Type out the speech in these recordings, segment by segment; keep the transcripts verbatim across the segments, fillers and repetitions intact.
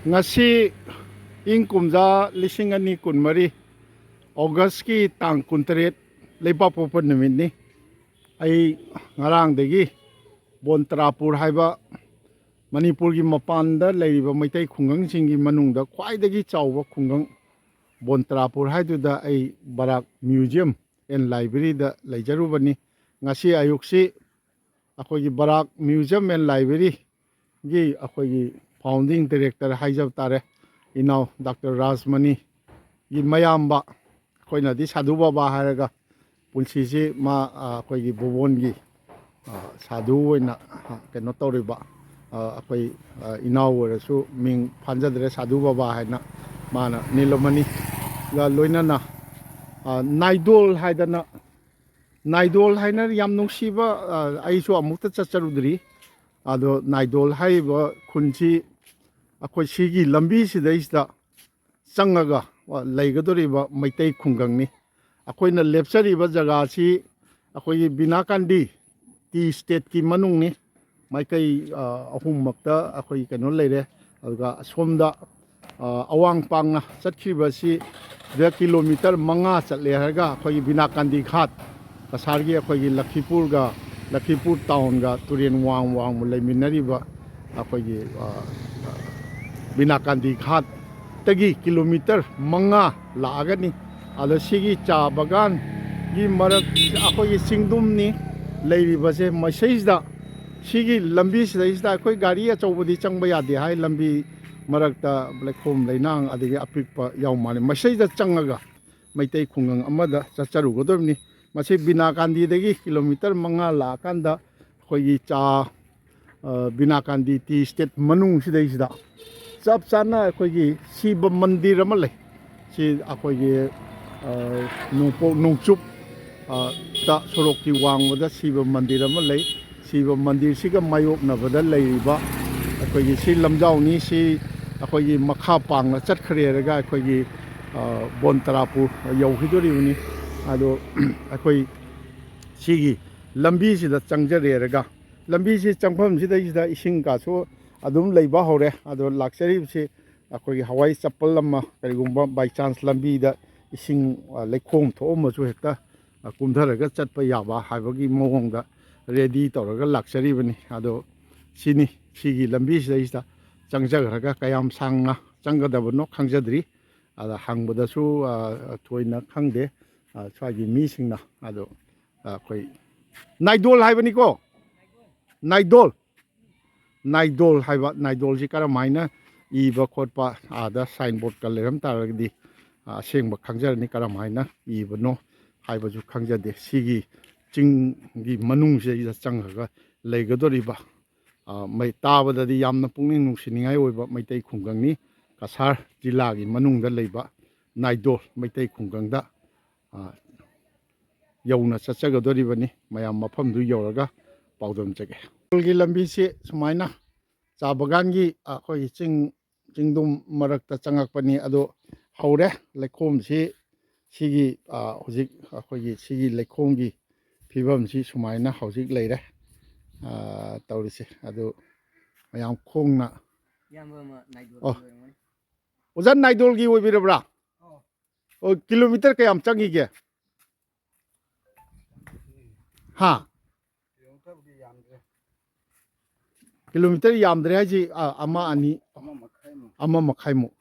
ꯉꯁꯤ ꯏꯪ ꯀꯨꯝꯖꯥ ꯂꯤꯁꯤꯡ ꯑꯅꯤ ꯀꯨꯟꯃꯔꯤ, ꯑꯣꯒꯁꯀꯤ ꯇꯥꯡ ꯀꯨꯟꯇꯔꯦꯠ, ꯂꯩꯕꯥꯛꯄꯣꯛꯄ ꯅꯨꯃꯤꯠꯅꯤ꯫ ꯑꯩ ꯉꯔꯥꯡꯗꯒꯤ ꯕꯣꯟꯇ꯭ꯔꯥꯄꯨꯔ ꯍꯥꯏꯕ ꯃꯅꯤꯄꯨꯔꯒꯤ ꯃꯄꯥꯟꯗ ꯂꯩꯔꯤꯕ ꯃꯩꯇꯩ ꯈꯨꯡꯒꯪꯁꯤꯡꯒꯤ ꯃꯅꯨꯡꯗ ꯈ꯭ꯋꯥꯏꯗꯒꯤ ꯆꯥꯎꯕ ꯈꯨꯡꯒꯪ ꯕꯣꯟꯇ꯭ꯔꯥꯄꯨꯔ ꯍꯥꯏꯗꯨꯗ ꯑꯩ ꯕꯔꯥꯛ Museum and Library ꯗ ꯂꯩꯖꯔꯨꯕꯅꯤ꯫ ꯉꯁꯤ ꯑꯌꯨꯛꯁꯤ ꯑꯩꯈꯣꯏꯒꯤ ꯕꯔꯥꯛ Museum and Library ꯒꯤ ꯑꯩꯈꯣꯏꯒꯤ founding director ꯍꯥꯏꯖꯕ ꯇꯥꯔꯦ, ꯏꯅꯥꯎ ꯗꯥꯛꯇꯔ ꯔꯥꯖꯃꯅꯤꯒꯤ ꯃꯌꯥꯝꯕ, ꯑꯩꯈꯣꯏꯅꯗꯤ ꯁꯥꯙꯨ ꯕꯕꯥ ꯍꯥꯏꯔꯒ, ꯄꯨꯟꯁꯤꯁꯤ ꯃꯥ, ꯑ, ꯑꯩꯈꯣꯏꯒꯤ ꯕꯣꯕꯣꯟꯒꯤ, ꯑ, ꯁꯥꯙꯨ ꯑꯣꯏꯅ, ꯑ, ꯀꯩꯅꯣ ꯇꯧꯔꯤꯕ, ꯑ, ꯑꯩꯈꯣꯏ, ꯑ, ꯏꯅꯥꯎ ꯑꯣꯏꯔꯁꯨ ꯃꯤꯡ ꯐꯥꯟꯖꯗ꯭ꯔꯦ, ꯁꯥꯙꯨ ꯕꯕꯥ ꯍꯥꯏꯅ ꯃꯥꯅ ꯅꯤꯂꯃꯅꯤꯒ ꯂꯣꯏꯅꯅ, ꯑ, ꯅꯥꯏꯗꯣꯜ ꯍꯥꯏꯗꯅ, ꯅꯥꯏꯗꯣꯜ ꯍꯥꯏꯅ ꯌꯥꯝ ꯅꯨꯡꯁꯤꯕ, ꯑ, ꯑꯩꯁꯨ ꯑꯃꯨꯛꯇ ꯆꯠꯆꯔꯨꯗ꯭ꯔꯤ꯫ ꯑꯗꯣ ꯅꯥꯏꯗꯣꯜ ꯍꯥꯏꯔꯤꯕ ꯈꯨꯟꯁꯤ ꯑꯩꯈꯣꯏ ꯁꯤꯒꯤ ꯂꯝꯕꯤꯁꯤꯗꯩꯁꯤꯗ ꯆꯪꯉꯒ, ꯑ, ꯂꯩꯒꯗꯧꯔꯤꯕ ꯃꯩꯇꯩ ꯈꯨꯡꯒꯪꯅꯤ꯫ ꯑꯩꯈꯣꯏꯅ ꯂꯦꯞꯆꯔꯤꯕ ꯖꯒꯥꯁꯤ ꯑꯩꯈꯣꯏꯒꯤ ꯕꯤꯅꯥꯀꯥꯟꯗꯤ ꯇꯤ ꯏꯁꯇꯦꯠꯀꯤ ꯃꯅꯨꯡꯅꯤ꯫ ꯃꯥꯏꯀꯩ, ꯑ, ꯑꯍꯨꯝꯃꯛꯇ ꯑꯩꯈꯣꯏ ꯀꯩꯅꯣ ꯂꯩꯔꯦ꯫ ꯑꯗꯨꯒ ꯑꯁꯣꯝꯗ, ꯑ, ꯑꯋꯥꯡ ꯄꯥꯡꯅ ꯆꯠꯈꯤꯕꯁꯤ ꯗ ꯀꯤꯂꯣꯃꯤꯇꯔ ꯃꯉꯥ ꯆꯠꯂꯦ ꯍꯥꯏꯔꯒ ꯑꯩꯈꯣꯏꯒꯤ ꯕꯤꯅꯥꯀꯥꯟꯗꯤ ꯘꯥꯠ, ꯀꯁꯥꯔꯒꯤ ꯑꯩꯈꯣꯏꯒꯤ ꯂꯈꯤꯄꯨꯔꯒ, ꯂꯈꯤꯄꯨꯔ ꯇꯥꯎꯟꯒ ꯇꯨꯔꯦꯟ ꯋꯥꯡ ꯋꯥꯡꯃ ꯂꯩꯃꯤꯟꯅꯔꯤꯕ ꯑꯩꯈꯣꯏꯒꯤ, ꯑ, ꯕꯤꯅꯥꯀꯥꯟꯗꯤ ꯘꯥꯠꯇꯒꯤ ꯀꯤꯂꯣꯃꯤꯇꯔ ꯃꯉꯥ ꯂꯥꯛꯑꯒꯅꯤ꯫ ꯑꯗꯣ ꯁꯤꯒꯤ ꯆꯥ ꯕꯒꯥꯟꯒꯤ ꯃꯔꯛ, ꯑꯩꯈꯣꯏꯒꯤ ꯆꯤꯡꯗꯨꯝꯅꯤ ꯂꯩꯔꯤꯕꯁꯦ꯫ ꯃꯁꯤꯗꯩꯁꯤꯗ, ꯁꯤꯒꯤ ꯂꯝꯕꯤꯁꯤꯗꯩꯁꯤꯗ ꯑꯩꯈꯣꯏ ꯒꯥꯔꯤ ꯑꯆꯧꯕꯗꯤ ꯆꯪꯕ ꯌꯥꯗꯦ ꯍꯥꯏ, ꯂꯝꯕꯤ ꯃꯔꯛꯇ ꯂꯩꯈꯣꯝ ꯂꯩꯅꯥꯡ ꯑꯗꯒꯤ ꯑꯄꯤꯛꯄ ꯌꯥꯎ ꯃꯥꯜꯂꯦ꯫ ꯃꯁꯤꯗꯩꯗ ꯆꯪꯉꯒ ꯃꯩꯇꯩ ꯈꯨꯡꯒꯪ ꯑꯃꯗ ꯆꯠꯆꯔꯨꯒꯗꯕꯅꯤ꯫ ꯃꯁꯤ ꯕꯤꯅꯥꯀꯥꯟꯗꯤꯗꯒꯤ ꯀꯤꯂꯣꯃꯤꯇꯔ ꯃꯉꯥ ꯂꯥꯛꯑꯀꯥꯟꯗ ꯑꯩꯈꯣꯏꯒꯤ ꯆꯥ, ꯑ, ꯕꯤꯅꯥꯀꯥꯟꯗꯤ ꯇꯤ ꯏꯁꯇꯦꯠ ꯃꯅꯨꯡꯁꯤꯗꯩꯁꯤꯗ ꯆꯞ ꯆꯥꯅ ꯑꯩꯈꯣꯏꯒꯤ ꯁꯤꯕ ꯃꯟꯗꯤꯔ ꯑꯃ ꯂꯩ꯫ ꯁꯤ ꯑꯩꯈꯣꯏꯒꯤ, ꯑ, ꯅꯣꯡꯄꯣꯛ ꯅꯣꯡꯆꯨꯞ, ꯑ, ꯇ ꯁꯣꯔꯣꯛꯀꯤ ꯋꯥꯡꯃꯗ ꯁꯤꯕ ꯃꯟꯗꯤꯔ ꯑꯃ ꯂꯩ꯫ ꯁꯤꯕ ꯃꯟꯗꯤꯔꯁꯤꯒ ꯃꯥꯌꯣꯛꯅꯕꯗ ꯂꯩꯔꯤꯕ ꯑꯩꯈꯣꯏꯒꯤ ꯁꯤ ꯂꯝꯖꯥꯎꯅꯤ꯫ ꯁꯤ ꯑꯩꯈꯣꯏꯒꯤ ꯃꯈꯥ ꯄꯥꯡꯅ ꯆꯠꯈ꯭ꯔꯦꯔꯒ ꯑꯩꯈꯣꯏꯒꯤ, ꯑ, ꯕꯣꯟ ꯇꯔꯥꯄꯨꯔ ꯌꯧꯈꯤꯗꯣꯔꯤꯕꯅꯤ꯫ ꯑꯗꯣ ꯑꯩꯈꯣꯏ ꯁꯤꯒꯤ ꯂꯝꯕꯤꯁꯤꯗ ꯆꯪꯖꯔꯦꯔꯒ, ꯂꯝꯕꯤꯁꯤ ꯆꯪꯐꯝꯁꯤꯗꯩꯁꯤꯗ ꯏꯁꯤꯡ ꯀꯥꯁꯨ ꯑꯗꯨꯝ ꯂꯩꯕ ꯍꯧꯔꯦ꯫ ꯑꯗꯣ ꯂꯥꯛꯆꯔꯤꯕꯁꯤ ꯑꯩꯈꯣꯏꯒꯤ ꯍꯋꯥꯏ ꯆꯄꯜ ꯑꯃ, ꯀꯔꯤꯒꯨꯝꯕ by chance ꯂꯝꯕꯤꯗ ꯏꯁꯤꯡ, ꯑ, ꯂꯩꯈꯣꯝ ꯊꯣꯛꯑꯝꯃꯁꯨ ꯍꯦꯛꯇ, ꯑ, ꯀꯨꯝꯊꯔꯒ ꯆꯠꯄ ꯌꯥꯕ ꯍꯥꯏꯕꯒꯤ ꯃꯑꯣꯡꯗ ready ꯇꯧꯔꯒ ꯂꯥꯛꯆꯔꯤꯕꯅꯤ꯫ ꯑꯗꯣ ꯁꯤꯅꯤ, ꯁꯤꯒꯤ ꯂꯝꯕꯤꯁꯤꯗꯩꯁꯤꯗ ꯆꯪꯖꯈ꯭ꯔꯒ ꯀꯌꯥꯝ ꯁꯥꯡꯅ ꯆꯪꯒꯗꯕꯅꯣ ꯈꯪꯖꯗ꯭ꯔꯤ꯫ ꯑꯗ ꯍꯪꯕꯗꯁꯨ, ꯑ, ꯊꯣꯏꯅ ꯈꯪꯗꯦ, ꯑ, ꯁ꯭ꯋꯥꯏꯒꯤ ꯃꯤꯁꯤꯡꯅ꯫ ꯑꯗꯣ, ꯑ, ꯑꯩꯈꯣꯏ ꯅꯥꯏꯗꯣꯜ ꯍꯥꯏꯕꯅꯤꯀꯣ, ꯅꯥꯏꯗꯣꯜ꯫ ꯅꯥꯏꯗꯣꯜ ꯍꯥꯏꯕ, ꯅꯥꯏꯗꯣꯜꯁꯤ ꯀꯔꯝ ꯍꯥꯏꯅ ꯏꯕ ꯈꯣꯠꯄ, ꯑꯥꯗ signboardꯀ ꯂꯩꯔꯝ ꯇꯥꯔꯒꯗꯤ, ꯑ, ꯑꯁꯦꯡꯕ ꯈꯪꯖꯔꯅꯤ, ꯀꯔꯝ ꯍꯥꯏꯅ ꯏꯕꯅꯣ ꯍꯥꯏꯕꯁꯨ ꯈꯪꯖꯗꯦ꯫ ꯁꯤꯒꯤ ꯆꯤꯡꯒꯤ ꯃꯅꯨꯡꯁꯤꯗꯩꯗ ꯆꯪꯉꯒ ꯂꯩꯒꯗꯧꯔꯤꯕ, ꯑ, ꯃꯩ ꯇꯥꯕꯗꯗꯤ ꯌꯥꯝꯅ ꯄꯨꯛꯅꯤꯡ ꯅꯨꯡꯁꯤꯅꯤꯡꯉꯥꯏ ꯑꯣꯏꯕ ꯃꯩꯇꯩ ꯈꯨꯡꯒꯪꯅꯤ꯫ ꯀꯁꯥꯔ ꯖꯤꯂꯥꯒꯤ ꯃꯅꯨꯡꯗ ꯂꯩꯕ ꯅꯥꯏꯗꯣꯜ ꯃꯩꯇꯩ ꯈꯨꯡꯒꯪꯗ, ꯑ, ꯌꯧꯅ ꯆꯠꯆꯒꯗꯧꯔꯤꯕꯅꯤ꯫ ꯃꯌꯥꯝ ꯃꯐꯝꯗꯨ ꯌꯧꯔꯒ ꯄꯥꯎꯗꯝꯖꯒꯦ꯫ ꯅꯥꯏꯗꯣꯜꯒꯤ ꯂꯝꯕꯤꯁꯤ ꯁꯨꯃꯥꯏꯅ ꯆꯥ ꯕꯒꯥꯟꯒꯤ, ꯑ, ꯑꯩꯈꯣꯏꯒꯤ ꯆꯤꯡ, ꯆꯤꯡꯗꯨꯝ ꯃꯔꯛꯇ ꯆꯪꯉꯛꯄꯅꯤ꯫ ꯑꯗꯣ ꯍꯧꯔꯦ ꯂꯩꯈꯣꯝꯁꯤ꯫ ꯁꯤꯒꯤ, ꯑ, ꯍꯧꯖꯤꯛ ꯑꯩꯈꯣꯏꯒꯤ ꯁꯤꯒꯤ ꯂꯩꯈꯣꯝꯒꯤ ꯐꯤꯕꯝꯁꯤ ꯁꯨꯃꯥꯏꯅ ꯍꯧꯖꯤꯛ ꯂꯩꯔꯦ, ꯑ, ꯇꯧꯔꯤꯁꯦ꯫ ꯑꯗꯨ ꯃꯌꯥꯝ ꯈꯣꯡꯅ ꯏꯌꯥꯝꯕ ꯑꯃ ꯅꯥꯏꯗꯣꯜꯒꯤ ꯑꯣ꯫ ꯑꯣꯏꯔꯝꯒꯅꯤ꯫ ꯑꯣꯖꯥ ꯅꯥꯏꯗꯣꯜꯒꯤ ꯑꯣꯏꯕꯤꯔꯕ꯭ꯔꯥ? ꯑꯣ꯫ ꯑꯣ, ꯀꯤꯂꯣꯃꯤꯇꯔ ꯀꯌꯥꯝ ꯆꯪꯈꯤꯒꯦ? ꯍꯥ? ꯀꯤꯂꯣꯃꯤꯇꯔ ꯌꯥꯝꯗ꯭ꯔꯦ ꯍꯥꯏꯁꯤ, ꯑ, ꯑꯃ, ꯑꯅꯤ, ꯑꯃ ꯃꯈꯥꯏꯃꯨꯛ꯫ ꯑꯃ ꯃꯈꯥꯏꯃꯨꯛ꯫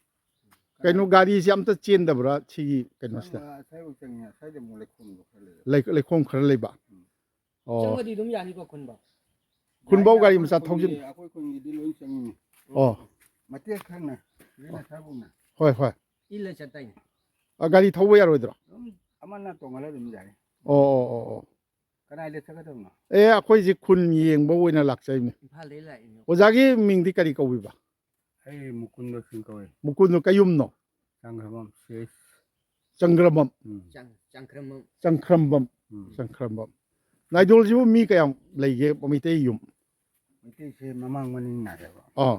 ꯀꯩꯅꯣ, ꯒꯥꯔꯤꯁꯤ ꯑꯝꯇ ꯆꯦꯟꯗꯕ꯭ꯔꯥ ꯁꯤꯒꯤ ꯀꯩꯅꯣꯁꯤꯗ? ꯑꯁꯥꯏꯐꯥꯎ ꯆꯪꯉꯤ, ꯑꯁꯥꯏꯗ ꯑꯃꯨꯛ ꯂꯩꯈꯣꯝꯗꯣ ꯈꯔ ꯂꯩꯔꯦ꯫ ꯂꯩ-, ꯂꯩꯈꯣꯝ ꯈꯔ ꯂꯩꯕ? ꯎꯝ꯫ ꯑꯣ꯫ ꯆꯪꯉꯗꯤ ꯑꯗꯨꯝ ꯌꯥꯅꯤꯀꯣ ꯈꯨꯟꯕ? ꯈꯨꯟꯕꯧ ꯒꯥꯔꯤ ꯃꯆꯥ ꯊꯧꯖꯤꯟ- ꯑꯩꯈꯣꯏ ꯈꯨꯟꯒꯤꯗꯤ ꯂꯣꯏ ꯆꯪꯉꯤꯅꯦ꯫ ꯑꯣ꯫ ꯃꯇꯦꯛ ꯈꯔꯅ ꯁꯤꯅ ꯁꯥꯕꯨꯡꯅ꯫ ꯍꯣꯏ, ꯍꯣꯏ꯫ ꯏꯜꯂ ꯆꯠꯇꯥꯏꯅꯦ꯫ ꯑ, ꯒꯥꯔꯤ ꯊꯧꯕ ꯌꯥꯔꯣꯏꯗ꯭ꯔꯣ? ꯑꯗꯨꯝ ꯑꯃꯅ ꯇꯣꯡꯍꯜꯂ ꯑꯗꯨꯝ ꯌꯥꯔꯦ꯫ ꯑꯣ, ꯑꯣ, ꯑꯣ, ꯑꯣ꯫ ꯀꯗꯥꯏꯗ ꯆꯠꯀꯗꯕꯅꯣ? ꯑꯦ, ꯑꯩꯈꯣꯏꯁꯦ ꯈꯨꯟ ꯌꯦꯡꯕ ꯑꯣꯏꯅ ꯂꯥꯛꯆꯩꯅꯦ꯫ ꯏꯝꯐꯥꯜꯗꯩ ꯂꯥꯛꯏꯅꯦ꯫ ꯑꯣꯖꯥꯒꯤ ꯃꯤꯡꯗꯤ ꯀꯔꯤ ꯀꯧꯕꯤꯕ? ꯑꯩ ꯃꯨꯀꯨꯟꯗ ꯁꯤꯡ ꯀꯧꯏ꯫ ꯃꯨꯀꯨꯟꯗ ꯀꯩ ꯌꯨꯝꯅꯣ? ꯆꯪꯈ꯭ꯔꯕꯝ, ꯁꯤ ꯑꯦꯁ꯫ ꯆꯪꯈ꯭ꯔꯕꯝ꯫ ꯎꯝ꯫ ꯆꯪ-, ꯆꯪꯈ꯭ꯔꯕꯝ꯫ ꯆꯪꯈ꯭ꯔꯕꯝ꯫ ꯎꯝ꯫ ꯆꯪꯈ꯭ꯔꯕꯝ꯫ ꯅꯥꯏꯗꯣꯜꯁꯤꯕꯨ ꯃꯤ ꯀꯌꯥꯝ ꯂꯩꯒꯦ, ꯃꯩꯇꯩ ꯌꯨꯝ? ꯃꯩꯇꯩꯁꯦ ꯃꯃꯥꯡ ꯃꯅꯤꯡ ꯅꯥꯏꯌꯦꯕ꯫ ꯑꯥ꯫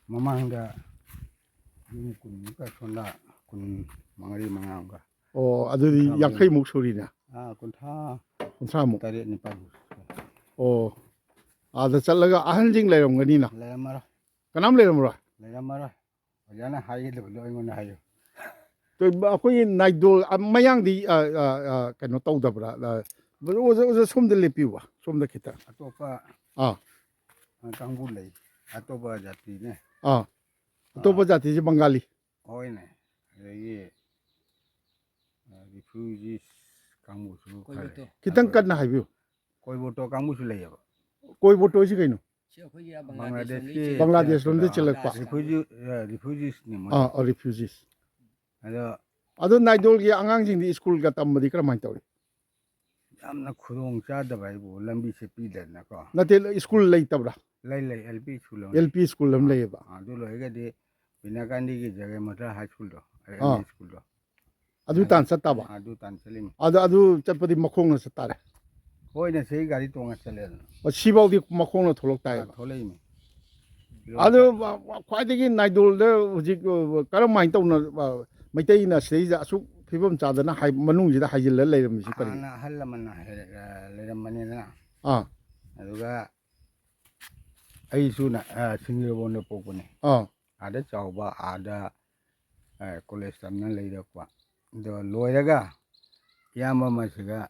ꯃꯃꯥꯡꯗ ꯌꯨꯝ ꯀꯨꯟꯃꯨꯛꯀ, ꯁꯣꯝꯗ ꯀꯨꯟ ꯃꯔꯤ ꯃꯉꯥ ꯑꯃꯒ꯫ ꯑꯣ, ꯑꯗꯨꯗꯤ ꯀꯨꯟꯊ꯭ꯔꯥ ꯃꯔꯤ꯫ ꯌꯥꯡꯈꯩꯃꯨꯛ ꯁꯨꯔꯤꯅꯦ꯫ ꯑꯥ, ꯀꯨꯟꯊ꯭ꯔꯥ ꯀꯨꯟꯊ꯭ꯔꯥꯃꯨꯛ꯫ ꯇꯔꯦꯠ ꯅꯤꯄꯥꯜꯃꯨꯛ ꯁꯨꯔꯦ꯫ ꯑꯣ, ꯑꯥꯗ ꯆꯠꯂꯒ ꯑꯍꯟꯁꯤꯡ ꯂꯩꯔꯝꯒꯅꯤꯅ꯫ ꯂꯩꯔꯝꯃꯔꯣꯏ꯫ ꯀꯅꯥꯝ ꯂꯩꯔꯝꯃꯔꯣꯏ? ꯂꯩꯔꯝꯃꯔꯣꯏ꯫ ꯑꯣꯖꯥꯅ ꯍꯥꯏꯒꯗꯕꯗꯣ ꯑꯩꯉꯣꯟꯗ ꯍꯥꯏꯌꯨ꯫ ꯑꯩꯈꯣꯏꯒꯤ ꯅꯥꯏꯗꯣꯜ, ꯑ, ꯃꯌꯥꯡꯗꯤ, ꯑ, ꯑ, ꯑ, ꯀꯩꯅꯣ ꯇꯧꯗꯕ꯭ꯔꯥ? ꯑ, ꯑꯣꯖꯥ, ꯑꯣꯖꯥ ꯁꯣꯝꯗ ꯂꯦꯞꯄꯤꯌꯨꯕ, ꯁꯣꯝꯗ ꯈꯤꯇꯪ꯫ ꯑꯇꯣꯞꯄ, ꯑꯥ꯫ ꯑ, ꯀꯥꯡꯕꯨ ꯂꯩ꯫ ꯑꯇꯣꯞꯄ ꯖꯥꯇꯤꯅꯦ꯫ ꯑꯥ꯫ ꯑꯇꯣꯞꯄ ꯑꯥ꯫ ꯖꯥꯇꯤꯁꯦ ꯕꯪꯒꯥꯂꯤ꯫ ꯍꯣꯏꯅꯦ꯫ ꯑꯗꯒꯤ, ꯑ, refugees ꯀꯥꯡꯕꯨꯁꯨ ꯈꯔ ꯂꯩ꯫ ꯀꯣꯏꯕꯇꯣ꯫ ꯈꯤꯇꯪ ꯑꯗꯨ ꯀꯟꯅ ꯍꯥꯏꯕꯤꯌꯨ꯫ ꯀꯣꯏꯕꯇꯣ ꯀꯥꯡꯕꯨꯁꯨ ꯂꯩꯌꯦꯕ꯫ ꯀꯣꯏꯕꯇꯣꯁꯤ ꯀꯩꯅꯣ? ꯁꯤ ꯑꯩꯈꯣꯏꯒꯤ ꯕꯪꯒ꯭ꯂꯥꯗꯦꯁ ꯕꯪꯒ꯭ꯂꯥꯗꯦꯁꯂꯣꯝꯗꯒꯤ ꯂꯣꯝꯗꯒꯤ ꯆꯦꯜꯂꯛꯄ꯫ ꯕꯪꯒ꯭ꯂꯥꯗꯦꯁ ꯂꯣꯝꯗꯒꯤ ꯆꯦꯜꯂꯛꯄ꯫ Refugee, ꯑ, refugees ꯅꯤ ꯃꯣꯏ꯫ ꯑꯥ, ꯑ, refugees꯫ ꯑꯗꯣ ꯑꯗꯣ ꯅꯥꯏꯗꯣꯜꯒꯤ ꯑꯉꯥꯡꯁꯤꯡꯗꯤ ꯁ꯭ꯀꯨꯜꯒ ꯇꯝꯕꯗꯤ ꯀꯔꯝꯍꯥꯏꯅ ꯇꯧꯔꯤ? ꯌꯥꯝꯅ ꯈꯨꯗꯣꯡ ꯆꯥꯗꯕ ꯍꯥꯏꯕꯨ ꯂꯝꯕꯤꯁꯦ ꯄꯤꯗꯗꯅꯀꯣ꯫ ꯅꯠꯇꯦ, ꯁ꯭ꯀꯨꯜ ꯂꯩꯇꯕ꯭ꯔꯥ? ꯂꯩ, ꯂꯩ, L P ꯁ꯭ꯀꯨꯜ ꯑꯃ ꯂꯩ꯫ L P ꯁ꯭ꯀꯨꯜ ꯑꯃ ꯑꯥ, ꯂꯩꯌꯦꯕ꯫ ꯑꯥ, ꯑꯗꯨ ꯂꯣꯏꯔꯒꯗꯤ ꯕꯤꯅꯥꯀꯥꯟꯗꯤꯒꯤ ꯖꯒꯦꯃꯊꯥ ꯍꯥꯏ ꯁ꯭ꯀꯨꯜꯗꯣ, ꯑꯥ꯫ M E ꯁ꯭ꯀꯨꯜꯗꯣ꯫ ꯑꯗꯨ ꯇꯥꯟ ꯆꯠꯇꯥꯕ? ꯑꯗꯨ ꯇꯥꯟ ꯆꯠꯂꯤꯃꯤ꯫ ꯑꯗꯨ, ꯑꯗꯨ ꯆꯠꯄꯗꯤ ꯃꯈꯣꯡꯅ ꯆꯠꯇꯥꯔꯦ? ꯍꯣꯏꯅꯦ, ꯁꯤ ꯒꯥꯔꯤ ꯇꯣꯡꯉ ꯆꯠꯂꯦꯗꯅ꯫ ꯑꯣ, ꯁꯤꯐꯥꯎꯗꯤ ꯃꯈꯣꯡꯅ ꯊꯣꯛꯂꯛ ꯑꯥ, ꯇꯥꯏꯌꯦꯕ? ꯊꯣꯛꯂꯛꯏꯃꯤ꯫ ꯑꯗꯨ ꯈ꯭ꯋꯥꯏꯗꯒꯤ ꯅꯥꯏꯗꯣꯜꯗ ꯍꯧꯖꯤꯛ, ꯑ, ꯀꯔꯝꯍꯥꯏꯅ ꯇꯧꯅ, ꯑ, ꯃꯩꯇꯩꯅ ꯁꯤꯗꯩꯁꯤꯗ ꯑꯁꯨꯛ ꯐꯤꯕꯝ ꯆꯥꯗꯅ ꯍꯥꯏ-, ꯃꯅꯨꯡꯁꯤꯗ ꯍꯥꯏꯖꯤꯜꯂ ꯂꯩꯔꯝꯃꯤꯁꯤ ꯀꯔꯤ? ꯍꯥꯟꯅ ꯑꯍꯜ ꯂꯃꯟꯅ ꯍꯥꯏꯔ-, ꯑ, ꯂꯩꯔꯝꯕꯅꯤꯗꯅ꯫ ꯑꯥ꯫ ꯑꯗꯨꯒ ꯑꯩꯁꯨ ꯅ-, ꯑ, ꯁꯤꯡꯖꯃꯩꯔꯣꯝꯗ ꯄꯣꯛꯄꯅꯦ꯫ ꯑꯥ꯫ ꯑꯥꯗ ꯆꯥꯎꯕ, ꯑꯥꯗ, ꯑ, ꯀꯣꯂꯦꯖ ꯇꯝꯅ ꯂꯩꯔꯛꯄ꯫ ꯑꯗꯣ ꯂꯣꯏꯔꯒ ꯏꯌꯥꯝꯕ ꯑꯃꯁꯤꯒ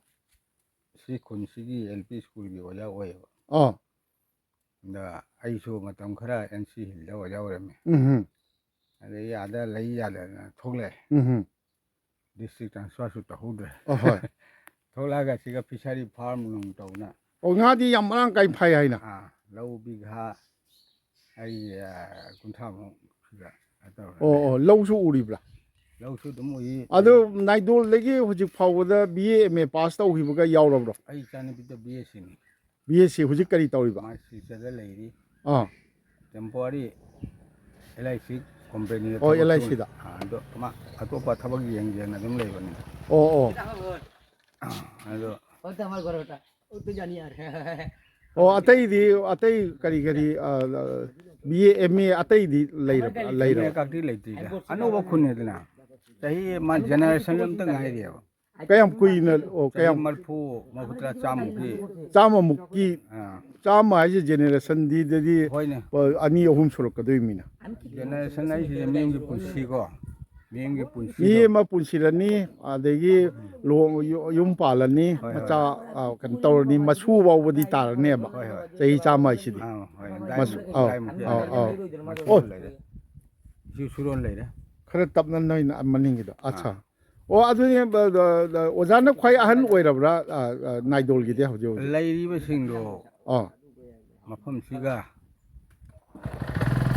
ꯁꯤ ꯈꯨꯟꯁꯤꯒꯤ L P ꯁ꯭ꯀꯨꯜꯒꯤ ꯑꯣꯖꯥ ꯑꯣꯏꯌꯦꯕ꯫ ꯑꯥ꯫ ꯑꯗ ꯑꯩꯁꯨ ꯃꯇꯝ ꯈꯔ N C Hillꯗ ꯑꯣꯖꯥ ꯑꯣꯏꯔꯝꯃꯦ꯫ ꯎꯝ ꯍꯝ꯫ ꯑꯗꯩ ꯑꯥꯗ ꯂꯩ ꯌꯥꯗꯗꯅ ꯊꯣꯛꯂꯛꯑꯦ꯫ ꯎꯝ ꯍꯝ꯫ District transferꯁꯨ ꯇꯧꯍꯧꯗ꯭ꯔꯦ꯫ ꯑꯍꯣꯏ꯫ ꯊꯣꯛꯂꯛꯑꯒ ꯁꯤꯒ fishery farm ꯅꯨꯡ ꯇꯧꯅ꯫ ꯑꯣ, ꯉꯥꯗꯤ ꯌꯥꯝ ꯃꯔꯥꯡ ꯀꯥꯏꯅ ꯐꯥꯏ ꯍꯥꯏꯅ? ꯑꯥ, ꯂꯧ ꯕꯤꯘꯥ ꯑꯩ, ꯑ, ꯀꯨꯟꯊ꯭ꯔꯥꯃꯨꯛ ꯁꯤꯗ ꯇꯧꯔꯦ꯫ ꯑꯣ, ꯑꯣ, ꯂꯧꯁꯨ ꯎꯔꯤꯕ꯭ꯔꯥ? ꯂꯧꯁꯨ ꯑꯗꯨꯝ ꯎꯏ꯫ ꯑꯗꯣ ꯅꯥꯏꯗꯣꯜꯗꯒꯤ ꯍꯧꯖꯤꯛ ꯐꯥꯎꯕꯗ B A, M A pass ꯇꯧꯈꯤꯕꯒ ꯌꯥꯎꯔꯕ꯭ꯔꯣ? ꯑꯩ ꯏꯆꯥꯅꯨꯄꯤꯗꯣ B S Cꯅꯤ꯫ B S C ꯍꯧꯖꯤꯛ ꯀꯔꯤ ꯇꯧꯔꯤꯕ? ꯃꯥ ꯁꯤꯜꯆꯔꯗ ꯂꯩꯔꯤ꯫ ꯑꯥ꯫ Temporary L I C companyꯗ ꯑꯣ, ꯊꯕꯛ ꯁꯨ-, L I Cꯗ꯫ ꯑꯥ, ꯑꯗꯣ ꯃꯥ ꯑꯇꯣꯞꯄ ꯊꯕꯛ ꯌꯦꯡ ꯌꯦꯡꯅ ꯑꯗꯨꯝ ꯂꯩꯕꯅꯤꯗ꯫ ꯑꯣ, ꯑꯣ꯫ ꯑꯥ, ꯑꯗꯣ ꯑꯣ, ꯑꯇꯩꯗꯤ, ꯑꯇꯩ ꯀꯔꯤ ꯀꯔꯤ, ꯑ, B A, M A ꯑꯇꯩꯗꯤ ꯂꯩꯔꯕ-, ꯂꯩꯔꯕ? ꯀꯥꯛꯇꯤ ꯂꯩꯇ꯭ꯔꯤꯗ꯫ ꯑꯅꯧꯕ ꯈꯨꯟꯅꯤꯗꯅ꯫ ꯆꯍꯤ ꯑꯃ generation ꯑꯝꯇ ꯉꯥꯏꯔꯤꯑꯕ꯫ ꯀꯌꯥꯝ ꯀꯨꯏꯅ, ꯑꯣ, ꯆꯍꯤ ꯀꯌꯥꯝ? ꯃꯔꯤꯐꯨ, ꯃꯔꯤꯐꯨꯇꯔꯥ, ꯆꯥꯝꯃꯨꯛꯀꯤ꯫ ꯆꯥꯝꯃꯃꯨꯛꯀꯤ, ꯑꯥ꯫ ꯆꯥꯝꯃ ꯍꯥꯏꯁꯦ ꯖꯦꯅꯦꯔꯦꯁꯟꯗꯤꯗꯗꯤ ꯍꯣꯏꯅꯦ꯫ ꯑꯅꯤ ꯑꯍꯨꯝ ꯁꯨꯔꯛꯀꯗꯣꯏ ꯃꯤꯅ꯫ ꯖꯦꯅꯦꯔꯦꯁꯟ ꯍꯥꯏꯁꯤꯗꯤ ꯃꯤꯒꯤ ꯄꯨꯟꯁꯤꯀꯣ, ꯃꯤꯒꯤ ꯄꯨꯟꯁꯤꯗꯣ꯫ ꯃꯤ ꯑꯃ ꯄꯨꯟꯁꯤꯔꯅꯤ, ꯑꯗꯒꯤ ꯂꯨꯍꯣꯡ-, ꯌꯨ-, ꯌꯨꯝ ꯄꯥꯜꯂꯅꯤ, ꯍꯣꯏ, ꯍꯣꯏ꯫ ꯃꯆꯥ, ꯑ, ꯀꯩꯅꯣ ꯇꯧꯔꯅꯤ, ꯃꯁꯨ ꯐꯥꯎꯕꯗꯤ ꯇꯥꯔꯅꯦꯕ꯫ ꯍꯣꯏ, ꯍꯣꯏ꯫ ꯆꯍꯤ ꯆꯥꯝꯃ ꯍꯥꯏꯁꯤꯗꯤ꯫ ꯑꯥ, ꯍꯣꯏ, ꯃꯁꯨ-, ꯑꯗꯥꯏꯃꯨꯛ, ꯑꯥ, ꯑꯗꯥꯏꯃꯨꯛ ꯑꯥ, ꯑꯥ꯫ ꯂꯩꯔꯦ꯫ ꯃꯁꯨ ꯑꯣ꯫ ꯂꯩꯔꯦ꯫ ꯏꯁꯨ ꯁꯨꯔꯣꯟ ꯂꯩꯔꯦ꯫ ꯈꯔ ꯇꯞꯅ ꯅꯣꯏꯅ ꯃꯅꯤꯡꯒꯤꯗꯣ꯫ ꯑꯠꯁꯥ꯫ ꯑꯥ꯫ ꯑꯣ, ꯑꯗꯨꯗꯤ, ꯑ, ꯑ, ꯑ, ꯑꯣꯖꯥꯅ ꯈ꯭ꯋꯥꯏ ꯑꯍꯟ ꯑꯣꯏꯔꯕ꯭ꯔꯥ, ꯑ, ꯑ, ꯅꯥꯏꯗꯣꯜꯒꯤꯗꯤ ꯍꯧꯖꯤꯛ ꯍꯧꯖꯤꯛ? ꯂꯩꯔꯤꯕꯁꯤꯡꯗꯣ ꯑꯥ꯫ ꯃꯐꯝꯁꯤꯒ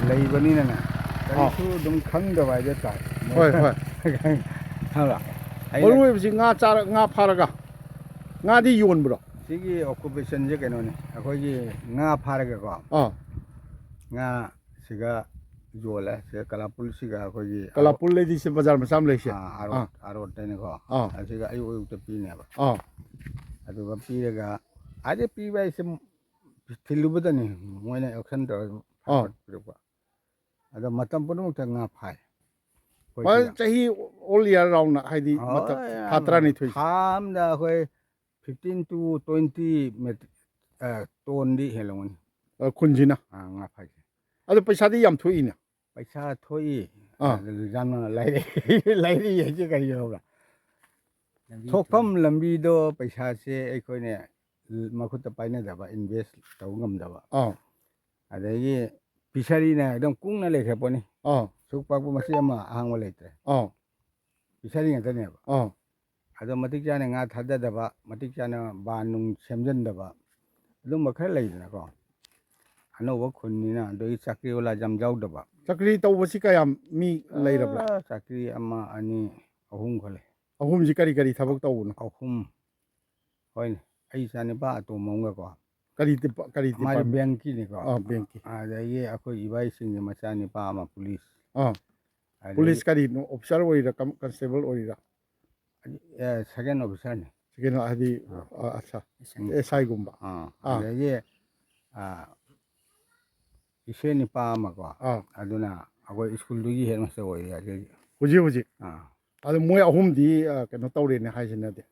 ꯂꯩꯕꯅꯤꯅꯅꯦ, ꯑꯥ꯫ ꯀꯔꯤꯁꯨ ꯑꯗꯨꯝ ꯈꯪꯗꯕ ꯍꯥꯏꯗꯣ ꯇꯥꯏ꯫ ꯍꯣꯏ, ꯍꯣꯏ꯫ ꯈꯪꯕ꯭ꯔꯥ? ꯑꯩꯅ ꯃꯔꯨ ꯑꯣꯏꯕꯁꯤ ꯉꯥ ꯆꯥꯔ-, ꯉꯥ ꯐꯥꯔꯒ, ꯉꯥꯗꯤ ꯌꯣꯟꯕ꯭ꯔꯣ? ꯁꯤꯒꯤ ꯑꯣꯀꯨꯄꯦꯁꯟꯁꯦ ꯀꯩꯅꯣꯅꯤ, ꯑꯩꯈꯣꯏꯒꯤ ꯉꯥ ꯐꯥꯔꯒꯀꯣ, ꯑꯥ꯫ ꯉꯥ ꯁꯤꯒ ꯌꯣꯜꯂꯦ꯫ ꯁꯤꯒ ꯀꯂꯥꯄꯨꯜꯁꯤꯒ ꯑꯩꯈꯣꯏꯒꯤ ꯀꯂꯥꯄꯨꯜ ꯂꯩꯗꯤ ꯁꯤ ꯕꯖꯥꯔ ꯃꯆꯥ ꯑꯃ ꯂꯩꯁꯦ꯫ ꯑꯥ, ꯑꯥꯔꯣꯠ, ꯑꯥ꯫ ꯑꯥꯔꯣꯠ ꯍꯥꯏꯅꯀꯣ꯫ ꯑꯥ꯫ ꯑꯁꯤꯒ ꯑꯌꯨꯛ ꯑꯌꯨꯛꯇ ꯄꯤꯅꯦꯕ꯫ ꯑꯥ꯫ ꯑꯗꯨꯒ ꯄꯤꯔꯒ, ꯑꯗꯩ ꯄꯤꯕ ꯍꯥꯏꯁꯦ ꯊꯤꯜꯂꯨꯕꯗꯅꯤ, ꯃꯣꯏꯅ ꯑꯦꯛꯁꯟ ꯇꯧꯔꯒ ꯑꯥ꯫ ꯐꯠ ꯐꯠ ꯄꯤꯔꯛꯄ꯫ ꯑꯗꯣ ꯃꯇꯝ ꯄꯨꯝꯅꯃꯛꯇ ꯉꯥ ꯐꯥꯏ꯫ ꯑꯩꯈꯣꯏ ꯍꯣꯏ, ꯁꯤꯗ꯫ ꯆꯍꯤ all year round ꯍꯥꯏꯗꯤ ꯃꯇꯝ ꯍꯣꯏ, ꯊꯥ ꯇꯔꯥꯅꯤꯊꯣꯏ꯫ ꯊꯥ ꯑꯃꯗ ꯑꯩꯈꯣꯏ fifteen to twenty ꯃꯦꯇ꯭ꯔꯤꯛ, ꯑ, ꯇꯣꯟꯗꯤ ꯍꯦꯜꯂꯝꯒꯅꯤ꯫ ꯑ, ꯈꯨꯟꯁꯤꯅ? ꯑ, ꯉꯥ ꯐꯥꯏꯁꯦ꯫ ꯑꯗꯣ ꯄꯩꯁꯥꯗꯤ ꯌꯥꯝ ꯊꯣꯛꯏꯅ? ꯄꯩꯁꯥ ꯊꯣꯛꯏ꯫ ꯑꯥ꯫ ꯑꯗꯨ ꯌꯥꯝꯅ ꯂꯩꯔꯤ-, ꯂꯩꯔꯤ ꯍꯥꯏꯁꯦ ꯀꯔꯤꯒꯤꯅꯣꯕ? ꯂꯝꯕꯤ ꯊꯣꯛꯐꯝ ꯊꯣꯛꯏ꯫ ꯂꯝꯕꯤꯗꯣ ꯄꯩꯁꯥꯁꯦ ꯑꯩꯈꯣꯏꯅ ꯃꯈꯨꯠꯇ ꯄꯥꯏꯅꯗꯕ, ꯏꯟꯚꯦꯁ ꯇꯧ ꯉꯝꯗꯕ꯫ ꯑꯥ꯫ ꯑꯗꯒꯤ ꯐꯤꯁꯔꯤꯅ ꯑꯗꯨꯝ ꯀꯨꯡꯅ ꯂꯩꯈ꯭ꯔ ꯄꯣꯠꯅꯤ꯫ ꯑꯥ꯫ ꯁꯨꯛ ꯄꯥꯛꯄ ꯃꯆꯦꯠ ꯑꯃ ꯑꯍꯥꯡꯕ ꯂꯩꯇ꯭ꯔꯦ꯫ ꯑꯥ꯫ ꯐꯤꯁꯔꯤ ꯉꯥꯛꯇꯅꯦꯕ꯫ ꯑꯥ꯫ ꯑꯗꯣ ꯃꯇꯤꯛ ꯆꯥꯅ ꯉꯥ ꯊꯥꯗꯗꯕ, ꯃꯇꯤꯛ ꯆꯥꯅ ꯕꯥꯟ ꯅꯨꯡ ꯁꯦꯝꯖꯤꯟꯗꯕ, ꯑꯗꯨꯝꯕ ꯈꯔ ꯂꯩꯗꯅꯀꯣ꯫ ꯑꯅꯧꯕ ꯈꯨꯟꯅꯤꯅ, ꯑꯗꯒꯤ ꯆꯥꯀ꯭ꯔꯤ ꯋꯥꯂꯥ ꯌꯥꯝ ꯌꯥꯎꯗꯕ꯫ ꯆꯥꯀ꯭ꯔꯤ ꯇꯧꯕꯁꯤ ꯀꯌꯥꯝ ꯃꯤ ꯂꯩꯔꯕ꯭ꯔꯥ? ꯑꯥ, ꯆꯥꯀ꯭ꯔꯤ ꯑꯃ, ꯑꯅꯤ, ꯑꯍꯨꯝ ꯈꯛ ꯂꯩ꯫ ꯑꯍꯨꯝꯁꯤ ꯀꯔꯤ ꯀꯔꯤ ꯊꯕꯛ ꯇꯧꯕꯅꯣ? ꯑꯍꯨꯝ꯫ ꯍꯣꯏꯅꯦ, ꯑꯩ ꯏꯆꯥ ꯅꯤꯄꯥ ꯑꯇꯣꯝꯕ ꯑꯃꯒꯀꯣ꯫ ꯀꯔꯤ ꯗꯤꯄꯥ-, ꯀꯔꯤ ꯃꯥꯗꯤ ꯗꯤꯄꯥꯔꯠꯃꯦꯟ? ꯕꯦꯡꯀꯤꯅꯤꯀꯣ꯫ ꯑꯥ, ꯕꯦꯡꯀꯤ꯫ ꯑꯗꯒꯤ ꯑꯩꯈꯣꯏ ꯏꯕꯥꯏꯁꯤꯡꯒꯤ ꯃꯆꯥ ꯅꯤꯄꯥ ꯑꯃ ꯄꯨꯂꯤꯁ꯫ ꯑꯥ꯫ ꯑꯗꯒꯤ ꯄꯨꯂꯤꯁ ꯀꯔꯤꯅꯣ? ꯑꯣꯐꯤꯁꯥꯔ ꯑꯣꯏꯔꯤꯔꯥ, ꯀꯝ-, ꯀꯟꯁꯇꯦꯕꯜ ꯑꯣꯏꯔꯤꯔꯥ? ꯑꯦ, ꯁꯦꯀꯦꯟ ꯑꯣꯐꯤꯁꯥꯔꯅꯤ꯫ ꯁꯦꯀꯦꯟ ꯍꯥꯏꯗꯤ, ꯑꯥ꯫ ꯑꯥ, ꯑꯠꯁꯥ꯫ ꯎꯝ꯫ ꯑꯦꯁ ꯑꯥꯏꯒꯨꯝꯕ꯫ ꯑꯥ, ꯑꯥ꯫ ꯑꯗꯒꯤ, ꯑꯥ, ꯏꯆꯦ ꯅꯤꯄꯥ ꯑꯃꯀꯣ꯫ ꯑꯥ꯫ ꯑꯗꯨꯅ ꯑꯩꯈꯣꯏ ꯁ꯭ꯀꯨꯜꯗꯨꯒꯤ ꯍꯦꯗ ꯃꯥꯁꯇꯔ ꯑꯣꯏꯔꯤ ꯍꯧꯖꯤꯛ ꯍꯧꯖꯤꯛ꯫ ꯍꯧꯖꯤꯛ ꯍꯧꯖꯤꯛ? ꯑꯥ꯫ ꯑꯗꯨ ꯃꯣꯏ ꯑꯍꯨꯝꯗꯤ, ꯑ, ꯀꯩꯅꯣ ꯇꯧꯔꯦꯅꯦ ꯍꯥꯏꯁꯤꯅꯗꯤ꯫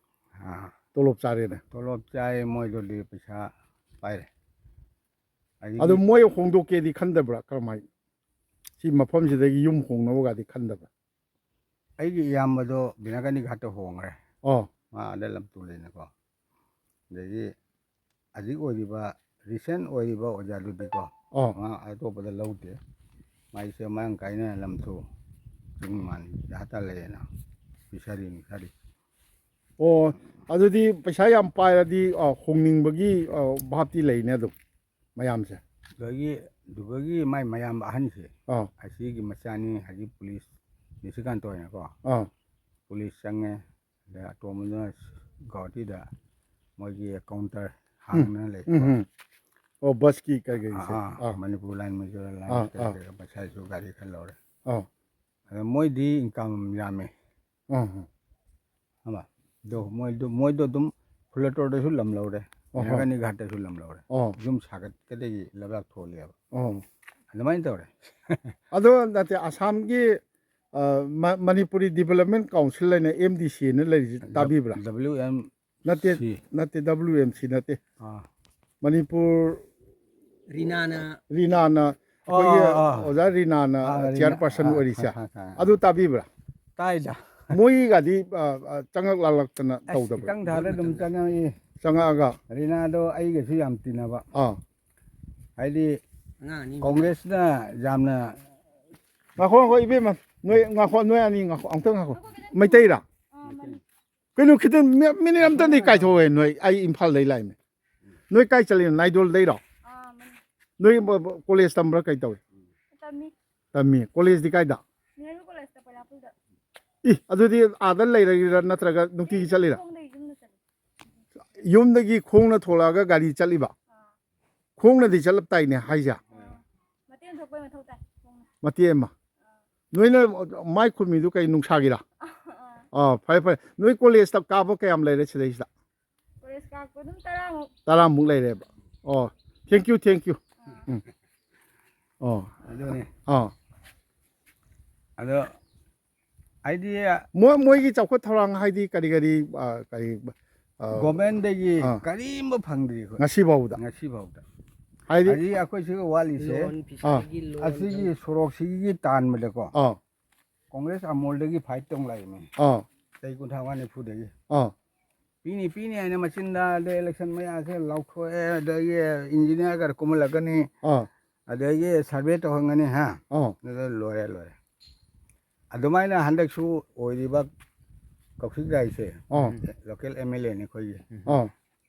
ꯑꯥ꯫ ꯇꯣꯂꯣꯞ ꯆꯥꯔꯦꯅꯦ꯫ ꯇꯣꯂꯣꯞ ꯆꯥꯏ, ꯃꯣꯏꯗꯨꯗꯤ ꯄꯩꯁꯥ ꯄꯥꯏꯔꯦ꯫ ꯑꯗꯒꯤ ꯑꯗꯨ ꯃꯣꯏ ꯍꯣꯡꯗꯣꯛꯀꯦꯗꯤ ꯈꯟꯗꯕ꯭ꯔꯥ? ꯀꯔꯝꯍꯥꯏ-, ꯁꯤ ꯃꯐꯝꯁꯤꯗꯒꯤ ꯌꯨꯝ ꯍꯣꯡꯅꯕꯒꯗꯤ ꯈꯟꯗꯕ꯭ꯔꯥ? ꯑꯩꯒꯤ ꯏꯌꯥꯝꯕꯗꯣ ꯕꯤꯅꯥꯀꯥꯅꯤ ꯘꯥꯠꯇ ꯍꯣꯡꯈ꯭ꯔꯦ꯫ ꯑꯣ꯫ ꯃꯥ ꯑꯥꯗ ꯂꯝ ꯇꯨ ꯂꯩꯅꯀꯣ꯫ ꯑꯗꯒꯤ ꯍꯧꯖꯤꯛ ꯑꯣꯏꯔꯤꯕ, recent ꯑꯣꯏꯔꯤꯕ ꯑꯣꯖꯥꯗꯨꯗꯤꯀꯣ, ꯑꯣ꯫ ꯃꯥ ꯑꯇꯣꯞꯄꯗ ꯂꯧꯗꯦ꯫ ꯃꯥꯏꯁꯦ ꯃꯔꯥꯡ ꯀꯥꯏꯅ ꯂꯝꯁꯨ ꯆꯤꯡ ꯃꯥꯟ ꯖꯥꯠꯇ ꯂꯩꯌꯦꯅ ꯄꯤꯁꯔꯤ ꯅꯨꯡꯁꯔꯤ꯫ ꯑꯣ, ꯑꯗꯨꯗꯤ ꯄꯩꯁꯥ ꯌꯥꯝ ꯄꯥꯏꯔꯗꯤ, ꯑ, ꯍꯣꯡꯅꯤꯡꯕꯒꯤ, ꯑ, ꯚꯥꯞꯇꯤ ꯂꯩꯅꯦ ꯑꯗꯨꯝ ꯃꯌꯥꯝꯁꯦ꯫ ꯑꯗꯒꯤ ꯗꯨꯕꯩꯒꯤ ꯃꯥꯏ ꯃꯌꯥꯝꯕ ꯑꯍꯟꯁꯦ, ꯑꯥ꯫ ꯑꯁꯤꯒꯤ ꯃꯆꯥꯅꯤ, ꯍꯧꯖꯤꯛ ꯄꯨꯂꯤꯁ ꯅꯤꯁꯤꯀꯥꯟꯇ ꯑꯣꯏꯅꯀꯣ꯫ ꯑꯥ꯫ ꯄꯨꯂꯤꯁ ꯆꯪꯉꯦ꯫ ꯑꯗ ꯑꯇꯣꯝꯕꯗꯨꯅ ꯒꯧꯍꯥꯇꯤꯗ ꯃꯣꯏꯒꯤ ꯀꯥꯎꯟꯇꯔ ꯎꯝ꯫ ꯍꯥꯡꯗꯅ ꯂꯩ꯫ ꯎꯝ, ꯎꯝ꯫ ꯑꯣ, ꯕꯁꯀꯤ ꯀꯩꯀꯩꯁꯦ꯫ ꯑꯥ, ꯑꯥ, ꯑꯥ꯫ ꯃꯅꯤꯄꯨꯔ ꯂꯥꯏꯟ ꯃꯦꯖꯔ ꯂꯥꯏꯟ ꯑꯥ, ꯑꯥ꯫ ꯀꯩꯀꯩ ꯄꯩꯁꯥꯁꯨ ꯒꯥꯔꯤ ꯈꯔ ꯂꯧꯔꯦ꯫ ꯑꯥ꯫ ꯑꯗ ꯃꯣꯏꯗꯤ ꯏꯟꯀꯝ ꯌꯥꯝꯃꯦ꯫ ꯑꯥ, ꯑꯥ꯫ ꯑꯃ, ꯑꯗꯣ ꯃꯣꯏꯗꯣ, ꯃꯣꯏꯗꯣ ꯑꯗꯨꯝ ꯐꯨꯂꯇꯣꯔꯗꯁꯨ ꯂꯝ ꯂꯧꯔꯦ, ꯑꯣꯍꯣ꯫ ꯃꯦꯒꯥꯅꯤ ꯘꯥꯠꯇꯁꯨ ꯂꯝ ꯂꯧꯔꯦ꯫ ꯑꯣ꯫ ꯌꯨꯝ ꯁꯥꯒꯠꯀꯗꯒꯤ ꯂꯩꯕꯥꯛ ꯊꯣꯜꯂꯦꯕ꯫ ꯑꯣ꯫ ꯑꯗꯨꯃꯥꯏꯅ ꯇꯧꯔꯦ꯫ ꯑꯗꯣ ꯅꯠꯇꯦ, ꯑꯁꯥꯝꯒꯤ, ꯑ, ꯃ-, ꯃꯅꯤꯄꯨꯔꯤ ꯗꯤꯕꯂꯞꯃꯦꯟ ꯀꯥꯎꯟꯁꯤꯜ ꯍꯥꯏꯅ ꯑꯦꯝ ꯗꯤ ꯁꯤ ꯍꯥꯏꯅ ꯂꯩꯔꯤꯁꯤ ꯗꯕ-, ꯇꯥꯕꯤꯕ꯭ꯔꯥ? ꯗꯕ꯭ꯂꯤꯎ ꯑꯦꯝ ꯅꯠꯇꯦ, ꯁꯤ꯫ ꯅꯠꯇꯦ, ꯗꯕ꯭ꯂꯤꯎ ꯑꯦꯝ ꯁꯤ ꯅꯠꯇꯦ꯫ ꯑꯥ꯫ ꯃꯅꯤꯄꯨꯔ ꯔꯤꯅꯥꯅ ꯔꯤꯅꯥꯅ, ꯑꯥ, ꯑꯩꯈꯣꯏꯒꯤ ꯑꯥ, ꯑꯥ꯫ ꯑꯣꯖꯥ ꯔꯤꯅꯥꯅ ꯑꯥ, ꯔꯤꯅꯥ, ꯆꯤꯌꯔꯄꯔꯁꯟ ꯑꯥ, ꯑꯣꯏꯔꯤꯁꯦ꯫ ꯈꯪ-, ꯈꯪ-, ꯈꯪ-, ꯑꯗꯨ ꯇꯥꯕꯤꯕ꯭ꯔꯥ? ꯇꯥꯏꯗ꯫ ꯃꯣꯏꯒꯗꯤ, ꯑ, ꯑ, ꯆꯪꯉꯛ ꯂꯥꯛꯂꯛꯇꯅ ꯑꯁ, ꯇꯧꯗꯕ꯭ꯔꯥ? ꯏꯀꯪ ꯊꯥꯗ ꯑꯗꯨꯝ ꯆꯪꯉꯛꯏ꯫ ꯆꯪꯉꯛꯑꯒ? ꯔꯤꯅꯥꯗꯣ ꯑꯩꯒꯁꯨ ꯌꯥꯝ ꯇꯤꯟꯅꯕ꯫ ꯑꯥ꯫ ꯍꯥꯏꯗꯤ ꯑꯉꯥꯡ ꯑꯅꯤ꯫ ꯀꯣꯡꯒ꯭ꯔꯦꯁꯅ ꯌꯥꯝꯅ ꯉꯥꯈꯣ, ꯉꯥꯈꯣ, ꯏꯕꯦꯝꯃ꯫ ꯅꯣꯏ ꯉꯥꯈꯣ, ꯅꯣꯏ ꯑꯅꯤ ꯉꯥꯈꯣ꯫ ꯑꯃꯨꯛꯇꯪ ꯉꯥꯈꯣ꯫ ꯃꯩꯇꯩꯔꯥ? ꯑꯥ, ꯃꯥꯅꯤ꯫ ꯀꯩꯅꯣ ꯈꯤꯇꯪ ꯃꯤ-, ꯃꯤꯅꯤꯠ ꯑꯝꯇꯗꯤ ꯀꯥꯏꯊꯣꯛꯑꯦ ꯅꯣꯏ꯫ ꯑꯩ ꯏꯝꯐꯥꯜꯗꯩ ꯂꯥꯛꯏꯅꯦ꯫ ꯅꯣꯏ ꯀꯥꯏ ꯆꯠꯂꯤꯅꯣ? ꯅꯥꯏꯗꯣꯜꯗꯩꯔꯣ? ꯑꯥ, ꯃꯥꯅꯤ꯫ ꯅꯣꯏ ꯕ-, ꯕ-, ꯀꯣꯂꯦꯖ ꯇꯝꯕ꯭ꯔꯥ ꯀꯩ ꯇꯧꯏ? ꯇꯝꯃꯤ꯫ ꯇꯝꯃꯤ꯫ ꯀꯣꯂꯦꯖꯇꯤ ꯀꯥꯏꯗ? ꯅꯦꯍꯔꯨ ꯀꯣꯂꯦꯖꯇ ꯕꯣꯂꯥꯄꯨꯔꯗ꯫ ꯏ, ꯑꯗꯨꯗꯤ ꯑꯥꯗ ꯂꯩꯔꯤꯔꯥ ꯅꯠꯇ꯭ꯔꯒ ꯅꯨꯡꯇꯤꯒꯤ ꯑꯩ ꯆꯠꯂꯤꯔꯥ? ꯈꯣꯡꯅ ꯌꯨꯝꯗ ꯆꯠꯂꯤ꯫ ꯌꯨꯝꯗꯒꯤ ꯈꯣꯡꯅ ꯊꯣꯛꯂꯛꯑꯒ ꯒꯥꯔꯤ ꯆꯠꯂꯤꯕ? ꯑꯥ꯫ ꯈꯣꯡꯅꯗꯤ ꯆꯠꯂꯞ ꯇꯥꯏꯅꯦ ꯍꯥꯏꯁꯦ? ꯑꯥ꯫ ꯃꯇꯦꯛ ꯑꯃ ꯊꯣꯛꯄꯩ ꯃꯊꯧ ꯇꯥꯏ ꯈꯣꯡꯅ꯫ ꯃꯇꯦꯛ ꯑꯃ꯫ ꯑꯥ꯫ ꯅꯣꯏꯅ ꯃꯥꯏ ꯈꯨꯝꯃꯤꯗꯨ ꯀꯩ ꯅꯨꯡꯁꯥꯒꯤꯔꯥ? ꯑꯥ꯫ ꯑꯥ, ꯐꯔꯦ, ꯐꯔꯦ꯫ ꯅꯣꯏ ꯀꯣꯂꯦꯖꯇ ꯀꯥꯕ ꯀꯌꯥꯝ ꯂꯩꯔꯦ ꯁꯤꯗꯩꯁꯤꯗ? ꯀꯣꯂꯦꯖ ꯀꯥꯔꯛꯄ ꯑꯗꯨꯝ ꯇꯔꯥꯃꯨꯛ꯫ ꯇꯔꯥꯃꯨꯛ ꯂꯩꯔꯦꯕ꯫ ꯑꯣ, thank you, thank you꯫ ꯑꯥ꯫ ꯎꯝ꯫ ꯑꯣ꯫ ꯑꯗꯨꯅꯤ꯫ ꯑꯥ꯫ ꯑꯗꯣ ꯍꯥꯏꯗꯤ ꯃꯣꯏ ꯃꯣꯏꯒꯤ ꯆꯥꯎꯈꯠ ꯊꯧꯔꯥꯡ ꯍꯥꯏꯗꯤ ꯀꯔꯤ ꯀꯔꯤ ꯑ, ꯀꯔꯤ ꯑ, ꯒꯣꯔꯃꯦꯟꯗꯒꯤ ꯑꯥ. ꯀꯔꯤꯝꯕ ꯐꯪꯗ꯭ꯔꯤ ꯑꯩꯈꯣꯏ ꯉꯁꯤ ꯐꯥꯎꯕꯗ? ꯉꯁꯤ ꯐꯥꯎꯗ꯫ ꯍꯥꯏꯗꯤ ꯍꯧꯖꯤꯛ ꯑꯩꯈꯣꯏ ꯁꯤꯒ ꯋꯥꯠꯂꯤꯁꯦ ꯂꯣꯟ ꯐꯤꯁꯥꯒꯤ ꯂꯣꯟ ꯑꯁꯤꯒꯤ ꯁꯣꯔꯣꯛꯁꯤꯒꯤ ꯇꯥꯟꯕꯗꯀꯣ ꯑꯥ ꯀꯣꯡꯒ꯭ꯔꯦꯁ ꯑꯃꯣꯜꯗꯒꯤ ꯐꯥꯏꯠ ꯇꯧ ꯂꯥꯛꯏꯅꯦ꯫ ꯑꯥ ꯆꯍꯤ ꯀꯨꯟꯊ꯭ꯔꯥ ꯃꯉꯥ ꯅꯤꯐꯨꯗꯒꯤ ꯑꯥ ꯄꯤꯅꯤ ꯄꯤꯅꯤ ꯍꯥꯏꯅ ꯃꯆꯤꯟꯗ ꯑꯗꯩ ꯏꯂꯦꯛꯁꯟ ꯃꯌꯥꯁꯦ ꯂꯥꯎꯊꯣꯛꯑꯦ, ꯑꯗꯒꯤ ꯏꯟꯖꯤꯅꯤꯌꯥꯔꯒ ꯀꯨꯝꯍꯜꯂꯛꯀꯅꯤ, ꯑꯥ ꯑꯗꯒꯤ ꯁꯔꯚꯦ ꯇꯧꯍꯟꯒꯅꯤ ꯍꯥ꯫ ꯑꯥ ꯑꯗꯨꯗ ꯂꯣꯏꯔꯦ ꯂꯣꯏꯔꯦ꯫ ꯑꯗꯨꯃꯥꯏꯅ ꯍꯟꯗꯛꯁꯨ ꯑꯣꯏꯔꯤꯕ ꯀꯧꯁꯤꯛ ꯔꯥꯏꯁꯦ ꯑꯥ ꯂꯣꯀꯦꯜ ꯑꯦꯝ ꯑꯦꯜ ꯑꯦꯅꯤ ꯑꯩꯈꯣꯏꯒꯤ꯫ ꯑꯥ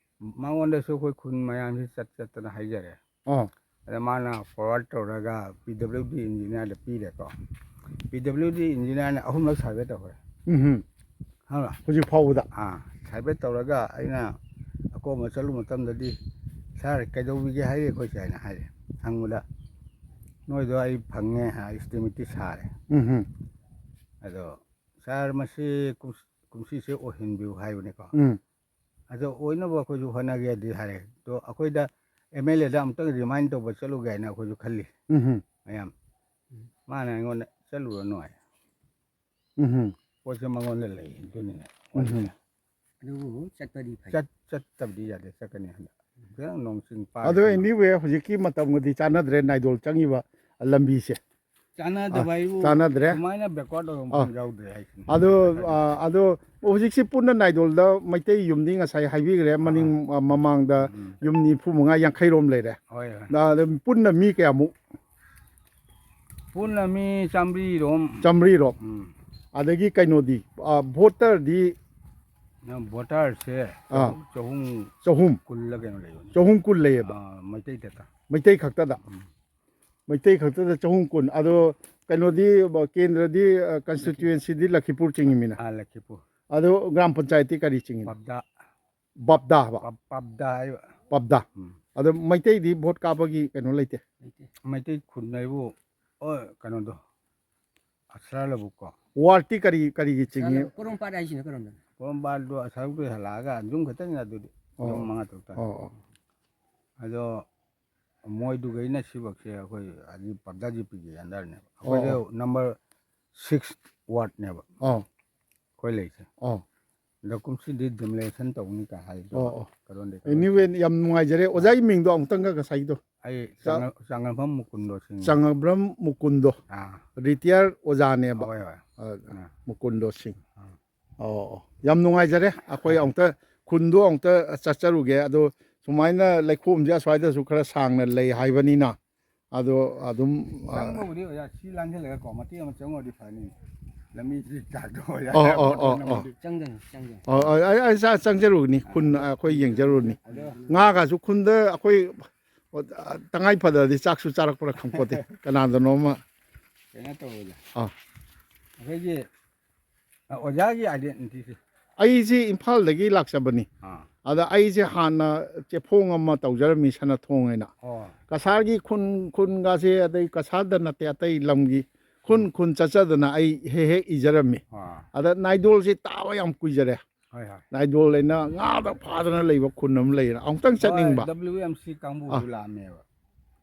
ꯃꯉꯣꯟꯗꯁꯨ ꯑꯩꯈꯣꯏ ꯈꯨꯟ ꯃꯌꯥꯝꯁꯤ ꯆꯠ ꯆꯠꯇꯅ ꯍꯥꯏꯖꯔꯦ꯫ ꯑꯥ ꯑꯗ ꯃꯥꯅ ꯐꯣꯔꯋꯥꯔꯗ ꯇꯧꯔꯒ ꯄꯤ ꯗꯕ꯭ꯂꯤꯎ ꯗꯤ ꯏꯟꯖꯤꯅꯤꯌꯥꯔꯗ ꯄꯤꯔꯦꯀꯣ꯫ ꯄꯤ ꯗꯕ꯭ꯂꯤꯎ ꯗꯤ ꯏꯟꯖꯤꯅꯤꯌꯥꯔꯅ ꯑꯍꯨꯝꯂꯛ ꯁꯔꯚꯦ ꯇꯧꯈ꯭ꯔꯦ꯫ ꯎꯝ ꯈꯪꯉꯕ? ꯍꯧꯖꯤꯛ ꯐꯥꯎꯕꯗ? ꯑꯥ ꯁꯔꯚꯦ ꯇꯧꯔꯒ ꯑꯩꯅ ꯑꯀꯣꯝꯕ ꯆꯠꯂꯨ ꯃꯇꯝꯗꯗꯤ, "ꯁꯥꯔ, ꯀꯩꯗꯧꯕꯤꯒꯦ ꯍꯥꯏꯔꯤ ꯑꯩꯈꯣꯏꯁꯦ?" ꯍꯥꯏꯅ ꯍꯥꯏꯔꯦ꯫ ꯍꯪꯕꯗ, "ꯅꯣꯏꯗꯣ ꯑꯩ ꯐꯪꯉꯦ, ꯏꯁꯇꯤꯃꯦꯠꯇꯤ ꯁꯥꯔꯦ꯫ ꯎꯝ ꯑꯗꯣ ꯁꯥꯔ, ꯃꯁꯤ ꯀꯨꯝ- ꯀꯨꯝꯁꯤꯁꯦ ꯑꯣꯏꯍꯟꯕꯤꯌꯨ" ꯍꯥꯏꯕꯅꯤꯀꯣ꯫ ꯎꯝ ꯑꯗꯣ ꯑꯣꯏꯅꯕ ꯑꯩꯈꯣꯏꯁꯨ ꯍꯣꯠꯅꯒꯦꯗꯤ ꯍꯥꯏꯔꯦ꯫ ꯑꯗꯣ ꯑꯩꯈꯣꯏꯗ ꯑꯦꯝ ꯑꯦꯜ ꯑꯦꯗ ꯑꯃꯨꯛꯇꯪ ꯔꯤꯃꯥꯏꯟ ꯇꯧꯕ ꯆꯠꯂꯨꯒꯦ ꯍꯥꯏꯅ ꯑꯩꯈꯣꯏꯁꯨ ꯈꯜꯂꯤ ꯎꯝ ꯃꯌꯥꯝ꯫ ꯃꯥꯅ ꯑꯩꯉꯣꯟꯗ "ꯆꯠꯂꯨꯔꯅꯨ" ꯍꯥꯏ꯫ ꯎꯝ ꯄꯣꯠꯁꯦ ꯃꯉꯣꯟꯗ ꯂꯩ ꯑꯗꯨꯅꯤꯅꯦ꯫ ꯎꯝ ꯑꯗꯨꯕꯨ ꯆꯠꯄꯗꯤ ꯐꯩ꯫ ꯆꯠ ꯆꯠꯇꯕꯗꯤ ꯌꯥꯗꯦ, ꯆꯠꯀꯅꯤ ꯍꯟꯗꯛ꯫ ꯈꯤꯇꯪ ꯅꯣꯡ ꯆꯤꯡ ꯄꯥꯏ ꯑꯗꯣ ꯑꯦꯅꯤꯋꯦ ꯍꯧꯖꯤꯛꯀꯤ ꯃꯇꯝꯒꯗꯤ ꯆꯥꯟꯅꯗ꯭ꯔꯦ ꯅꯥꯏꯗꯣꯜ ꯆꯪꯉꯤꯕ ꯂꯝꯕꯤꯁꯦ꯫ ꯆꯥꯟꯅꯗꯕ ꯑꯥ, ꯍꯥꯏꯕꯨ ꯆꯥꯟꯅꯗ꯭ꯔꯦ꯫ ꯁꯨꯃꯥꯏꯅ ꯕꯦꯛꯋꯥꯔꯗ ꯑꯣꯏꯕ ꯃꯐꯝ ꯌꯥꯎꯗ꯭ꯔꯦ ꯍꯥꯏꯁꯤꯅꯤ꯫ ꯑꯗꯣ ꯑꯥ, ꯑꯗꯣ ꯍꯧꯖꯤꯛꯁꯤ ꯄꯨꯟꯅ ꯅꯥꯏꯗꯣꯜꯗ ꯃꯩꯇꯩ ꯌꯨꯝꯗꯤ ꯉꯁꯥꯏ ꯍꯥꯏꯕꯤꯈ꯭ꯔꯦ, ꯃꯅꯤꯡ ꯑꯥ, ꯃꯃꯥꯡꯗ ꯎꯝ. ꯌꯨꯝ ꯅꯤꯐꯨ ꯃꯉꯥ ꯌꯥꯡꯈꯩꯔꯣꯝ ꯂꯩꯔꯦ꯫ ꯍꯣꯏ ꯍꯣꯏ꯫ ꯑꯗ ꯄꯨꯟꯅ ꯃꯤ ꯀꯌꯥꯃꯨꯛ? ꯄꯨꯟꯅ ꯃꯤ ꯆꯥꯝꯃꯔꯤꯔꯣꯝ꯫ ꯆꯥꯝꯃꯔꯤꯔꯣꯝ꯫ ꯎꯝ. ꯑꯗꯒꯤ ꯀꯩꯅꯣꯗꯤ, ꯑꯥ, ꯚꯣꯇꯔꯗꯤ? ꯅꯪ ꯚꯣꯇꯔꯁꯦ ꯑꯥ. ꯆꯍꯨꯝ ꯆꯍꯨꯝ. ꯀꯨꯜꯂ ꯀꯩꯅꯣ ꯂꯩꯕꯅꯤ꯫ ꯆꯍꯨꯝ ꯀꯨꯜ ꯂꯩꯌꯦꯕ. ꯑꯥ, ꯃꯩꯇꯩ ꯈꯛꯇ꯫ ꯃꯩꯇꯩ ꯈꯛꯇꯗ. ꯎꯝ. ꯃꯩꯇꯩ ꯈꯛꯇꯗ ꯆꯍꯨꯝ ꯀꯨꯟ. ꯑꯗꯣ ꯀꯩꯅꯣꯗꯤ, ꯀꯦꯟꯗ꯭ꯔꯗꯤ, ꯑ, ꯀꯟꯁꯇꯤꯇ꯭ꯌꯨꯑꯦꯟꯁꯤꯗꯤ ꯂꯈꯤꯄꯨꯔ ꯆꯤꯡꯉꯤꯃꯤꯅ. ꯑꯥ, ꯂꯈꯤꯄꯨꯔ꯫ ꯑꯗꯣ ꯒ꯭ꯔꯥꯝ ꯄꯟꯆꯥꯌꯠꯇꯤ ꯀꯔꯤ ꯆꯤꯡꯉꯤꯅꯣ? ꯄꯕꯗꯥ꯫ ꯄꯕꯗꯥ ꯍꯥꯏꯕ? ꯄꯕ- ꯄꯕꯗꯥ ꯍꯥꯏꯕ꯫ ꯄꯕꯗꯥ. ꯎꯝ. ꯑꯗꯣ ꯃꯩꯇꯩꯗꯤ ꯚꯣꯠ ꯀꯥꯞꯄꯒꯤ ꯀꯩꯅꯣ ꯂꯩꯇꯦ? ꯃꯩꯇꯩ ꯈꯨꯟ ꯍꯥꯏꯕꯨ, ꯑꯣ, ꯀꯩꯅꯣꯗꯣ, ꯑꯁꯔꯥ ꯂꯧꯕꯨꯛꯀꯣ꯫ ꯋꯥꯔꯗꯇꯤ ꯀꯔꯤ, ꯀꯔꯤꯒꯤ ꯆꯤꯡꯉꯤ? ꯄꯣꯔꯣꯝꯄꯥꯠ ꯍꯥꯏꯁꯤꯅ ꯀꯔꯣꯝꯗꯅꯣ? ꯄꯣꯔꯣꯝꯄꯥꯠꯇꯣ ꯑꯁꯔꯥ ꯂꯧꯕꯨꯛꯇꯩ ꯍꯜꯂꯛꯑꯒ ꯌꯨꯝ ꯈꯛꯇꯅꯤ ꯑꯗꯨꯗꯤ꯫ ꯑꯣ. ꯌꯨꯝ ꯃꯉꯥ ꯇꯔꯨꯛ ꯇꯥꯅꯤ꯫ ꯑꯣ, ꯑꯣ. ꯑꯗꯣ ꯃꯣꯏꯗꯨꯒꯩꯅ ꯁꯤꯕꯛꯁꯦ ꯑꯩꯈꯣꯏ ꯍꯧꯖꯤꯛ ꯄꯕꯗꯥ ꯖꯤꯄꯤꯒꯤ ꯑꯟꯗꯔꯅꯦꯕ꯫ ꯑꯩꯈꯣꯏꯁꯦ ꯅꯝꯕꯔ ꯁꯤꯛꯁ ꯋꯥꯔꯗꯅꯦꯕ ꯑꯣ ꯑꯩꯈꯣꯏ ꯂꯩꯁꯦ꯫ ꯑꯣ꯫ ꯑꯗꯣ ꯀꯨꯝꯁꯤꯗꯤ demolition ꯇꯧꯅꯤ ꯀꯥꯏ ꯍꯥꯏꯗꯣ꯫ ꯑꯣ, ꯑꯣ꯫ ꯀꯔꯣꯟꯗꯩ꯫ Anyway, ꯌꯥꯝ ꯅꯨꯡꯉꯥꯏꯖꯔꯦ꯫ ꯑꯣꯖꯥꯒꯤ ꯃꯤꯡꯗꯣ ꯑꯃꯨꯛꯇꯪꯒ ꯉꯁꯥꯏꯒꯤꯗꯣ꯫ ꯑꯩ ꯆꯥ- ꯆꯥꯉ-, ꯆꯥꯉꯝꯐꯝ ꯃꯨꯀꯨꯟꯗꯣ ꯁꯤꯡ꯫ ꯆꯥꯉꯝꯐꯝ ꯃꯨꯀꯨꯟꯗꯣ꯫ ꯑꯥ꯫ Retire ꯑꯣꯖꯥꯅꯦꯕ꯫ ꯍꯣꯏ, ꯍꯣꯏ꯫ ꯑ, ꯑꯥ꯫ ꯃꯨꯀꯨꯟꯗꯣ ꯁꯤꯡ꯫ ꯑꯥ꯫ ꯑꯣ, ꯑꯣ꯫ ꯌꯥꯝ ꯅꯨꯡꯉꯥꯏꯖꯔꯦ꯫ ꯑꯩꯈꯣꯏ ꯑꯃꯨꯛꯇ ꯈꯨꯟꯗꯣ ꯑꯃꯨꯛꯇ ꯆꯠꯆꯔꯨꯒꯦ꯫ ꯑꯗꯣ ꯁꯨꯃꯥꯏꯅ ꯂꯩꯈꯣꯝꯁꯦ ꯑꯁ꯭ꯋꯥꯏꯗꯁꯨ ꯈꯔ ꯁꯥꯡꯅ ꯂꯩ ꯍꯥꯏꯕꯅꯤꯅ꯫ ꯑꯗꯣ ꯑꯗꯨꯝ, ꯑ, ꯆꯪꯕꯕꯨꯗꯤ ꯑꯣꯖꯥ ꯁꯤ ꯂꯥꯟꯁꯤꯜꯂꯒꯀꯣ ꯃꯇꯦꯛ ꯑꯃ ꯆꯪꯉꯨꯔꯗꯤ ꯐꯅꯤ꯫ ꯂꯝꯕꯤꯁꯤ ꯆꯥꯛꯇꯣ ꯑꯣꯖꯥ ꯑꯣ, ꯑꯣ, ꯑꯣ, ꯑꯣ꯫ ꯆꯪꯗꯅꯤ, ꯆꯪꯗꯅꯤ꯫ ꯑꯣ, ꯑꯣ, ꯑꯩ, ꯑꯩ ꯆꯥ-, ꯆꯪꯖꯔꯨꯒꯅꯤ꯫ ꯈꯨꯟ ꯑꯩꯈꯣꯏ ꯌꯦꯡꯖꯔꯨꯅꯤ꯫ ꯑꯗꯣ ꯉꯥꯒꯁꯨ ꯈꯨꯟꯗ ꯑꯩꯈꯣꯏ, ꯑꯣ, ꯇꯉꯥꯏ ꯐꯗ꯭ꯔꯗꯤ ꯆꯥꯛꯁꯨ ꯆꯥꯔꯛꯄ꯭ꯔꯥ ꯈꯪꯄꯣꯠꯇꯦ꯫ ꯀꯅꯥꯗꯅꯣꯃ꯫ ꯀꯩꯅꯣ ꯇꯧꯕꯗ꯫ ꯑꯥ꯫ ꯑꯩꯈꯣꯏꯒꯤ ꯑ, ꯑꯣꯖꯥꯒꯤ identityꯁꯦ꯫ ꯑꯩꯁꯤ ꯏꯝꯐꯥꯜꯗꯒꯤ ꯂꯥꯛꯆꯕꯅꯤ꯫ ꯑꯥ꯫ ꯑꯗ ꯑꯩꯁꯦ ꯍꯥꯟꯅ ꯆꯦꯐꯣꯡ ꯑꯃ ꯇꯧꯖꯔꯝꯃꯤ, ꯁꯅꯥꯊꯣꯡ ꯍꯥꯏꯅ꯫ ꯑꯣ꯫ ꯀꯁꯥꯔꯒꯤ ꯈꯨꯟ, ꯈꯨꯟꯒꯁꯦ, ꯑꯗꯩ ꯀꯁꯥꯔꯗ ꯅꯠꯇꯦ, ꯑꯇꯩ ꯂꯝꯒꯤ ꯈꯨꯟ, ꯎꯝ꯫ ꯈꯨꯟ ꯆꯠꯆꯗꯅ ꯑꯩ ꯍꯦꯛ ꯍꯦꯛ ꯏꯖꯔꯝꯃꯤ꯫ ꯑꯥ꯫ ꯑꯗ ꯅꯥꯏꯗꯣꯜꯁꯦ ꯇꯥꯕ ꯌꯥꯝ ꯀꯨꯏꯖꯔꯦ꯫ ꯍꯣꯏ, ꯍꯣꯏ꯫ ꯅꯥꯏꯗꯣꯜ ꯍꯥꯏꯅ ꯉꯥꯗ ꯐꯥꯗꯅ ꯂꯩꯕ ꯈꯨꯟ ꯑꯃ ꯂꯩꯌꯦꯅ꯫ ꯑꯃꯨꯛꯇꯪ ꯍꯣꯏ, ꯆꯠꯅꯤꯡꯕ꯫ W M C ꯀꯥꯡꯕꯨꯁꯨ ꯑꯥ꯫ ꯂꯥꯛꯑꯝꯃꯦꯕ꯫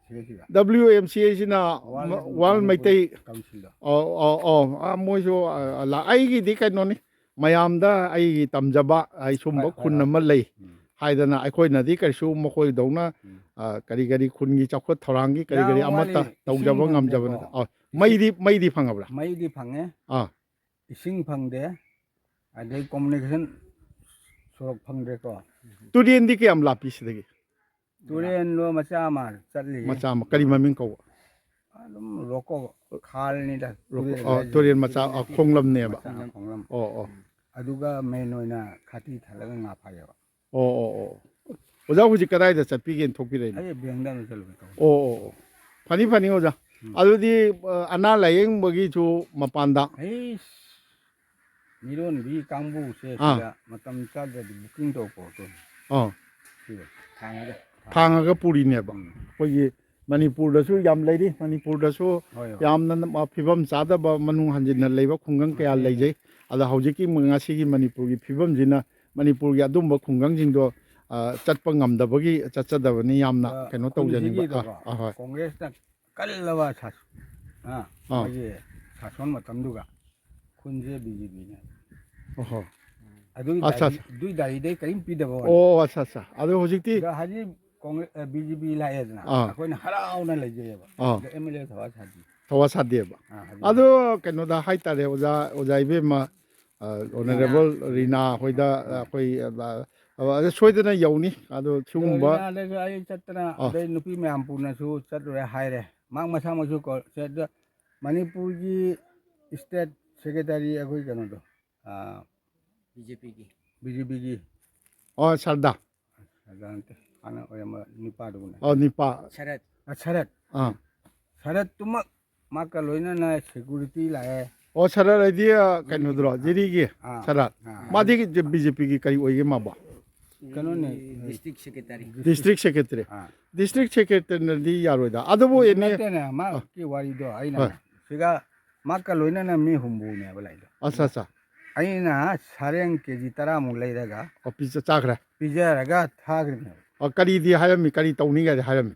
ꯁꯤꯗꯩꯁꯤꯗ꯫ W M C ꯍꯥꯏꯁꯤꯅ World ꯃ-, World Manipur ꯃꯩꯇꯩ Councilꯗꯣ꯫ ꯑꯣ, ꯑꯣ, ꯑꯣ꯫ ꯑꯥ, ꯃꯣꯏꯁꯨ, ꯑꯥ, ꯂꯥ-, ꯑꯩꯒꯤꯗꯤ ꯀꯩꯅꯣꯅꯤ, ꯃꯌꯥꯝꯗ ꯑꯩꯒꯤ ꯇꯝꯖꯕ, ꯑꯩ ꯁꯨꯝꯕ ꯍꯣꯏ, ꯍꯣꯏ, ꯈꯨꯟ ꯍꯣꯏ꯫ ꯑꯃ ꯂꯩ ꯎꯝ꯫ ꯍꯥꯏꯗꯅ ꯑꯩꯈꯣꯏꯅꯗꯤ ꯀꯩꯁꯨ ꯃꯈꯣꯏꯗꯧꯅ, ꯎꯝ꯫ ꯑꯥ, ꯀꯔꯤ ꯀꯔꯤ ꯈꯨꯟꯒꯤ ꯆꯥꯎꯈꯠ ꯊꯧꯔꯥꯡꯒꯤ ꯀꯔꯤ ꯀꯔꯤ ꯌꯥꯝ ꯑꯃꯠꯇ ꯋꯥꯠꯂꯤ, ꯇꯧꯖꯕ ꯏꯁꯤꯡ ꯉꯝꯖꯕ ꯐꯪꯗ꯭ꯔꯦꯀꯣ꯫ ꯅꯠꯇꯦ꯫ ꯑꯣ, ꯏꯁꯤꯡ ꯃꯩꯗꯤ, ꯃꯩꯗꯤ ꯐꯪꯉꯕ꯭ꯔꯥ? ꯃꯩꯗꯤ ꯐꯪꯉꯦ꯫ ꯑꯥ꯫ ꯏꯁꯤꯡ ꯐꯪꯗꯦ, ꯑꯗꯩ communication ꯁꯣꯔꯣꯛ ꯐꯪꯗ꯭ꯔꯦꯀꯣ꯫ ꯇꯨꯔꯦꯟꯗꯤ ꯀꯌꯥꯝ ꯂꯥꯞꯄꯤ ꯁꯤꯗꯒꯤ? ꯇꯨꯔꯦꯟꯗꯣ ꯃꯆꯥ ꯑꯃ ꯆꯠꯂꯤ꯫ ꯃꯆꯥ ꯑꯃ, ꯀꯔꯤ ꯃꯃꯤꯡ ꯀꯧꯕ? ꯑꯗꯨꯝ ꯔꯣꯀꯣ ꯈꯥꯜꯅꯤꯗ, ꯔꯣꯀꯣ, ꯇꯨꯔꯦꯟ ꯑꯣ, ꯍꯥꯏꯁꯦ꯫ ꯇꯨꯔꯦꯟ ꯃꯆꯥ, ꯑ, ꯈꯣꯡꯂꯝꯅꯦꯕ꯫ ꯃꯆꯥ ꯈꯣꯡꯂꯝ꯫ ꯑꯣ, ꯑꯣ꯫ ꯑꯗꯨꯒ main ꯑꯣꯏꯅ ꯈꯥꯇꯤ ꯊꯜꯂꯒ ꯉꯥ ꯐꯥꯏꯌꯦꯕ꯫ ꯑꯣ, ꯑꯣ, ꯑꯣ꯫ ꯑꯣꯖꯥ ꯍꯧꯖꯤꯛ ꯀꯗꯥꯏꯗ ꯆꯠꯄꯤꯒꯦꯅ ꯊꯣꯛꯄꯤꯔꯛꯏꯅꯣ? ꯑꯩ ꯕꯦꯡꯗ ꯑꯃ ꯆꯠꯂꯨꯒꯦ ꯇꯧꯕ꯫ ꯑꯣ, ꯑꯣ, ꯑꯣ꯫ ꯐꯅꯤ, ꯐꯅꯤ, ꯑꯣꯖꯥ꯫ ꯎꯝ꯫ ꯑꯗꯨꯗꯤ, ꯑ, ꯑꯅꯥ ꯂꯥꯌꯦꯡꯕꯒꯤꯁꯨ ꯃꯄꯥꯟꯗ? ꯑꯩꯁ, ꯃꯤꯔꯣꯟꯕꯤ ꯀꯥꯡꯕꯨꯁꯦ ꯑꯥ꯫ ꯁꯤꯗ ꯃꯇꯝ ꯆꯥꯗ꯭ꯔꯗꯤ booking ꯇꯧ ꯄꯣꯠꯇꯣ꯫ ꯑꯥ꯫ ꯁꯤꯗ ꯊꯥꯡꯉꯒ꯫ ꯊꯥꯡꯉꯒ ꯄꯨꯔꯤꯅꯦꯕ꯫ ꯎꯝ꯫ ꯑꯩꯈꯣꯏꯒꯤ ꯃꯅꯤꯄꯨꯔꯗꯁꯨ ꯌꯥꯝ ꯂꯩꯔꯤ꯫ ꯃꯅꯤꯄꯨꯔꯗꯁꯨ ꯍꯣꯏ, ꯍꯣꯏ꯫ ꯌꯥꯝꯅ ꯃ-, ꯐꯤꯕꯝ ꯆꯥꯗꯕ ꯃꯅꯨꯡ ꯍꯟꯖꯤꯟꯅ ꯂꯩꯕ ꯈꯨꯡꯒꯪ ꯀꯌꯥ ꯃꯁꯤꯅꯤ꯫ ꯂꯩꯖꯩ꯫ ꯑꯗ ꯍꯧꯖꯤꯛꯀꯤ ꯃ-, ꯉꯁꯤꯒꯤ ꯃꯅꯤꯄꯨꯔꯒꯤ ꯐꯤꯕꯝꯁꯤꯅ ꯃꯅꯤꯄꯨꯔꯒꯤ ꯑꯗꯨꯝꯕ ꯈꯨꯡꯒꯪꯁꯤꯡꯗꯣ, ꯑ, ꯆꯠꯄ ꯉꯝꯗꯕꯒꯤ ꯆꯠꯆꯗꯕꯅꯤ꯫ ꯌꯥꯝꯅ ꯑ, ꯀꯩꯅꯣ ꯇꯧꯖꯅꯤꯡꯕ꯫ ꯀꯨꯝꯁꯤꯒꯤꯗꯀꯣ ꯑ, ꯑ, ꯍꯣꯏ꯫ ꯀꯣꯡꯒ꯭ꯔꯦꯁꯅ ꯀꯜꯂꯕ ꯁꯥ-, ꯑ, ꯑꯥ꯫ ꯃꯣꯏꯒꯤ ꯁꯥꯁꯣꯟ ꯃꯇꯝꯗꯨꯒ ꯈꯨꯟꯁꯦ ꯕꯤ ꯖꯦ ꯄꯤꯅꯦ꯫ ꯑꯣꯍꯣ꯫ ꯑꯗꯨꯒꯤ ꯑꯠꯆꯥ, ꯗꯥꯏꯔꯤ- ꯑꯗꯨꯒꯤ ꯗꯥꯏꯔꯤꯗꯩ ꯀꯔꯤꯝ ꯄꯤꯗꯕ ꯋꯥꯅꯤ꯫ ꯑꯣ, ꯑꯠꯆꯥ, ꯑꯠꯆꯥ꯫ ꯑꯗꯣ ꯍꯧꯖꯤꯛꯇꯤ ꯑꯗꯣ ꯍꯧꯖꯤꯛ ꯀꯣꯡꯒ꯭ꯔꯦꯁ ꯕꯤ ꯖꯦ ꯄꯤ ꯂꯥꯛꯑꯦꯗꯅ ꯑꯥ꯫ ꯑꯩꯈꯣꯏꯅ ꯍꯔꯥꯎꯅ ꯂꯩꯖꯩꯑꯕ꯫ ꯑꯥ꯫ ꯑꯗꯣ ꯑꯦꯝ ꯑꯦꯜ ꯑꯦ ꯊꯋꯥ ꯁꯥꯗꯦ꯫ ꯊꯋꯥ ꯁꯥꯗꯦꯕ꯫ ꯑꯥ, ꯍꯧꯖꯤꯛ ꯑꯗꯣ ꯀꯩꯅꯣꯗ ꯍꯥꯏꯇꯥꯔꯦ ꯑꯣꯖꯥ, ꯑꯣꯖꯥ ꯏꯕꯦꯝꯃ, ꯑ, ꯑꯣꯅꯔꯦꯕꯜ ꯔꯤꯅꯥ ꯍꯣꯏꯗ ꯑꯩꯈꯣꯏ, ꯑ, ꯑ, ꯑꯗ ꯁꯣꯏꯗꯅ ꯌꯧꯅꯤ꯫ ꯑꯗꯣ ꯁꯤꯒꯨꯝꯕ ꯔꯤꯅꯥꯗꯁꯨ ꯑꯩ ꯆꯠꯇꯅ ꯑꯥ꯫ ꯑꯗꯩ ꯅꯨꯄꯤ ꯃꯌꯥꯝ ꯄꯨꯅꯁꯨ ꯆꯠꯂꯨꯔꯦ ꯍꯥꯏꯔꯦ꯫ ꯃꯥ ꯃꯁꯥꯃꯛꯁꯨ ꯀꯣ-, ꯆꯠ-, ꯃꯅꯤꯄꯨꯔꯒꯤ ꯏꯁꯇꯦꯠ ꯁꯦꯀ꯭ꯔꯦꯇꯔꯤ ꯑꯩꯈꯣꯏ ꯀꯩꯅꯣꯗꯣ, ꯑꯥ, ꯕꯤ ꯖꯦ ꯄꯤꯒꯤ꯫ ꯕꯤ ꯖꯦ ꯄꯤꯒꯤ ꯑꯣ, ꯁꯔꯗꯥ꯫ ꯁꯔꯗꯥ ꯅꯠꯇꯦ, ꯍꯥꯟꯅ ꯑꯣꯏꯔꯝꯕ ꯅꯨꯄꯥꯗꯨꯕꯨꯅꯦ꯫ ꯑꯣ, ꯅꯤꯄꯥ꯫ ꯁꯔꯠ꯫ ꯑ, ꯁꯔꯠ꯫ ꯑꯥ꯫ ꯁꯔꯠꯇꯨꯃꯛ ꯃꯥꯀ ꯂꯣꯏꯅꯅ ꯁꯦꯀ꯭ꯌꯨꯔꯤꯇꯤ ꯂꯥꯛꯑꯦ꯫ ꯑꯣ, ꯁꯔꯠ ꯍꯥꯏꯗꯤ, ꯑ, ꯀꯩꯅꯣꯗꯨꯔꯣ, ꯖꯤꯔꯤꯒꯤ ꯑꯥ꯫ ꯁꯔꯠ꯫ ꯑꯥ꯫ ꯃꯥꯗꯤ ꯕꯤ ꯖꯦ ꯄꯤꯒꯤ ꯀꯔꯤ ꯑꯣꯏꯒꯦ ꯃꯥꯕꯣ? ꯀꯩꯅꯣꯅꯦ, ꯗꯤꯁꯇ꯭ꯔꯤꯛ ꯁꯦꯀ꯭ꯔꯦꯇꯔꯤ꯫ District secretary. ꯑꯥ꯫ ꯗꯤꯁꯇ꯭ꯔꯤꯛ ꯁꯦꯀ꯭ꯔꯦꯇꯔꯤꯅꯗꯤ ꯌꯥꯔꯣꯏꯗ꯫ ꯑꯗꯨꯕꯨ ꯑꯦꯅꯤ ꯅꯠꯇꯦꯅꯦ, ꯃꯥꯒꯤ ꯋꯥꯔꯤꯗꯣ ꯑꯩꯅ ꯍꯣꯏ꯫ ꯁꯤꯒ ꯃꯥꯀ ꯂꯣꯏꯅꯅ ꯃꯤ ꯍꯨꯝꯐꯨꯅꯦꯕ ꯂꯩꯗꯣ꯫ ꯑꯠꯆꯥ, ꯑꯠꯆꯥ꯫ ꯑꯩꯅ ꯁꯔꯦꯡ ꯀꯦ ꯖꯤ ꯇꯔꯥꯃꯨꯛ ꯂꯩꯔꯒ ꯑꯣ, ꯄꯤꯖ-, ꯆꯥꯈ꯭ꯔꯦ꯫ ꯄꯤꯖꯔꯒ ꯊꯥꯈ꯭ꯔꯤꯅꯦꯕ꯫ ꯑꯣ, ꯀꯔꯤꯗꯤ ꯍꯥꯏꯔꯝꯃꯤ? ꯀꯔꯤ ꯇꯧꯅꯤ ꯀꯥꯏꯗꯤ ꯍꯥꯏꯔꯝꯃꯤ?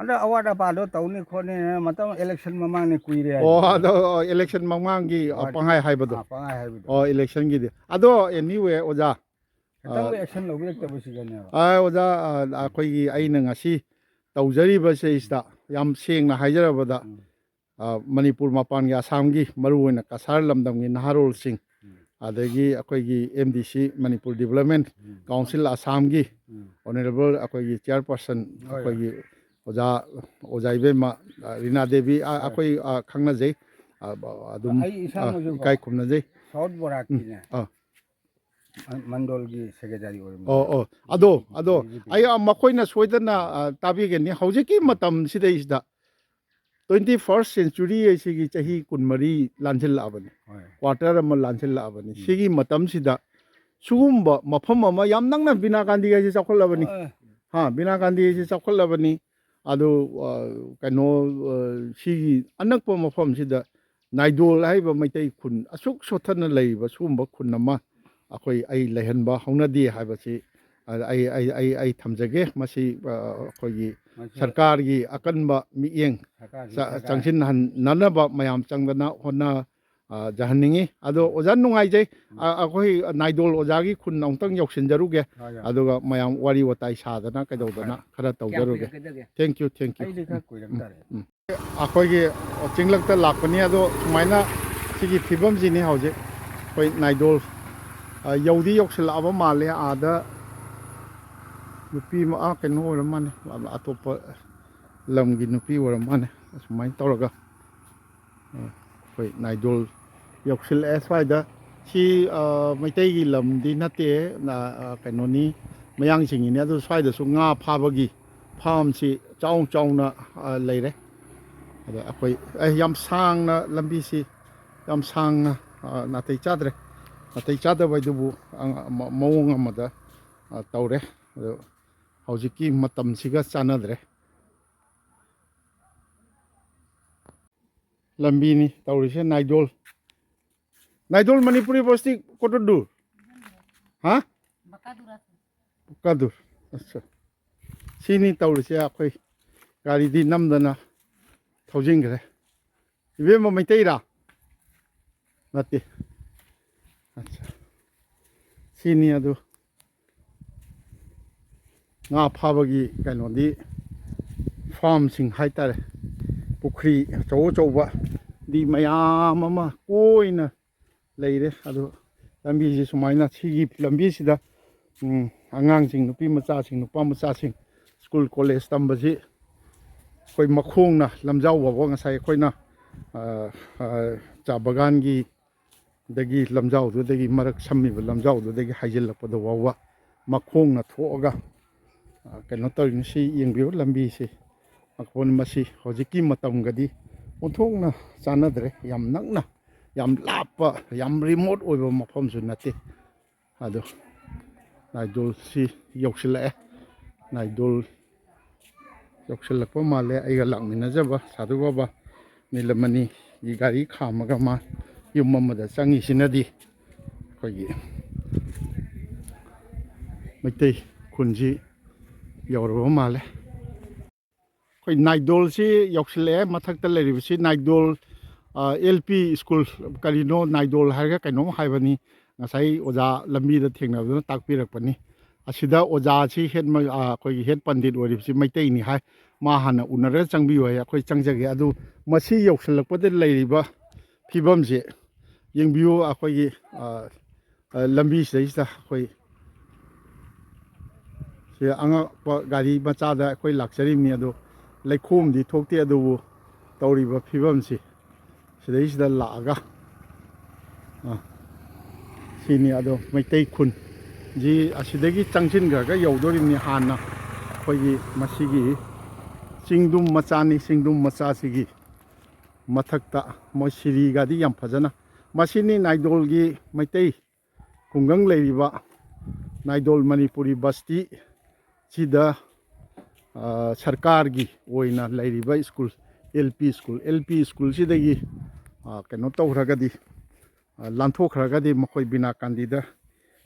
ꯑꯗꯣ ꯑꯋꯥꯠ ꯑꯄꯥꯗꯣ ꯇꯧꯅꯤ ꯈꯣꯠꯅꯤ ꯃꯇꯝ ꯏꯂꯦꯛꯁꯟ ꯃꯃꯥꯡꯅꯤ ꯀꯨꯏꯔꯦ ꯑꯣ, ꯍꯥꯏꯗꯣ꯫ ꯑꯗꯣ, ꯑꯣ, ꯏꯂꯦꯛꯁꯟ ꯃꯃꯥꯡꯒꯤ, ꯑ, ꯋꯥꯔꯤ꯫ ꯄꯪꯍꯥꯏ ꯍꯥꯏꯕꯗꯣ꯫ ꯑꯥ, ꯄꯪꯍꯥꯏ ꯍꯥꯏꯕꯗꯣ꯫ ꯑꯣ, ꯏꯂꯦꯛꯁꯟꯒꯤꯗꯤ꯫ ꯑꯗꯣ, ꯑꯦꯅꯤꯋꯦ, ꯑꯣꯖꯥ, ꯈꯤꯇꯪ ꯑꯦꯛꯁꯟ ꯂꯧꯕꯤꯔꯛꯇꯕꯁꯤꯗꯅꯦꯕ꯫ ꯑ, ꯑꯣꯖꯥ, ꯑ, ꯑꯩꯈꯣꯏꯒꯤ ꯑꯩꯅ ꯉꯁꯤ ꯇꯧꯖꯔꯤꯕꯁꯤꯗꯩꯁꯤꯗ ꯌꯥꯝ ꯁꯦꯡꯅ ꯍꯥꯏꯖꯔꯕꯗ, ꯎꯝ꯫ ꯑ, ꯃꯅꯤꯄꯨꯔ ꯃꯄꯥꯟꯒꯤ ꯑꯁꯥꯝꯒꯤ, ꯃꯔꯨꯑꯣꯏꯅ ꯀꯁꯥꯔ ꯂꯝꯗꯝꯒꯤ ꯅꯍꯥꯔꯣꯜꯁꯤꯡ, ꯎꯝ꯫ ꯑꯗꯒꯤ ꯑꯩꯈꯣꯏꯒꯤ ꯑꯦꯝ ꯗꯤ ꯁꯤ, ꯃꯅꯤꯄꯨꯔ ꯗꯤꯕꯂꯞꯃꯦꯟ ꯎꯝ꯫ ꯀꯥꯎꯟꯁꯤꯜ ꯑꯁꯥꯝꯒꯤ ꯎꯝ꯫ ꯑꯣꯅꯔꯦꯕꯜ ꯑꯩꯈꯣꯏꯒꯤ ꯆꯤꯌꯔꯄꯔꯁꯟ, ꯍꯣꯏ꯫ ꯑꯩꯈꯣꯏꯒꯤ ꯑꯣꯖꯥ, ꯑꯣꯖꯥ ꯏꯕꯦꯝꯃ, ꯑ, ꯔꯤꯅꯥ ꯗꯦꯕꯤ, ꯑ, ꯍꯣꯏ꯫ ꯑꯩꯈꯣꯏ, ꯑ, ꯈꯪꯅꯖꯩ, ꯑ, ꯑꯗꯨꯝ, ꯑꯩ ꯏꯁꯥꯃꯛꯁꯨ ꯑ, ꯀꯣ, ꯏꯀꯥꯏ ꯈꯨꯝꯅꯖꯩ꯫ ꯁꯥꯎꯠ ꯕꯣꯔꯥꯛꯀꯤꯅꯦ꯫ ꯑ꯫ ꯃꯟꯗꯣꯜꯒꯤ ꯁꯦꯀ꯭ꯔꯦꯇꯔꯤ ꯑꯣꯏꯔꯝꯃꯤ꯫ ꯑꯣ, ꯑꯣ, ꯑꯗꯣ, ꯑꯗꯣ, ꯕꯤ ꯖꯦ ꯄꯤ꯫ ꯑꯩ, ꯑ, ꯃꯈꯣꯏꯅ ꯁꯣꯏꯗꯅ, ꯑ, ꯇꯥꯕꯤꯒꯅꯤ꯫ ꯍꯧꯖꯤꯛꯀꯤ ꯃꯇꯝꯁꯤꯗꯩꯁꯤꯗ, twenty first century ꯍꯥꯏꯁꯤꯒꯤ ꯆꯍꯤ ꯀꯨꯟꯃꯔꯤ ꯂꯥꯟꯁꯤꯜꯂꯛꯑꯕꯅꯤ, ꯍꯣꯏ꯫ ꯀ꯭ꯋꯥꯇꯔ ꯑꯃ ꯂꯥꯟꯁꯤꯜꯂꯛꯑꯕꯅꯤ꯫ ꯎꯝ꯫ ꯁꯤꯒꯤ ꯃꯇꯝꯁꯤꯗ ꯁꯤꯒꯨꯝꯕ ꯃꯐꯝ ꯑꯃ, ꯌꯥꯝ ꯅꯛꯅ ꯕꯤꯅꯥ ꯒꯥꯟꯙꯤ ꯍꯥꯏꯁꯤ ꯆꯥꯎꯈꯠꯂꯕꯅꯤ꯫ ꯍꯣꯏ꯫ ꯍꯥ, ꯕꯤꯅꯥ ꯒꯥꯟꯙꯤ ꯍꯥꯏꯁꯤ ꯆꯥꯎꯈꯠꯂꯕꯅꯤ꯫ ꯑꯗꯨ, ꯑ, ꯀꯩꯅꯣ, ꯑ, ꯁꯤꯒꯤ ꯑꯅꯛꯄ ꯃꯐꯝꯁꯤꯗ ꯅꯥꯏꯗꯣꯜ ꯍꯥꯏꯔꯤꯕ ꯃꯩꯇꯩ ꯈꯨꯟ ꯑꯁꯨꯛ ꯁꯣꯠꯊꯅ ꯂꯩꯔꯤꯕ ꯁꯤꯒꯨꯝꯕ ꯈꯨꯟ ꯑꯃ ꯑꯩꯈꯣꯏ, ꯑꯩ ꯂꯩꯍꯟꯕ ꯍꯧꯅꯗꯦ ꯍꯥꯏꯕꯁꯤ, ꯑ, ꯑꯩ, ꯑꯩ, ꯑꯩ, ꯑꯩ ꯊꯝꯖꯒꯦ꯫ ꯃꯁꯤ, ꯑ, ꯑꯩꯈꯣꯏꯒꯤ ꯃꯁꯤ ꯁꯔꯀꯥꯔꯒꯤ ꯑꯀꯟꯕ ꯃꯤꯠꯌꯦꯡ ꯁꯔꯀꯥꯔꯒꯤ ꯆ-, ꯁꯔꯀꯥꯔ꯫ ꯆꯪꯁꯤꯟꯍꯟꯅꯅꯕ ꯃꯌꯥꯝ ꯆꯪꯗꯅ ꯍꯣꯠꯅ-, ꯑ, ꯖꯍꯟꯅꯤꯡꯉꯤ꯫ ꯑꯗꯣ ꯑꯣꯖꯥ ꯅꯨꯡꯉꯥꯏꯖꯩ꯫ ꯑ, ꯑꯩꯈꯣꯏ ꯅꯥꯏꯗꯣꯜ ꯑꯣꯖꯥꯒꯤ ꯈꯨꯟ ꯑꯃꯨꯛꯇꯪ ꯌꯧꯁꯤꯟꯖꯔꯨꯒꯦ꯫ ꯑꯗꯨꯒ ꯃꯌꯥꯝ ꯋꯥꯔꯤ ꯋꯥꯇꯥꯏ ꯁꯥꯗꯅ ꯀꯩꯗꯧꯗꯅ ꯈꯔ ꯇꯧꯖꯔꯨꯒꯦ꯫ Thank you, thank you꯫ ꯑꯩꯈꯣꯏꯒꯤ ꯆꯤꯡꯂꯛꯇ ꯂꯥꯛꯄꯅꯤ, ꯑꯗꯣ ꯁꯨꯃꯥꯏꯅ ꯁꯤꯒꯤ ꯐꯤꯕꯝꯁꯤꯅꯤ ꯍꯧꯖꯤꯛ꯫ ꯑꯩꯈꯣꯏ ꯅꯥꯏꯗꯣꯜ, ꯑ, ꯌꯧꯗꯤ ꯌꯧꯁꯤꯜꯂꯛꯑꯕ ꯃꯥꯜꯂꯦ꯫ ꯑꯥꯗ ꯅꯨꯄꯤ ꯑꯃ, ꯑꯥ, ꯀꯩꯅꯣ ꯑꯣꯏꯔ ꯃꯥꯜꯂꯦ, ꯑꯇꯣꯞꯄ ꯂꯝꯒꯤ ꯅꯨꯄꯤ ꯑꯣꯏꯔ ꯃꯥꯜꯂꯦ꯫ ꯑꯁꯨꯃꯥꯏꯅ ꯇꯧꯔꯒ ꯑꯩꯈꯣꯏ ꯅꯥꯏꯗꯣꯜ ꯌꯧꯁꯤꯜꯂꯛꯑꯦ ꯁ꯭ꯋꯥꯏꯗ꯫ ꯁꯤ, ꯑ, ꯃꯩꯇꯩꯒꯤ ꯂꯝꯗꯤ ꯅꯠꯇꯦ, ꯅ-, ꯑ, ꯀꯩꯅꯣꯅꯤ, ꯃꯌꯥꯡꯁꯤꯡꯒꯤꯅꯤ꯫ ꯑꯗꯨ ꯁ꯭ꯋꯥꯏꯗꯁꯨ ꯉꯥ ꯐꯥꯕꯒꯤ ꯐꯥꯝꯁꯤ ꯆꯥꯎ ꯆꯥꯎꯅ, ꯑ, ꯂꯩꯔꯦ꯫ ꯑꯗ ꯑꯩꯈꯣꯏ, ꯑꯦ, ꯌꯥꯝ ꯁꯥꯡꯅ ꯂꯝꯕꯤꯁꯤ, ꯌꯥꯝ ꯁꯥꯡꯅ, ꯑ, ꯅꯥꯇꯩ ꯆꯥꯗ꯭ꯔꯦ꯫ ꯅꯥꯇꯩ ꯆꯥꯗꯕ ꯍꯥꯏꯗꯨꯕꯨ, ꯑ, ꯃ-, ꯃꯑꯣꯡ ꯑꯃꯗ, ꯑ, ꯇꯧꯔꯦ꯫ ꯑꯗꯨ ꯍꯧꯖꯤꯛꯀꯤ ꯃꯇꯝꯁꯤꯒ ꯆꯥꯟꯅꯗ꯭ꯔꯦ꯫ ꯂꯝꯕꯤꯅꯤ ꯇꯧꯔꯤꯁꯦ꯫ ꯅꯥꯏꯗꯣꯜ, ꯅꯥꯏꯗꯣꯜ ꯃꯅꯤꯄꯨꯔꯤ ꯕꯁꯇꯤ ꯀꯣꯇꯗꯨꯔ? ꯍꯥ? ꯕꯀꯥꯗꯨꯔ꯫ ꯑꯠꯁꯥ꯫ ꯁꯤꯅꯤ ꯇꯧꯔꯤꯁꯦ꯫ ꯑꯩꯈꯣꯏ ꯒꯥꯔꯤꯗꯤ ꯅꯝꯗꯅ ꯊꯧꯖꯤꯟꯈ꯭ꯔꯦ꯫ ꯏꯕꯦꯝꯃ ꯃꯩꯇꯩꯔꯥ? ꯅꯠꯇꯦ꯫ ꯑꯠꯁꯥ꯫ ꯁꯤꯅꯤ ꯑꯗꯨ꯫ ꯉꯥ ꯐꯥꯕꯒꯤ ꯀꯩꯅꯣꯗꯤ, ꯐꯥꯝꯁꯤꯡ ꯍꯥꯏꯇꯥꯔꯦ, ꯄꯨꯈ꯭ꯔꯤ ꯑꯆꯧ ꯑꯆꯧꯕꯗꯤ ꯃꯌꯥꯝ ꯑꯃ ꯀꯣꯏꯅ ꯂꯩꯔꯦ꯫ ꯑꯗꯨ ꯂꯝꯕꯤꯁꯤ ꯁꯨꯃꯥꯏꯅ, ꯁꯤꯒꯤ ꯂꯝꯕꯤꯁꯤꯗ, ꯎꯝ, ꯑꯉꯥꯡꯁꯤꯡ, ꯅꯨꯄꯤ ꯃꯆꯥꯁꯤꯡ, ꯅꯨꯄꯥ ꯃꯆꯥꯁꯤꯡ ꯁ꯭ꯀꯨꯜ ꯀꯣꯂꯦꯖ ꯇꯝꯕꯁꯤ ꯑꯩꯈꯣꯏ ꯃꯈꯣꯡꯅ ꯂꯝꯖꯥꯎ ꯐꯥꯎꯕ, ꯉꯁꯥꯏ ꯑꯩꯈꯣꯏꯅ, ꯑ, ꯑ, ꯆꯥ ꯕꯒꯥꯟꯒꯤ ꯗꯒꯤ ꯂꯝꯖꯥꯎꯗꯨꯗꯒꯤ, ꯃꯔꯛ ꯁꯝꯃꯤꯕ ꯂꯝꯖꯥꯎꯗꯨꯗꯒꯤ ꯍꯥꯏꯖꯤꯜꯂꯛꯄꯗ ꯐꯥꯎꯕ ꯃꯈꯣꯡꯅ ꯊꯣꯛꯑꯒ, ꯑ, ꯀꯩꯅꯣ ꯇꯧꯔꯤꯅꯤ꯫ ꯁꯤ ꯌꯦꯡꯕꯤꯌꯨ, ꯂꯝꯕꯤꯁꯤ꯫ ꯃꯈꯣꯟ ꯃꯁꯤ ꯍꯧꯖꯤꯛꯀꯤ ꯃꯇꯝꯒꯗꯤ ꯑꯣꯟꯊꯣꯛꯅ ꯆꯥꯟꯅꯗ꯭ꯔꯦ꯫ ꯌꯥꯝ ꯅꯛꯅ, ꯌꯥꯝ ꯂꯥꯞꯄ, ꯌꯥꯝ ꯔꯤꯃꯣꯠ ꯑꯣꯏꯕ ꯃꯐꯝꯁꯨ ꯅꯠꯇꯦ꯫ ꯑꯗꯣ ꯅꯥꯏꯗꯣꯜꯁꯤ ꯌꯧꯁꯤꯜꯂꯛꯑꯦ꯫ ꯅꯥꯏꯗꯣꯜ ꯌꯧꯁꯤꯜꯂꯛꯄ ꯃꯥꯜꯂꯦ꯫ ꯑꯩꯒ ꯂꯥꯛꯃꯤꯟꯅꯖꯕ ꯁꯥꯙꯨ ꯕꯥꯕꯥ ꯅꯤꯂꯃꯅꯤꯒꯤ ꯒꯥꯔꯤ ꯈꯥꯝꯃꯒ ꯃꯥ ꯌꯨꯝ ꯑꯃꯗ ꯆꯪꯉꯤꯁꯤꯅꯗꯤ ꯑꯩꯈꯣꯏꯒꯤ ꯃꯩꯇꯩ ꯈꯨꯟꯁꯤ ꯌꯧꯔꯕ ꯃꯥꯜꯂꯦ꯫ ꯑꯩꯈꯣꯏ ꯅꯥꯏꯗꯣꯜꯁꯤ ꯌꯧꯁꯤꯜꯂꯛꯑꯦ꯫ ꯃꯊꯛꯇ ꯂꯩꯔꯤꯕꯁꯤ ꯅꯥꯏꯗꯣꯜ, ꯑꯦꯜ ꯄꯤ ꯁ꯭ꯀꯨꯜ, ꯀꯔꯤꯅꯣ, ꯅꯥꯏꯗꯣꯜ ꯍꯥꯏꯔꯒ ꯀꯩꯅꯣꯝ ꯍꯥꯏꯕꯅꯤ, ꯉꯁꯥꯏ ꯑꯣꯖꯥ ꯂꯝꯕꯤꯗ ꯊꯦꯡꯅꯕꯗꯨꯅ ꯇꯥꯛꯄꯤꯔꯛꯄꯅꯤ꯫ ꯑꯁꯤꯗ ꯑꯣꯖꯥꯁꯤ ꯍꯦꯠ ꯃ-, ꯑ, ꯑꯩꯈꯣꯏꯒꯤ ꯍꯦꯠ ꯄꯟꯗꯤꯠ ꯑꯣꯏꯔꯤꯕꯁꯤ ꯃꯩꯇꯩꯅꯤ ꯍꯥꯏ꯫ ꯃꯥ ꯍꯥꯟꯅ ꯎꯅꯔꯒ ꯆꯪꯕꯤꯌꯨ ꯍꯥꯏ꯫ ꯑꯩꯈꯣꯏ ꯆꯪꯖꯒꯦ꯫ ꯑꯗꯨ ꯃꯁꯤ ꯌꯧꯁꯤꯜꯂꯛꯄꯗ ꯂꯩꯔꯤꯕ ꯐꯤꯕꯝꯁꯦ ꯌꯦꯡꯕꯤꯌꯨ꯫ ꯑꯩꯈꯣꯏꯒꯤ, ꯑ, ꯑ, ꯂꯝꯕꯤꯁꯤꯗꯩꯁꯤꯗ ꯑꯩꯈꯣꯏ ꯁꯤ ꯑꯉꯛꯄ ꯒꯥꯔꯤ ꯃꯆꯥꯗ ꯑꯩꯈꯣꯏ ꯂꯥꯛꯆꯔꯤꯕꯅꯤ꯫ ꯑꯗꯣ ꯂꯩꯈꯣꯝꯗꯤ ꯊꯣꯛꯇꯦ, ꯑꯗꯨꯕꯨ ꯇꯧꯔꯤꯕ ꯐꯤꯕꯝꯁꯤ ꯁꯤꯗꯩꯁꯤꯗ ꯂꯥꯛꯑꯒ, ꯑ, ꯁꯤꯅꯤ꯫ ꯑꯗꯣ ꯃꯩꯇꯩ ꯈꯨꯟꯁꯤ ꯑꯁꯤꯗꯒꯤ ꯆꯪꯁꯤꯟꯈ꯭ꯔꯒ ꯌꯧꯗꯣꯔꯤꯕꯅꯤ꯫ ꯍꯥꯟꯅ ꯑꯩꯈꯣꯏꯒꯤ ꯃꯁꯤꯒꯤ ꯆꯤꯡꯗꯨꯝ ꯃꯆꯥꯅꯤ꯫ ꯆꯤꯡꯗꯨꯝ ꯃꯆꯥꯁꯤꯒꯤ ꯃꯊꯛꯇ ꯃꯣꯏ ꯁꯤꯔꯤꯒꯗꯤ ꯌꯥꯝ ꯐꯖꯅ, ꯃꯁꯤꯅꯤ ꯅꯥꯏꯗꯣꯜꯒꯤ ꯃꯩꯇꯩ ꯈꯨꯡꯒꯪ ꯂꯩꯔꯤꯕ ꯅꯥꯏꯗꯣꯜ ꯃꯅꯤꯄꯨꯔꯤ ꯕꯁꯇꯤ ꯁꯤꯗ, ꯑ, ꯁꯔꯀꯥꯔꯒꯤ ꯑꯣꯏꯅ ꯂꯩꯔꯤꯕ school, L P school, L P ꯁ꯭ꯀꯨꯜꯁꯤꯗꯒꯤ, ꯑ, ꯀꯩꯅꯣ ꯇꯧꯈ꯭ꯔꯒꯗꯤ, ꯑ, ꯂꯥꯟꯊꯣꯛꯈ꯭ꯔꯒꯗꯤ ꯃꯈꯣꯏ ꯕꯤꯅꯥ ꯀꯥꯟꯗꯤꯗ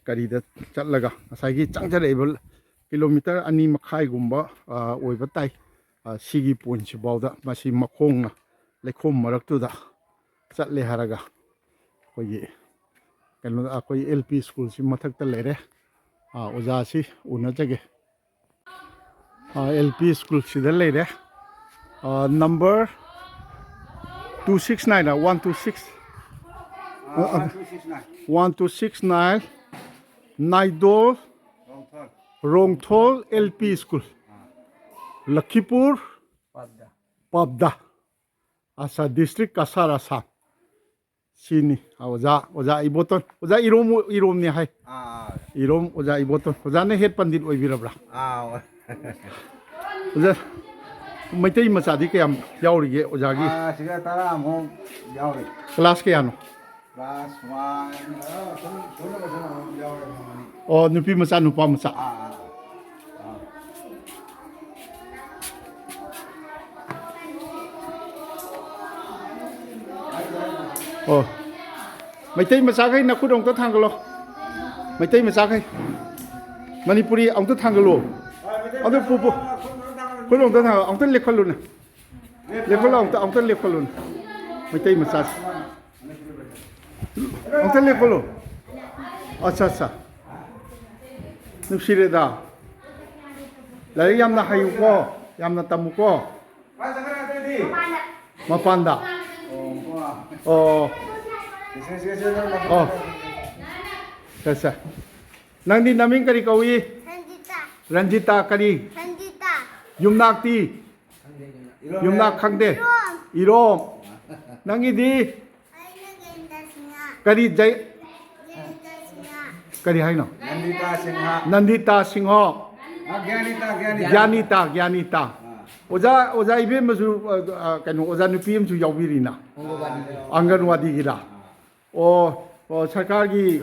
ꯀꯔꯤꯗ ꯆꯠꯂꯒ ꯉꯁꯥꯏꯒꯤ ꯆꯪꯁꯤꯜꯂꯛꯏꯕ ꯀꯤꯂꯣꯃꯤꯇꯔ ꯑꯅꯤ ꯃꯈꯥꯏꯒꯨꯝꯕ, ꯑ, ꯑꯣꯏꯕ ꯇꯥꯏ꯫ ꯑ, ꯁꯤꯒꯤ ꯄꯣꯏꯟꯠꯁꯤꯐꯥꯎꯗ ꯃꯁꯤ ꯃꯈꯣꯡꯅ ꯂꯩꯈꯣꯝ ꯃꯔꯛꯇꯨꯗ ꯆꯠꯂꯦ ꯍꯥꯏꯔꯒ ꯑꯩꯈꯣꯏꯒꯤ ꯀꯩꯅꯣꯗ, ꯑꯩꯈꯣꯏ ꯑꯦꯜ ꯄꯤ ꯁ꯭ꯀꯨꯜꯁꯤ ꯃꯊꯛꯇ ꯂꯩꯔꯦ꯫ ꯑ, ꯑꯣꯖꯥꯁꯤ ꯎꯅꯖꯒꯦ꯫ ꯑꯦꯜ ꯄꯤ ꯁ꯭ꯀꯨꯜꯁꯤꯗ ꯂꯩꯔꯦ꯫ Number two six nine, one two six, ꯑ, ꯑ, ꯋꯥꯟ ꯇꯨ ꯁꯤꯛꯁ ꯅꯥꯏꯟ, ꯅꯥꯏꯗꯣꯜ ꯔꯣꯡꯊꯣꯜ ꯑꯦꯜ ꯄꯤ ꯁ꯭ꯀꯨꯜ, ꯂꯈꯤꯄꯨꯔ ꯄꯥꯕꯗꯥ, ꯑꯁꯥ ꯗꯤꯁꯇ꯭ꯔꯤꯛ, ꯀꯁꯥꯔ, ꯑꯁꯥꯝ꯫ ꯁꯤꯅꯤ ꯑꯣꯖꯥ, ꯑꯣꯖꯥ ꯏꯕꯣꯇꯣꯟ, ꯑꯣꯖꯥ ꯏꯔꯣꯝ, ꯏꯔꯣꯝꯅꯦ ꯍꯥꯏ꯫ ꯑꯥ꯫ ꯏꯔꯣꯝ ꯑꯣꯖꯥ ꯏꯕꯣꯇꯣꯟ꯫ ꯑꯣꯖꯥꯅ ꯍꯦꯠ ꯄꯟꯗꯤꯠ ꯑꯣꯏꯕꯤꯔꯕ꯭ꯔꯥ? ꯑꯥ, ꯑꯣꯏ꯫ ꯑꯣꯖꯥ, ꯃꯩꯇꯩ ꯃꯆꯥꯗꯤ ꯀꯌꯥꯝ ꯌꯥꯎꯔꯤꯒꯦ ꯑꯣꯖꯥꯒꯤ? ꯑꯥ, ꯁꯤꯗ ꯇꯔꯥꯃꯨꯛ ꯌꯥꯎꯔꯤ꯫ ꯀ꯭ꯂꯥꯁ ꯀꯌꯥꯅꯣ? ꯀ꯭ꯂꯥꯁ ꯋꯥꯟ, ꯑꯥ, ꯁꯨꯝ, ꯁꯨꯝ, ꯁꯨꯝ, ꯁꯨꯝ ꯌꯥꯎꯔꯤ꯫ ꯑꯣ, ꯅꯨꯄꯤ ꯃꯆꯥ, ꯅꯨꯄꯥ ꯃꯆꯥ꯫ ꯑꯥ, ꯑꯥ꯫ ꯑꯣ, ꯃꯩꯇꯩ ꯃꯆꯥꯈꯩ ꯅꯈꯨꯠ ꯑꯃꯨꯛꯇ ꯊꯥꯡꯒꯠꯂꯣ꯫ ꯃꯩꯇꯩ ꯃꯆꯥꯈꯩ, ꯃꯅꯤꯄꯨꯔꯤ ꯑꯃꯨꯛꯇ ꯊꯥꯡꯒꯠꯂꯣ꯫ ꯑꯗꯨ ꯄꯨ, ꯄꯨ꯫ ꯈꯨꯠ ꯑꯃꯨꯛꯇ ꯊꯥꯡꯒꯠꯂꯣ, ꯑꯃꯨꯛꯇ ꯂꯦꯞꯈꯠꯂꯨꯅꯦ꯫ ꯂꯦꯞꯈꯠꯂꯣ, ꯑꯃꯨꯛꯇ, ꯑꯃꯨꯛꯇ ꯂꯦꯞꯈꯠꯂꯨꯅꯦ꯫ ꯃꯩꯇꯩ ꯃꯆꯥꯁꯦ꯫ ꯑꯝꯇ ꯂꯦꯞꯈꯠꯂꯣ꯫ ꯑꯠꯆꯥ, ꯑꯠꯆꯥ꯫ ꯅꯨꯡꯁꯤꯔꯦꯗ꯫ ꯂꯥꯏꯔꯤꯛ ꯌꯥꯝꯅ ꯍꯩꯌꯨꯀꯣ, ꯌꯥꯝꯅ ꯇꯝꯃꯨꯀꯣ꯫ ꯃꯄꯥꯟꯗ꯫ ꯑꯣ꯫ ꯑꯣ꯫ ꯑꯠꯆꯥ, ꯑꯠꯆꯥ꯫ ꯅꯪꯗꯤ ꯅꯃꯤꯡ ꯀꯔꯤ ꯀꯧꯏ? ꯔꯟꯖꯤꯇꯥ꯫ ꯔꯟꯖꯤꯇꯥ ꯀꯔꯤ? ꯔꯟꯖꯤꯇꯥ꯫ ꯌꯨꯝꯅꯥꯛꯇꯤ? ꯌꯨꯝꯅꯥꯛ ꯈꯪꯗꯦ? ꯏꯔꯣꯝ꯫ ꯏꯔꯣꯝ꯫ ꯅꯪꯒꯤꯗꯤ? ꯑꯩꯅ ꯖꯌꯟꯇ ꯁꯤꯡꯍ꯫ ꯀꯔꯤ ꯖꯩ-? ꯖꯌꯟꯇ ꯁꯤꯡꯍ꯫ ꯀꯔꯤ ꯍꯥꯏꯅꯣ? ꯅꯟꯗꯤꯇꯥ ꯁꯤꯡꯍ꯫ ꯅꯟꯗꯤꯇꯥ ꯁꯤꯡꯍ꯫ ꯑ, ꯒ꯭ꯌꯥꯅꯤꯇꯥ, ꯒ꯭ꯌꯥꯅꯤꯇꯥ꯫ ꯒ꯭ꯌꯥꯅꯤꯇꯥ, ꯒ꯭ꯌꯥꯅꯤꯇꯥ꯫ ꯑꯥ꯫ ꯑꯣꯖꯥ, ꯑꯣꯖꯥ ꯏꯕꯦꯝꯃꯁꯨ, ꯑ, ꯑ, ꯀꯩꯅꯣ, ꯑꯣꯖꯥ ꯅꯨꯄꯤ ꯑꯃꯁꯨ ꯌꯥꯎꯕꯤꯔꯤꯅ? ꯑꯪꯒꯟꯋꯥꯗꯤ꯫ ꯑꯪꯒꯟꯋꯥꯗꯤꯒꯤꯔ? ꯑꯣ, ꯑꯣ, ꯁꯔꯀꯥꯔꯒꯤ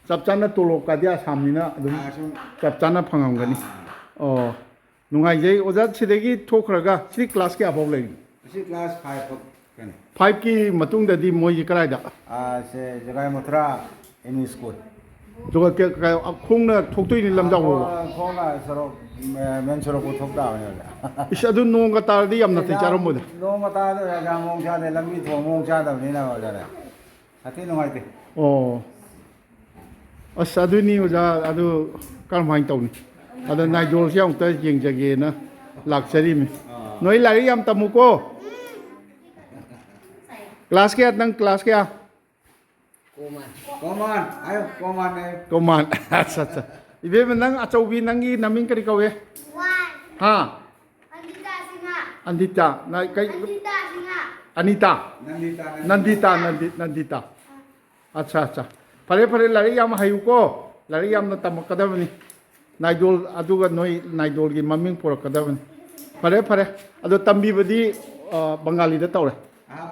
ꯆꯞ ꯆꯥꯅ ꯇꯣꯂꯣꯞꯀꯗꯤ ꯑꯁꯥꯝꯅꯤꯅ ꯑꯗꯨꯝ ꯑꯥ, ꯁꯨꯝ꯫ ꯆꯞ ꯆꯥꯅ ꯐꯪꯉꯝꯒꯅꯤ꯫ ꯑꯥ꯫ ꯑꯣ, ꯅꯨꯡꯉꯥꯏꯖꯩ꯫ ꯑꯣꯖꯥ, ꯁꯤꯗꯒꯤ ꯊꯣꯛꯈ꯭ꯔꯒ ꯁꯤꯗꯤ ꯀ꯭ꯂꯥꯁ ꯀꯌꯥ ꯐꯥꯎ ꯂꯩꯔꯤ? ꯑꯁꯤ ꯀ꯭ꯂꯥꯁ ꯐꯥꯏꯚ ꯐꯥꯎ ꯀꯅꯤ꯫ ꯐꯥꯏꯚꯀꯤ ꯃꯇꯨꯡꯗꯗꯤ ꯃꯣꯏꯁꯤ ꯀꯗꯥꯏꯗ? ꯑꯥ, ꯁꯦ ꯖꯒꯥꯏ ꯃꯊꯨꯔꯥ ꯑꯦꯝ ꯏ ꯁ꯭ꯀꯨꯜ꯫ ꯑꯗꯨꯒ ꯀ-, ꯀ-, ꯈꯣꯡꯅ ꯊꯣꯛꯇꯣꯏꯅꯤ ꯂꯝꯖꯥꯎ ꯐꯥꯎꯕ? ꯑꯥ, ꯈꯣꯡꯅ ꯁꯣꯔꯣꯛ, ꯃꯦ-, ꯃꯦꯟ ꯁꯣꯔꯣꯛꯄꯨ ꯊꯣꯛ ꯇꯥꯕꯅꯦ ꯑꯣꯖꯥ꯫ ꯏꯁ, ꯑꯗꯨ ꯅꯣꯡꯒ ꯇꯥꯔꯗꯤ ꯌꯥꯝ ꯅꯥꯇꯩ ꯆꯥꯔꯝꯃꯣꯏꯗ꯫ ꯅꯣꯡꯒ ꯇꯥꯔꯗꯤ ꯑꯣꯖꯥ, ꯃꯑꯣꯡ ꯆꯥꯗꯦ, ꯂꯝꯕꯤ ꯊꯣꯡ ꯃꯑꯣꯡ ꯆꯥꯗꯕꯅꯤꯅ ꯑꯣꯖꯥꯅꯦ꯫ ꯁꯥꯊꯤ ꯅꯨꯡꯉꯥꯏꯇꯦ꯫ ꯑꯣ꯫ ꯑꯁ, ꯑꯗꯨꯅꯤ ꯑꯣꯖꯥ, ꯑꯗꯨ ꯀꯔꯝꯍꯥꯏꯅ ꯇꯧꯅꯤ? ꯑꯗ ꯅꯥꯏꯗꯣꯜꯁꯦ ꯑꯃꯨꯛꯇ ꯌꯦꯡꯖꯒꯦꯅ ꯂꯥꯛꯆꯔꯤꯃꯤ꯫ ꯑꯥ꯫ ꯅꯣꯏ ꯂꯥꯏꯔꯤꯛ ꯌꯥꯝ ꯇꯝꯃꯨꯀꯣ꯫ ꯀ꯭ꯂꯥꯁ ꯀꯌꯥ, ꯅꯪ ꯀ꯭ꯂꯥꯁ ꯀꯌꯥ? ꯀꯣꯃꯥꯟ꯫ ꯀꯣꯃꯥꯟ, ꯍꯥꯏꯌꯣ, ꯀꯣꯃꯥꯟ ꯍꯥꯏꯌꯣ꯫ ꯀꯣꯃꯥꯟ꯫ ꯑꯠꯆꯥ, ꯑꯠꯆꯥ꯫ ꯏꯕꯦꯝꯃ, ꯅꯪ ꯑꯆꯧꯕꯤ, ꯅꯪꯒꯤ ꯅꯃꯤꯡ ꯀꯔꯤ ꯀꯧꯏ? ꯋꯥꯟ꯫ ꯍꯥ? ꯑꯅꯤꯇꯥ ꯁꯤꯡꯍ꯫ ꯑꯅꯤꯇꯥ, ꯅ-, ꯀꯩ? ꯑꯅꯤꯇꯥ ꯁꯤꯡꯍ꯫ ꯑꯅꯤꯇꯥ? ꯅꯟꯗꯤꯇꯥ, ꯅꯟꯗꯤꯇꯥ꯫ ꯅꯟꯗꯤꯇꯥ, ꯅꯟꯗꯤ-, ꯅꯟꯗꯤꯇꯥ꯫ ꯑꯠꯆꯥ, ꯑꯠꯆꯥ꯫ ꯐꯔꯦ, ꯐꯔꯦ, ꯂꯥꯏꯔꯤꯛ ꯌꯥꯝ ꯍꯩꯌꯨꯀꯣ꯫ ꯂꯥꯏꯔꯤꯛ ꯌꯥꯝꯅ ꯇꯝꯃꯛꯀꯗꯕꯅꯤ꯫ ꯅꯥꯏꯗꯣꯜ, ꯑꯗꯨꯒ ꯅꯣꯏ ꯅꯥꯏꯗꯣꯜꯒꯤ ꯃꯃꯤꯡ ꯄꯨꯔꯛꯀꯗꯕꯅꯤ꯫ ꯐꯔꯦ, ꯐꯔꯦ꯫ ꯑꯗꯣ ꯇꯝꯕꯤꯕꯗꯤ, ꯑ, ꯕꯪꯒꯥꯂꯤꯗ ꯇꯧꯔꯦ꯫ ꯑꯥ,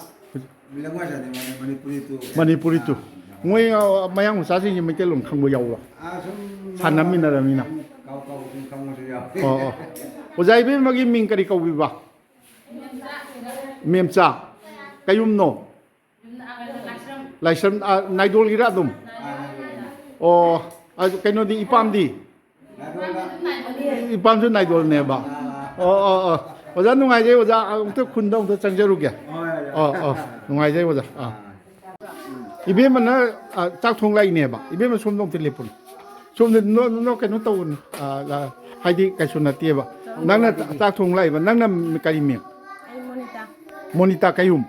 ꯂꯦꯡꯒ꯭ꯋꯦꯖ ꯍꯥꯏꯗꯤ ꯃꯅꯤ-, ꯃꯅꯤꯄꯨꯔꯤ ꯇꯨ꯫ ꯃꯅꯤꯄꯨꯔꯤ ꯇꯨ꯫ ꯑꯥ, ꯑꯥ꯫ ꯃꯣꯏ, ꯑ, ꯃꯌꯥꯡ ꯃꯆꯥꯁꯤꯡꯁꯦ ꯃꯩꯇꯩꯂꯣꯟ ꯈꯪꯕ ꯌꯥꯎꯕ꯭ꯔꯣ? ꯑꯥ, ꯁꯨꯝ ꯁꯥꯟꯅꯃꯤꯟꯅꯔꯃꯤꯅ꯫ ꯀꯥꯎ ꯀꯥꯎ ꯁꯨꯝ ꯈꯪꯕꯁꯨ ꯌꯥꯎꯋꯦ꯫ ꯑꯣ, ꯑꯣ꯫ ꯑꯣꯖꯥ ꯏꯕꯦꯝꯃꯒꯤ ꯃꯤꯡ ꯀꯔꯤ ꯀꯧꯕꯤꯕ? ꯃꯦꯝꯆꯥ꯫ ꯀꯩꯌꯨꯝꯅꯣ? ꯂꯥꯏꯁ꯭ꯔꯝ, ꯑꯥ, ꯅꯥꯏꯗꯣꯜꯒꯤꯔ ꯑꯗꯨꯝ? ꯑꯣ, ꯑꯗꯨ ꯀꯩꯅꯣꯗꯤ, ꯏꯄꯥꯝꯗꯤ? ꯏꯄꯥꯝꯁꯨ ꯅꯥꯏꯗꯣꯜꯅꯦꯕ? ꯑꯣ, ꯑꯣ, ꯑꯣ꯫ ꯑꯣꯖꯥ ꯅꯨꯡꯉꯥꯏꯖꯩ, ꯑꯣꯖꯥ ꯑꯃꯨꯛꯇ ꯈꯨꯟꯗ ꯑꯃꯨꯛꯇ ꯆꯪꯖꯔꯨꯒꯦ꯫ ꯑꯥ, ꯑꯥ, ꯅꯨꯡꯉꯥꯏꯖꯩ ꯑꯣꯖꯥ꯫ ꯑꯥ꯫ ꯏꯕꯦꯝꯃꯅ, ꯑꯥ, ꯆꯥꯛ ꯊꯣꯡ ꯂꯥꯛꯏꯅꯦꯕ꯫ ꯏꯕꯦꯝꯃ ꯁꯣꯝꯗ ꯑꯃꯨꯛꯇ ꯂꯦꯞꯄꯨꯅꯦ꯫ ꯁꯣꯝꯗ ꯅꯣ-, ꯅꯣ-, ꯀꯩꯅꯣ ꯇꯧꯕꯅꯦ꯫ ꯑꯥ, ꯑꯥ, ꯍꯥꯏꯗꯤ ꯀꯩꯁꯨ ꯅꯠꯇꯦꯕ꯫ ꯅꯪꯅ ꯆꯥ-, ꯆꯥꯛ ꯊꯣꯡ ꯂꯥꯛꯏꯕ꯫ ꯅꯪꯅ ꯀꯔꯤ ꯃꯤꯡ? ꯑꯩ ꯃꯣꯅꯤꯇꯥ꯫ ꯃꯣꯅꯤꯇꯥ ꯀꯩꯌꯨꯝ?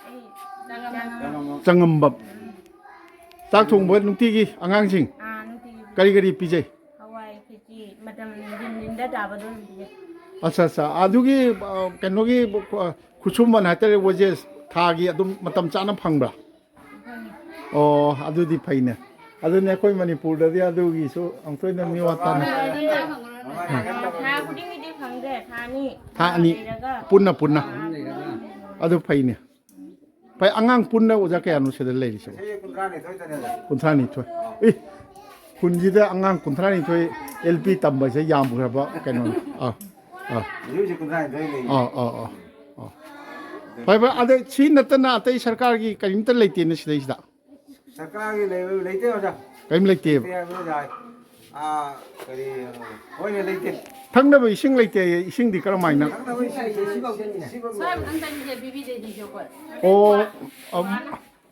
ꯑꯩ ꯆꯉꯝꯕꯝ꯫ ꯆꯉꯝꯕꯝ꯫ ꯆꯥꯛ ꯊꯣꯡꯕ ꯅꯨꯡꯇꯤꯒꯤ ꯑꯉꯥꯡꯁꯤꯡ? ꯑꯥ, ꯅꯨꯡꯇꯤꯒꯤ꯫ ꯀꯔꯤ ꯀꯔꯤ ꯄꯤꯖꯩ? ꯍꯋꯥꯏ ꯈꯦꯆꯤ ꯃꯇꯝ ꯅꯤꯟ ꯅꯤꯟꯗ ꯇꯥꯕꯗꯣ ꯑꯗꯨꯝ ꯄꯤꯖꯩ꯫ ꯑꯠꯆꯥ, ꯑꯠꯆꯥ꯫ ꯑꯗꯨꯒꯤ, ꯑ, ꯀꯩꯅꯣꯒꯤ, ꯑ, ꯈꯨꯠꯁꯨꯃꯟ ꯍꯥꯏꯇꯥꯔꯦ, wages ꯊꯥꯒꯤ ꯑꯗꯨꯝ ꯃꯇꯝ ꯆꯥꯅ ꯐꯪꯕ꯭ꯔꯥ? ꯐꯪꯉꯤ꯫ ꯑꯣ, ꯑꯗꯨꯗꯤ ꯐꯩꯅꯦ꯫ ꯑꯗꯨꯅꯦ ꯑꯩꯈꯣꯏ ꯃꯅꯤꯄꯨꯔꯗꯗꯤ ꯑꯗꯨꯒꯤꯁꯨ ꯑꯃꯨꯛꯇ ꯑꯣꯏꯅ ꯃꯤꯋꯥ ꯇꯥꯅ꯫ ꯊꯥ ꯈꯨꯗꯤꯡꯒꯤꯗꯤ ꯐꯪꯗ꯭ꯔꯦ, ꯊꯥ ꯑꯅꯤ꯫ ꯊꯥ ꯑꯅꯤ ꯂꯩꯔꯒ꯫ ꯄꯨꯟꯅ, ꯄꯨꯟꯅ꯫ ꯑꯥ, ꯄꯨꯟꯅ꯫ ꯑꯗꯨ ꯐꯩꯅꯦ꯫ ꯐꯩ, ꯑꯉꯥꯡ ꯄꯨꯟꯅ ꯑꯣꯖꯥ ꯀꯌꯥꯅꯣ ꯁꯤꯗ ꯂꯩꯔꯤꯁꯤꯕꯣ? ꯆꯍꯤ ꯀꯨꯟꯊ꯭ꯔꯥꯅꯤꯊꯣꯏꯗꯅꯦ꯫ ꯀꯨꯟꯊ꯭ꯔꯥꯅꯤꯊꯣꯏ꯫ ꯑꯦ, ꯈꯨꯟꯁꯤꯗ ꯑꯉꯥꯡ ꯀꯨꯟꯊ꯭ꯔꯥꯅꯤꯊꯣꯏ L P ꯇꯝꯕꯁꯦ ꯌꯥꯝꯈ꯭ꯔꯕ ꯀꯩꯅꯣꯅꯤ꯫ ꯑꯥ, ꯑꯥ꯫ ꯍꯧꯖꯤꯛ ꯍꯧꯖꯤꯛ ꯀꯨꯟꯊ꯭ꯔꯥꯅꯤꯊꯣꯏ ꯂꯩ꯫ ꯑꯥ, ꯑꯥ, ꯑꯥ, ꯑꯥ꯫ ꯐꯩ, ꯐꯩ꯫ ꯑꯗ ꯁꯤ ꯅꯠꯇꯅ ꯑꯇꯩ ꯁꯔꯀꯥꯔꯒꯤ ꯀꯔꯤꯝꯇ ꯂꯩꯇꯦꯅꯦ ꯁꯤꯗꯩꯁꯤꯗ? ꯁꯔꯀꯥꯔꯒꯤ ꯂꯩꯕ ꯂꯩꯇꯦ ꯑꯣꯖꯥ꯫ ꯀꯔꯤꯝ ꯂꯩꯇꯦꯕ? ꯂꯩꯇꯦ ꯍꯥꯏꯕ ꯑꯣꯖꯥ꯫ ꯑꯥ, ꯀꯔꯤ, ꯍꯣꯏꯅꯦ, ꯂꯩꯇꯦ꯫ ꯊꯛꯅꯕ ꯏꯁꯤꯡ ꯂꯩꯇꯦ꯫ ꯏꯁꯤꯡꯗꯤ ꯀꯔꯝ ꯍꯥꯏꯅ? ꯊꯛꯅꯕ ꯏꯁꯤꯡ ꯁꯤꯐꯥꯎꯗꯅꯤꯅꯦ꯫ ꯁꯤꯐꯥꯎꯗꯅꯤ꯫ ꯁ꯭ꯋꯥꯏ ꯃꯊꯪ ꯆꯍꯤꯁꯦ ꯄꯤꯕꯤꯗꯦ ꯁꯤꯁꯨ ꯑꯩꯈꯣꯏ꯫ ꯑꯣ, ꯑꯝ,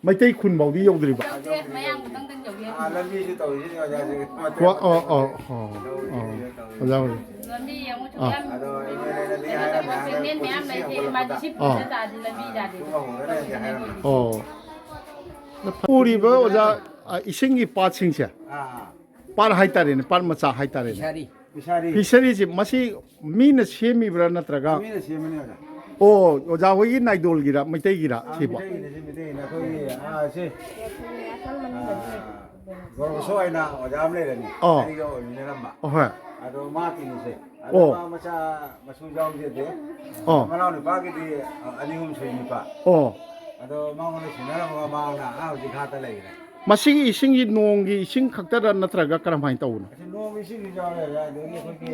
ꯃꯩꯇꯩ ꯈꯨꯟꯐꯥꯎꯗꯤ ꯌꯧꯗ꯭ꯔꯤꯕ? ꯌꯧꯗꯦ, ꯃꯌꯥꯡ ꯃꯊꯪꯗꯪ ꯌꯧꯕꯤꯔꯦ꯫ ꯑꯥ, ꯂꯝꯕꯤꯁꯨ ꯇꯧꯔꯤꯁꯤꯅꯤ ꯑꯣꯖꯥꯁꯦ꯫ ꯃꯇꯦꯛ ꯋꯥ-, ꯑꯣ, ꯃꯇꯦꯛ ꯑꯣ, ꯑꯣ, ꯑꯣ, ꯇꯧꯔꯤꯁꯤꯅꯤ, ꯇꯧꯔꯤꯁꯤꯅꯤ꯫ ꯑꯣꯖꯥ ꯍꯣꯏ꯫ ꯂꯝꯕꯤ ꯌꯦꯡꯉꯨ ꯑꯥ꯫ ꯁꯨꯛꯌꯥꯝ ꯑꯗꯣ ꯑꯩꯈꯣꯏꯅꯗꯤ ꯍꯥꯏꯔꯝꯃꯦ, ꯍꯥꯏꯔꯝꯃꯦ, ꯄ꯭ꯔꯦꯒꯅꯦꯟ ꯃꯌꯥꯝ ꯄꯨꯟꯁꯤ ꯂꯩꯁꯦ, ꯍꯧꯒꯠꯂꯛꯄꯗ꯫ ꯃꯥꯗꯤ ꯁꯤ ꯑꯥ꯫ ꯄꯨꯟꯅ ꯇꯥꯔꯗꯤ ꯂꯝꯕꯤ ꯌꯥꯗꯦ꯫ ꯇꯨꯝꯕ ꯍꯧꯔꯅꯤ ꯍꯥꯏꯔꯝꯃꯦ꯫ ꯑꯣ꯫ ꯄꯨꯔꯤꯕ ꯑꯣꯖꯥ, ꯑ, ꯏꯁꯤꯡꯒꯤ ꯄꯥꯠꯁꯤꯡꯁꯦ, ꯑꯥ, ꯑꯥ꯫ ꯄꯥꯠ ꯍꯥꯏꯇꯥꯔꯦꯅꯦ, ꯄꯥꯠ ꯃꯆꯥ ꯍꯥꯏꯇꯥꯔꯦꯅꯦ꯫ ꯐꯤꯁꯥꯔꯤ꯫ ꯐꯤꯁꯥꯔꯤ꯫ ꯐꯤꯁꯔꯤꯁꯤ ꯃꯁꯤ ꯃꯤꯅ ꯁꯦꯝꯃꯤꯕ꯭ꯔꯥ ꯅꯠꯇ꯭ꯔꯒ? ꯃꯤꯅ ꯁꯦꯝꯕꯅꯤ ꯑꯣꯖꯥ꯫ ꯑꯣ, ꯑꯣꯖꯥ ꯍꯣꯏꯒꯤ ꯅꯥꯏꯗꯣꯜꯒꯤꯔ, ꯃꯩꯇꯩꯒꯤꯔ ꯑꯥ, ꯁꯤꯕꯣ? ꯃꯩꯇꯩꯒꯤꯅꯦ, ꯁꯤ ꯃꯩꯇꯩꯒꯤꯅꯦ꯫ ꯑꯩꯈꯣꯏꯒꯤ, ꯑꯥ, ꯁꯤ, ꯑꯥ, ꯒꯣꯔꯣꯕꯁꯣ ꯍꯥꯏꯅ ꯑꯣꯖꯥ ꯑꯃ ꯂꯩꯔꯝꯃꯤ꯫ ꯑꯥ꯫ ꯑꯩꯒ ꯑꯣꯏꯃꯤꯟꯅꯔꯝꯕ꯫ ꯑꯍꯣꯏ꯫ ꯑꯗꯣ ꯃꯥ ꯇꯤꯅꯤꯁꯦ꯫ ꯑꯗꯣ ꯑꯣ꯫ ꯃꯥ ꯃꯆꯥ ꯃꯁꯨ ꯌꯥꯎꯖꯗꯦ꯫ ꯑꯣ꯫ ꯃꯅꯥꯎ ꯅꯨꯄꯥꯒꯤꯗꯤ, ꯑ, ꯑꯅꯤ ꯑꯍꯨꯝ ꯁꯨꯏ ꯅꯨꯄꯥ꯫ ꯑꯣ꯫ ꯑꯗꯣ ꯃꯉꯣꯟꯗ ꯁꯤꯟꯅꯔꯝꯃꯒ ꯃꯥꯅ ꯑꯥ ꯍꯧꯖꯤꯛ ꯍꯥꯠꯇ ꯂꯩꯈ꯭ꯔꯦ꯫ ꯃꯁꯤꯒꯤ ꯏꯁꯤꯡꯁꯤ ꯅꯣꯡꯒꯤ ꯏꯁꯤꯡ ꯈꯛꯇꯔ ꯅꯠꯇ꯭ꯔꯒ ꯀꯔꯝꯍꯥꯏꯅ ꯇꯧꯕꯅꯣ? ꯑꯁꯤ ꯅꯣꯡꯒꯤ ꯏꯁꯤꯡꯁꯨ ꯌꯥꯎꯔꯦ, ꯑꯗꯒꯤ ꯑꯩꯈꯣꯏꯒꯤ,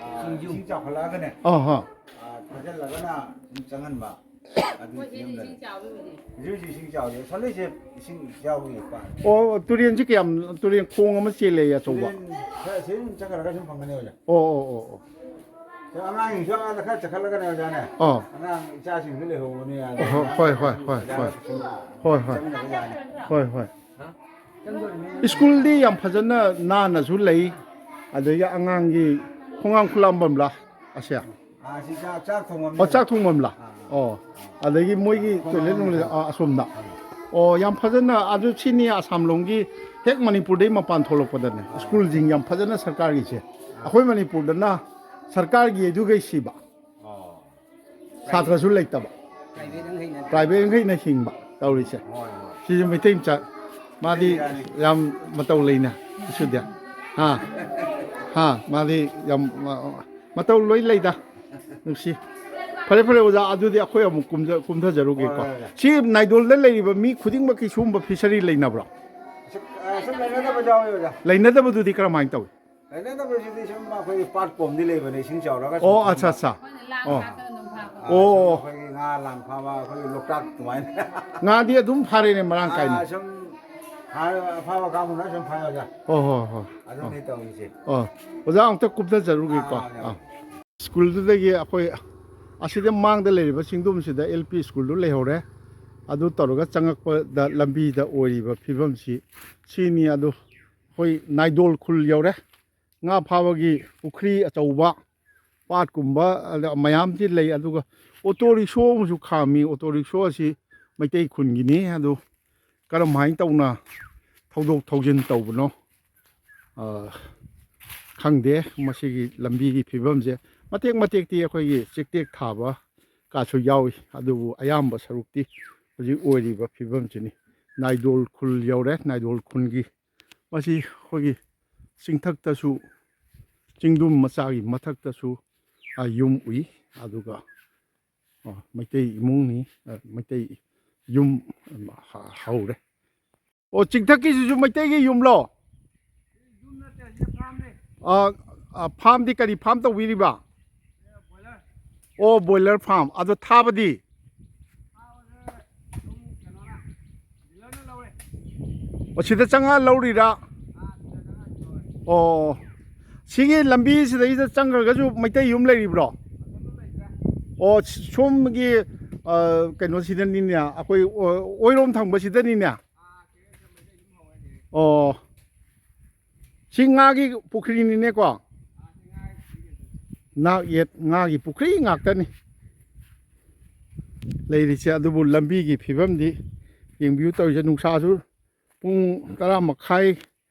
ꯑ, ꯆꯤꯡꯁꯨ꯫ ꯏꯁꯤꯡ ꯆꯥꯎꯈꯠꯂꯛꯑꯒꯅꯦ, ꯑꯥ ꯍꯥ꯫ ꯑ, ꯊꯥꯖꯤꯜꯂꯒꯅ ꯑꯗꯨꯝ ꯆꯪꯍꯟꯕ꯫ ꯑꯗꯨꯒꯤ ꯐꯤꯕꯝꯗ ꯂꯩ꯫ ꯍꯧꯖꯤꯛ ꯍꯧꯖꯤꯛ ꯏꯁꯤꯡ ꯆꯥꯎꯔꯤ꯫ ꯑꯁꯣꯝꯗꯩꯁꯦ ꯏꯁꯤꯡ ꯌꯥꯎꯔꯤ ꯄꯥꯛ꯫ ꯑꯣ, ꯇꯨꯔꯦꯟꯁꯤ ꯀꯌꯥꯝ, ꯇꯨꯔꯦꯟ ꯈꯣꯡ ꯑꯃ ꯆꯦꯜꯂꯦ ꯑꯆꯧꯕ? ꯇꯨꯔꯦꯟ ꯈꯔ ꯑꯁꯤ ꯑꯗꯨꯝ ꯆꯠꯈ꯭ꯔꯒ ꯁꯨꯝ ꯐꯪꯒꯅꯤ ꯑꯣꯖꯥ꯫ ꯑꯣ, ꯑꯣ, ꯑꯣ, ꯑꯣ꯫ ꯑꯉꯥꯡꯁꯤꯡꯁꯨ ꯑꯥꯗ ꯈꯔ ꯆꯠꯈꯠꯂꯒꯅꯦ ꯑꯣꯖꯥꯅꯦ꯫ ꯑꯣ꯫ ꯑꯉꯥꯡ ꯏꯆꯥꯁꯤꯡꯁꯨ ꯂꯩꯍꯧꯕꯅꯦ ꯑꯥꯗ꯫ ꯍꯣꯏ, ꯍꯣꯏ, ꯍꯣꯏ, ꯍꯣꯏ, ꯍꯣꯏ꯫ ꯍꯣꯏ, ꯍꯣꯏ꯫ ꯆꯠꯃꯤꯟꯅꯕ ꯌꯥꯅꯤ꯫ ꯍꯣꯏ, ꯍꯣꯏ꯫ ꯁ꯭ꯀꯨꯜꯗꯤ ꯌꯥꯝ ꯐꯖꯅ ꯅꯥꯟꯅꯁꯨ ꯂꯩ꯫ ꯑꯗꯒꯤ ꯑꯉꯥꯡꯒꯤ ꯈꯣꯡꯉꯥꯝ ꯈꯨꯂꯥꯝꯕꯝꯂꯥ ꯑꯁꯦ? ꯑꯥ, ꯁꯤ ꯆꯥꯛ, ꯆꯥꯛ ꯊꯣꯡꯐꯝꯅꯦ꯫ ꯑꯣ, ꯆꯥꯛ ꯊꯣꯡꯐꯝꯂꯥ? ꯑꯥ꯫ ꯑꯣ꯫ ꯑꯗꯒꯤ ꯃꯣꯏꯒꯤ ꯈꯣꯡꯉꯥꯝ ꯇꯣꯏꯂꯦꯠ ꯅꯨꯡꯂꯦꯠ, ꯈꯨꯂꯥꯝ꯫ ꯑꯥ, ꯑꯁꯣꯝꯗ꯫ ꯑꯣ, ꯌꯥꯝ ꯐꯖꯅ ꯑꯗꯨ ꯁꯤꯅꯤ ꯑꯁꯥꯝꯂꯣꯝꯒꯤ ꯍꯦꯛ ꯃꯅꯤꯄꯨꯔꯗꯩ ꯃꯄꯥꯟ ꯊꯣꯛꯂꯛꯄꯗꯅꯦ꯫ ꯁ꯭ꯀꯨꯜꯁꯤꯡ ꯌꯥꯝ ꯐꯖꯅ ꯁꯔꯀꯥꯔꯒꯤꯁꯦ꯫ ꯑꯩꯈꯣꯏ ꯃꯅꯤꯄꯨꯔꯗꯅ ꯁꯔꯀꯥꯔꯒꯤ ꯑꯗꯨꯒꯩ ꯁꯤꯕ꯫ ꯑꯣ꯫ ꯁꯥꯇ꯭ꯔꯁꯨ ꯂꯩꯇꯕ꯫ ꯄ꯭ꯔꯥꯏꯚꯦꯠ ꯑꯃꯈꯩꯅ ꯄ꯭ꯔꯥꯏꯚꯦꯠ ꯑꯃꯈꯩꯅ ꯍꯤꯡꯕ ꯇꯧꯔꯤꯁꯦ꯫ ꯍꯣꯏ, ꯍꯣꯏ꯫ ꯁꯤꯁꯨ ꯃꯩꯇꯩ ꯃꯆꯥ꯫ ꯃꯥꯗꯤ ꯌꯥꯅꯤ꯫ ꯌꯥꯝ ꯃꯇꯧ ꯂꯩꯅ ꯏꯁꯨꯗꯤ꯫ ꯍꯥ? ꯍꯥ? ꯃꯥꯗꯤ ꯌꯥꯝ, ꯑ, ꯃꯇꯧ ꯂꯣꯏ ꯂꯩꯗ꯫ ꯅꯨꯡꯁꯤ꯫ ꯐꯔꯦ, ꯐꯔꯦ, ꯑꯣꯖꯥ, ꯑꯗꯨꯗꯤ ꯑꯩꯈꯣꯏ ꯑꯃꯨꯛ ꯀꯨꯝꯖ-, ꯀꯨꯝꯊꯖꯔꯨꯒꯦꯀꯣ꯫ ꯍꯣꯏ, ꯍꯣꯏ, ꯍꯣꯏ꯫ ꯁꯤ ꯅꯥꯏꯗꯣꯜꯗ ꯂꯩꯔꯤꯕ ꯃꯤ ꯈꯨꯗꯤꯡꯃꯛꯀꯤ ꯁꯤꯒꯨꯝꯕ ꯐꯤꯁꯔꯤ ꯂꯩꯅꯕ꯭ꯔꯣ? ꯁꯨꯝ, ꯑ, ꯁꯨꯝ ꯂꯩꯅꯗꯕ ꯌꯥꯎꯋꯤ, ꯑꯣꯖꯥ꯫ ꯂꯩꯅꯗꯕꯗꯨꯗꯤ ꯀꯔꯝꯍꯥꯏꯅ ꯇꯧꯏ? ꯂꯩꯅꯗꯕꯁꯤꯗꯤ ꯁꯨꯝ ꯑꯩꯈꯣꯏꯒꯤ ꯄꯥꯠ ꯀꯣꯝꯗꯤ ꯂꯩꯕꯅꯦ, ꯏꯁꯤꯡ ꯆꯥꯎꯔꯒ ꯁꯨꯝ ꯑꯣ, ꯊꯨꯝꯕ꯫ ꯑꯠꯆꯥ, ꯑꯠꯆꯥ꯫ ꯑꯩꯈꯣꯏꯅ ꯂꯥꯡ ꯑꯣ꯫ ꯊꯥꯛꯇꯅ ꯑꯗꯨꯝ ꯐꯥꯕ꯫ ꯑꯥ, ꯑꯣ꯫ ꯁꯨꯝ ꯑꯩꯈꯣꯏꯒꯤ ꯉꯥ ꯂꯥꯡ ꯐꯥꯕ, ꯑꯩꯈꯣꯏꯒꯤ ꯂꯣꯛꯇꯥꯛ ꯑꯗꯨꯃꯥꯏꯅ꯫ ꯉꯥꯗꯤ ꯑꯗꯨꯝ ꯐꯥꯔꯦꯅꯦ ꯃꯔꯥꯡ ꯀꯥꯏꯅ? ꯑꯥ, ꯁꯨꯝ ꯐꯥ-, ꯑꯐꯥꯕ ꯀꯥꯡꯕꯨꯅ ꯁꯨꯝ ꯐꯥꯏ, ꯑꯣꯖꯥ꯫ ꯍꯣꯏ, ꯍꯣꯏ, ꯍꯣꯏ꯫ ꯑꯗꯨꯅꯤ ꯑꯣ꯫ ꯇꯧꯔꯤꯁꯦ꯫ ꯑꯣ꯫ ꯑꯣꯖꯥ, ꯑꯃꯨꯛꯇ ꯀꯨꯝꯊꯖꯔꯨꯒꯦꯀꯣ꯫ ꯑꯥ, ꯑꯥ, ꯑꯥ꯫ ꯌꯥꯏ꯫ ꯁ꯭ꯀꯨꯜꯗꯨꯗꯒꯤ ꯑꯩꯈꯣꯏ ꯑꯁꯤꯗ ꯃꯥꯡꯗ ꯂꯩꯔꯤꯕ ꯆꯤꯡꯗꯣꯟꯁꯤꯗ ꯑꯦꯜ ꯄꯤ ꯁ꯭ꯀꯨꯜꯗꯨ ꯂꯩꯍꯧꯔꯦ꯫ ꯑꯗꯨ ꯇꯧꯔꯒ ꯆꯪꯉꯛꯄꯗ ꯂꯝꯕꯤꯗ ꯑꯣꯏꯔꯤꯕ ꯐꯤꯕꯝꯁꯤ ꯁꯤꯅꯤ꯫ ꯑꯗꯨ ꯑꯩꯈꯣꯏ ꯅꯥꯏꯗꯣꯜ ꯈꯨꯜ ꯌꯧꯔꯦ꯫ ꯉꯥ ꯐꯥꯕꯒꯤ ꯄꯨꯈ꯭ꯔꯤ ꯑꯆꯧꯕ, ꯄꯥꯠꯀꯨꯝꯕ ꯑꯗ ꯃꯌꯥꯝꯁꯤ ꯂꯩ꯫ ꯑꯗꯨꯒ ꯑꯣꯇꯣ ꯔꯤꯛꯁꯣ ꯑꯃꯁꯨ ꯈꯥꯝꯃꯤ꯫ ꯑꯣꯇꯣ ꯔꯤꯛꯁꯣ ꯑꯁꯤ ꯃꯩꯇꯩ ꯈꯨꯟꯒꯤꯅꯤ꯫ ꯑꯗꯨ ꯀꯔꯝꯍꯥꯏꯅ ꯇꯧꯅ ꯊꯧꯗꯣꯛ ꯊꯧꯖꯤꯟ ꯇꯧꯕꯅꯣ? ꯑ, ꯈꯪꯗꯦ꯫ ꯃꯁꯤꯒꯤ ꯂꯝꯕꯤꯒꯤ ꯐꯤꯕꯝꯁꯦ ꯃꯇꯦꯛ ꯃꯇꯦꯛꯇꯤ ꯑꯩꯈꯣꯏꯒꯤ ꯆꯦꯛꯇꯦꯛ ꯊꯥꯕ ꯀꯥꯁꯨ ꯌꯥꯎꯏ, ꯑꯗꯨꯕꯨ ꯑꯌꯥꯝꯕ ꯁꯔꯨꯛꯇꯤ ꯍꯧꯖꯤꯛ ꯑꯣꯏꯔꯤꯕ ꯐꯤꯕꯝꯁꯤꯅꯤ꯫ ꯅꯥꯏꯗꯣꯜ ꯈꯨꯜ ꯌꯧꯔꯦ꯫ ꯅꯥꯏꯗꯣꯜ ꯈꯨꯜꯒꯤ ꯃꯁꯤ ꯑꯩꯈꯣꯏꯒꯤ ꯆꯤꯡꯊꯛꯇꯁꯨ, ꯆꯤꯡꯗꯨꯝ ꯃꯆꯥꯒꯤ ꯃꯊꯛꯇꯁꯨ, ꯑ, ꯌꯨꯝ ꯎꯏ꯫ ꯑꯗꯨꯒ, ꯑ, ꯃꯩꯇꯩ ꯏꯃꯨꯡꯅꯤ, ꯑ, ꯃꯩꯇꯩ ꯌꯨꯝ, ꯑ, ꯍ-, ꯍꯧꯔꯦ꯫ ꯑꯣ, ꯆꯤꯡꯊꯛꯀꯤꯁꯤꯁꯨ ꯃꯩꯇꯩꯒꯤ ꯌꯨꯝꯂꯣ? ꯑ, ꯑ, ꯐꯥꯝꯗꯤ ꯀꯔꯤ ꯐꯥꯝ ꯇꯧꯕꯤꯔꯤꯕ? ꯑꯣ, ꯕꯣꯏꯂꯔ ꯐꯥꯝ꯫ ꯑꯗꯣ ꯊꯥꯕꯗꯤ? ꯑꯣ, ꯁꯤꯗ ꯆꯪꯉꯛꯑ ꯂꯧꯔꯤꯔꯥ? ꯑꯣ, ꯁꯤꯒꯤ ꯂꯝꯕꯤꯁꯤꯗꯩꯗ ꯆꯪꯈ꯭ꯔꯒꯁꯨ ꯃꯩꯇꯩ ꯌꯨꯝ ꯂꯩꯔꯤꯕ꯭ꯔꯣ? ꯑꯣ, ꯁꯣꯝꯒꯤ, ꯑ, ꯀꯩꯅꯣꯁꯤꯗꯅꯤꯅꯦ, ꯑꯩꯈꯣꯏ ꯑꯣ-, ꯑꯣꯏꯔꯣꯝ ꯊꯪꯕꯁꯤꯗꯅꯤꯅꯦ꯫ ꯑꯣ, ꯁꯤ ꯉꯥꯒꯤ ꯄꯨꯈ꯭ꯔꯤꯅꯤꯅꯦꯀꯣ꯫ ꯉꯥ ꯌꯦꯠ ꯉꯥꯒꯤ ꯄꯨꯈ꯭ꯔꯤ ꯉꯥꯛꯇꯅꯤ ꯂꯩꯔꯤꯁꯦ꯫ ꯑꯗꯨꯕꯨ ꯂꯝꯕꯤꯒꯤ ꯐꯤꯕꯝꯗꯤ ꯌꯦꯡꯕꯤꯌꯨ ꯇꯧꯔꯤꯁꯦ꯫ ꯅꯨꯡꯁꯥꯁꯨ ꯄꯨꯡ ꯇꯔꯥ ꯃꯈꯥꯏ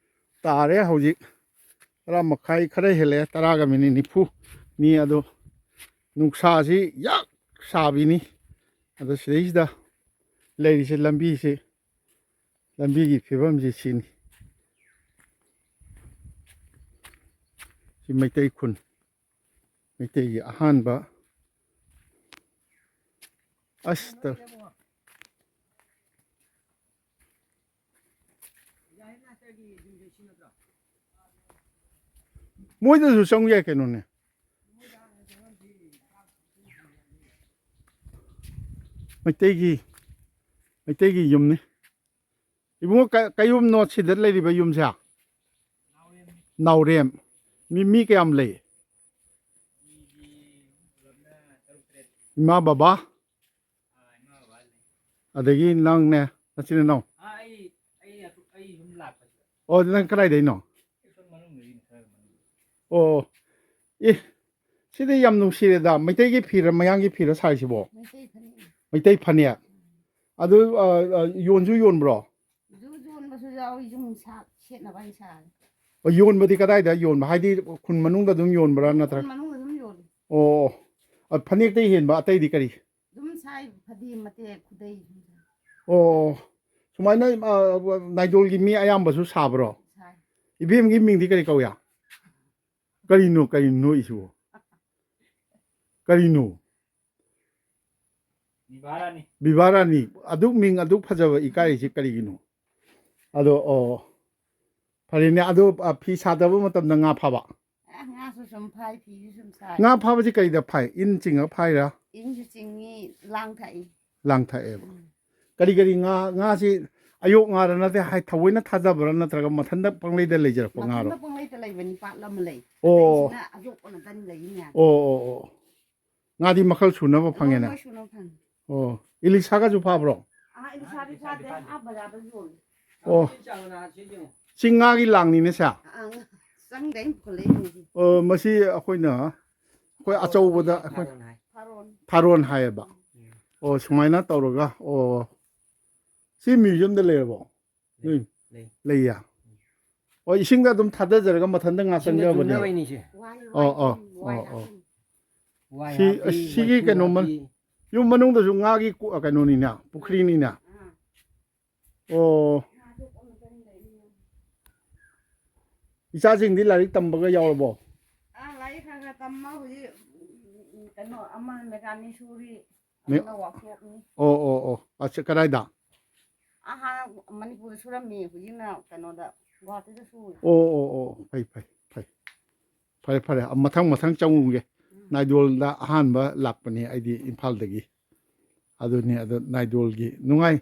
ꯇꯥꯔꯦ ꯍꯧꯖꯤꯛ꯫ ꯇꯔꯥ ꯃꯈꯥꯏ ꯈꯔ ꯍꯦꯜꯂꯛꯑꯦ, ꯇꯔꯥꯒ ꯃꯤꯅꯤꯠ ꯅꯤꯐꯨꯅꯤ꯫ ꯑꯗꯣ ꯅꯨꯡꯁꯥꯁꯤ ꯌꯥꯛ ꯁꯥꯕꯤꯅꯤ꯫ ꯑꯗꯣ ꯁꯤꯗꯩꯁꯤꯗ ꯂꯩꯔꯤꯁꯦ ꯂꯝꯕꯤꯁꯤ, ꯂꯝꯕꯤꯒꯤ ꯐꯤꯕꯝꯁꯤ ꯁꯤꯅꯤ꯫ ꯁꯤ ꯃꯩꯇꯩ ꯈꯨꯟ, ꯃꯩꯇꯩꯒꯤ ꯑꯍꯥꯟꯕ, ꯑꯁ, ꯇ-, ꯃꯣꯏꯗꯁꯨ ꯆꯪ ꯌꯥꯏ ꯀꯩꯅꯣꯅꯦ꯫ ꯃꯩꯇꯩꯒꯤ, ꯃꯩꯇꯩꯒꯤ ꯌꯨꯝꯅꯤ꯫ ꯏꯕꯨꯡꯉꯣ, ꯀ-, ꯀꯩ ꯌꯨꯝꯅꯣ ꯁꯤꯗ ꯂꯩꯔꯤꯕ ꯌꯨꯝꯁꯦ? ꯅꯥꯎꯔꯦꯝ꯫ ꯃꯤ, ꯃꯤ ꯀꯌꯥꯝ ꯂꯩ? ꯏꯃꯥ, ꯕꯕꯥ? ꯑꯗꯒꯤ ꯅꯪꯅꯦ, ꯅꯆꯤꯟ ꯅꯅꯥꯎ? ꯑꯣ, ꯅꯪ ꯀꯗꯥꯏꯗꯩꯅꯣ? ꯑꯣ, ꯑꯦ, ꯁꯤꯗꯤ ꯌꯥꯝ ꯅꯨꯡꯁꯤꯔꯦꯗ꯫ ꯃꯩꯇꯩꯒꯤ ꯐꯤꯔ, ꯃꯌꯥꯡꯒꯤ ꯐꯤꯔ ꯁꯥꯔꯤꯁꯤꯕꯣ? ꯃꯩꯇꯩ ꯐꯅꯦꯛ꯫ ꯃꯩꯇꯩ ꯐꯅꯦꯛ꯫ ꯑꯗꯨ, ꯑ, ꯑ, ꯌꯣꯟꯁꯨ ꯌꯣꯟꯕ꯭ꯔꯣ? ꯑꯗꯨ ꯌꯣꯟꯕꯁꯨ ꯌꯥꯎꯏ, ꯌꯨꯝ ꯁꯥ-, ꯁꯦꯠꯅꯕ ꯍꯥꯏꯅ ꯁꯥꯔꯤ꯫ ꯑꯣ, ꯌꯣꯟꯕꯗꯤ ꯀꯗꯥꯏꯗ ꯌꯣꯟꯕ? ꯍꯥꯏꯗꯤ ꯈꯨꯟ ꯃꯅꯨꯡꯗ ꯑꯗꯨꯝ ꯌꯣꯟꯕ꯭ꯔꯥ ꯅꯠꯇ꯭ꯔꯒ? ꯈꯨꯟ ꯃꯅꯨꯡꯗ ꯑꯗꯨꯝ ꯌꯣꯜꯂꯤ꯫ ꯑꯣ, ꯑ, ꯐꯅꯦꯛꯇꯩ ꯍꯦꯟꯕ ꯑꯇꯩꯗꯤ ꯀꯔꯤ? ꯑꯗꯨꯝ ꯁꯥꯏ, ꯐꯗꯤ ꯃꯇꯦꯛ, ꯈꯨꯗꯩ ꯑꯗꯨꯝ ꯁꯥꯏ꯫ ꯑꯣ, ꯁꯨꯃꯥꯏꯅ, ꯑ, ꯅꯥꯏꯗꯣꯜꯒꯤ ꯃꯤ ꯑꯌꯥꯝꯕꯁꯨ ꯁꯥꯕ꯭ꯔꯣ? ꯁꯥꯏ꯫ ꯏꯕꯦꯝꯒꯤ ꯃꯤꯡꯗꯤ ꯀꯔꯤ ꯀꯧꯏ? ꯀꯔꯤꯅꯣ, ꯀꯔꯤꯅꯣ ꯅꯣꯛꯏꯁꯤꯕꯣ? ꯀꯔꯤꯅꯣ? ꯕꯤꯚꯥꯔꯥꯅꯤ꯫ ꯕꯤꯚꯥꯔꯥꯅꯤ꯫ ꯑꯗꯨꯛ ꯃꯤꯡ ꯑꯗꯨꯛ ꯐꯖꯕ ꯏꯀꯥꯏꯔꯤꯁꯤ ꯀꯔꯤꯒꯤꯅꯣ? ꯑꯗꯣ, ꯑꯣ, ꯐꯔꯦꯅꯦ꯫ ꯑꯗꯣ, ꯑ, ꯐꯤ ꯁꯥꯗꯕ ꯃꯇꯝꯗ ꯉꯥ ꯐꯥꯕ? ꯑ, ꯉꯥꯁꯨ ꯁꯨꯝ ꯐꯥꯏ, ꯐꯤꯁꯨ ꯁꯨꯝ ꯁꯥꯏ꯫ ꯉꯥ ꯐꯥꯕꯁꯤ ꯀꯔꯤꯗ ꯐꯥꯏ? ꯏꯟ ꯆꯤꯡꯉ ꯐꯥꯏꯔꯥ? ꯏꯟꯁꯨ ꯆꯤꯡꯉꯤ, ꯂꯥꯡ ꯊꯥꯛꯏ꯫ ꯂꯥꯡ ꯊꯥꯛꯑꯦꯕ꯫ ꯎꯝ꯫ ꯀꯔꯤ ꯀꯔꯤ ꯉꯥ, ꯉꯥꯁꯤ ꯑꯌꯣꯛ ꯉꯥꯔ ꯅꯠꯇꯦ, ꯍꯥꯏ ꯊꯑꯣꯏꯅ ꯊꯥꯗꯕ꯭ꯔꯥ ꯅꯠꯇ꯭ꯔꯒ ꯃꯊꯟꯇ ꯄꯪꯂꯩꯗ ꯂꯩꯖꯔꯛꯄ ꯉꯥꯔꯣ? ꯃꯊꯟꯇ ꯄꯪꯂꯩꯗ ꯂꯩꯕꯅꯤ, ꯄꯥꯠ ꯑꯃ ꯂꯩ꯫ ꯑꯣ꯫ ꯑꯇꯩꯁꯤꯅ ꯑꯌꯣꯛꯄ ꯅꯠꯇꯅ ꯂꯩꯔꯤꯅꯦ꯫ ꯑꯣ, ꯑꯣ, ꯑꯣ꯫ ꯉꯥꯗꯤ ꯃꯈꯜ ꯁꯨꯅꯕ ꯐꯪꯉꯦꯅꯦ꯫ ꯂꯣꯏ ꯁꯨꯅꯕ ꯐꯪꯉꯦ꯫ ꯑꯣ, ꯏꯂꯤꯁꯥꯒꯁꯨ ꯐꯥꯕ꯭ꯔꯣ? ꯑꯥ, ꯏꯂꯤꯁꯥꯗꯤ ꯐꯥꯗꯦ꯫ ꯑꯥ, ꯕꯖꯥꯔꯗ ꯌꯣꯜꯂꯤ꯫ ꯑꯣ꯫ ꯆꯤꯡ ꯉꯥꯒꯤ ꯂꯥꯡꯅꯤꯅꯦ ꯁꯦ? ꯑꯥ, ꯆꯤꯡꯗꯩ ꯄꯨꯈꯠꯂꯛꯏꯅꯦ ꯁꯤ꯫ ꯑꯣ, ꯃꯁꯤ ꯑꯩꯈꯣꯏꯅ, ꯑꯩꯈꯣꯏ ꯑꯆꯧꯕꯗ ꯑꯩꯈꯣꯏ ꯐꯥꯔꯣꯟ ꯍꯥꯏ꯫ ꯐꯥꯔꯣꯟ꯫ ꯐꯥꯔꯣꯟ ꯍꯥꯏꯌꯦꯕ꯫ ꯎꯝ꯫ ꯑꯣ, ꯁꯨꯃꯥꯏꯅ ꯇꯧꯔꯒ, ꯑꯣ, ꯁꯤ museumꯗ ꯂꯩꯔꯕꯣ? ꯂꯩ, ꯅꯣꯏ ꯂꯩ꯫ ꯂꯩꯌꯦ? ꯑꯣ, ꯏꯁꯤꯡꯗ ꯑꯗꯨꯝ ꯊꯥꯗꯖꯔꯒ ꯃꯊꯟꯇ ꯉꯥ ꯏꯁꯤꯡꯗ ꯆꯪꯖꯕꯅꯦꯕ? ꯇꯨꯡꯅꯕꯩꯅꯤ ꯁꯦ꯫ ꯋꯥꯏ, ꯑꯣ, ꯋꯥꯏ, ꯑꯣ, ꯋꯥꯏ ꯑꯣ, ꯑꯣ꯫ ꯍꯥꯞꯄꯤ꯫ ꯋꯥꯏ ꯁꯤ, ꯍꯥꯞꯄꯤ, ꯁꯤꯒꯤ ꯋꯥꯏꯈꯨ ꯀꯩꯅꯣ ꯃ-, ꯍꯥꯞꯄꯤ꯫ ꯌꯨꯝ ꯃꯅꯨꯡꯗꯁꯨ ꯉꯥꯒꯤ ꯀꯣ-, ꯀꯩꯅꯣꯅꯤꯅ, ꯄꯨꯈ꯭ꯔꯤꯅꯤꯅ꯫ ꯑꯥ꯫ ꯑꯣ꯫ ꯉꯥ ꯌꯣꯛꯄ ꯃꯇꯝ ꯂꯩꯅꯤ꯫ ꯏꯆꯥꯁꯤꯡꯗꯤ ꯂꯥꯏꯔꯤꯛ ꯇꯝꯕꯒ ꯌꯥꯎꯔꯕꯣ? ꯑꯥ, ꯂꯥꯏꯔꯤꯛ ꯈꯔ ꯈꯔ ꯇꯝꯃ ꯍꯧꯖꯤꯛ, ꯎꯝ, ꯀꯩꯅꯣ, ꯑꯃ mechanic ꯁꯨꯔꯤ, ꯃꯦ-, ꯑꯃꯅ workshopꯅꯤ꯫ ꯑꯣ, ꯑꯣ, ꯑꯣ꯫ ꯑꯁ, ꯀꯗꯥꯏꯗ? ꯑꯍꯥꯟ ꯃꯅꯤꯄꯨꯔꯗ ꯁꯨꯔꯝꯃꯤ, ꯍꯧꯖꯤꯛꯅ ꯀꯩꯅꯣꯗ, ꯒꯨꯋꯥꯍꯥꯇꯤꯗ ꯁꯨꯔꯤ꯫ ꯑꯣ, ꯑꯣ, ꯑꯣ, ꯐꯩ, ꯐꯩ, ꯐꯩ꯫ ꯐꯔꯦ, ꯐꯔꯦ, ꯃꯊꯪ, ꯃꯊꯪ ꯆꯪꯉꯨꯒꯦ꯫ ꯎꯝ꯫ ꯅꯥꯏꯗꯣꯜꯗ ꯑꯍꯥꯟꯕ ꯂꯥꯛꯄꯅꯦ ꯑꯩꯗꯤ ꯏꯝꯐꯥꯜꯗꯒꯤ꯫ ꯑꯗꯨꯅꯤ, ꯑꯗꯣ ꯅꯥꯏꯗꯣꯜꯒꯤ ꯅꯨꯡꯉꯥꯏ,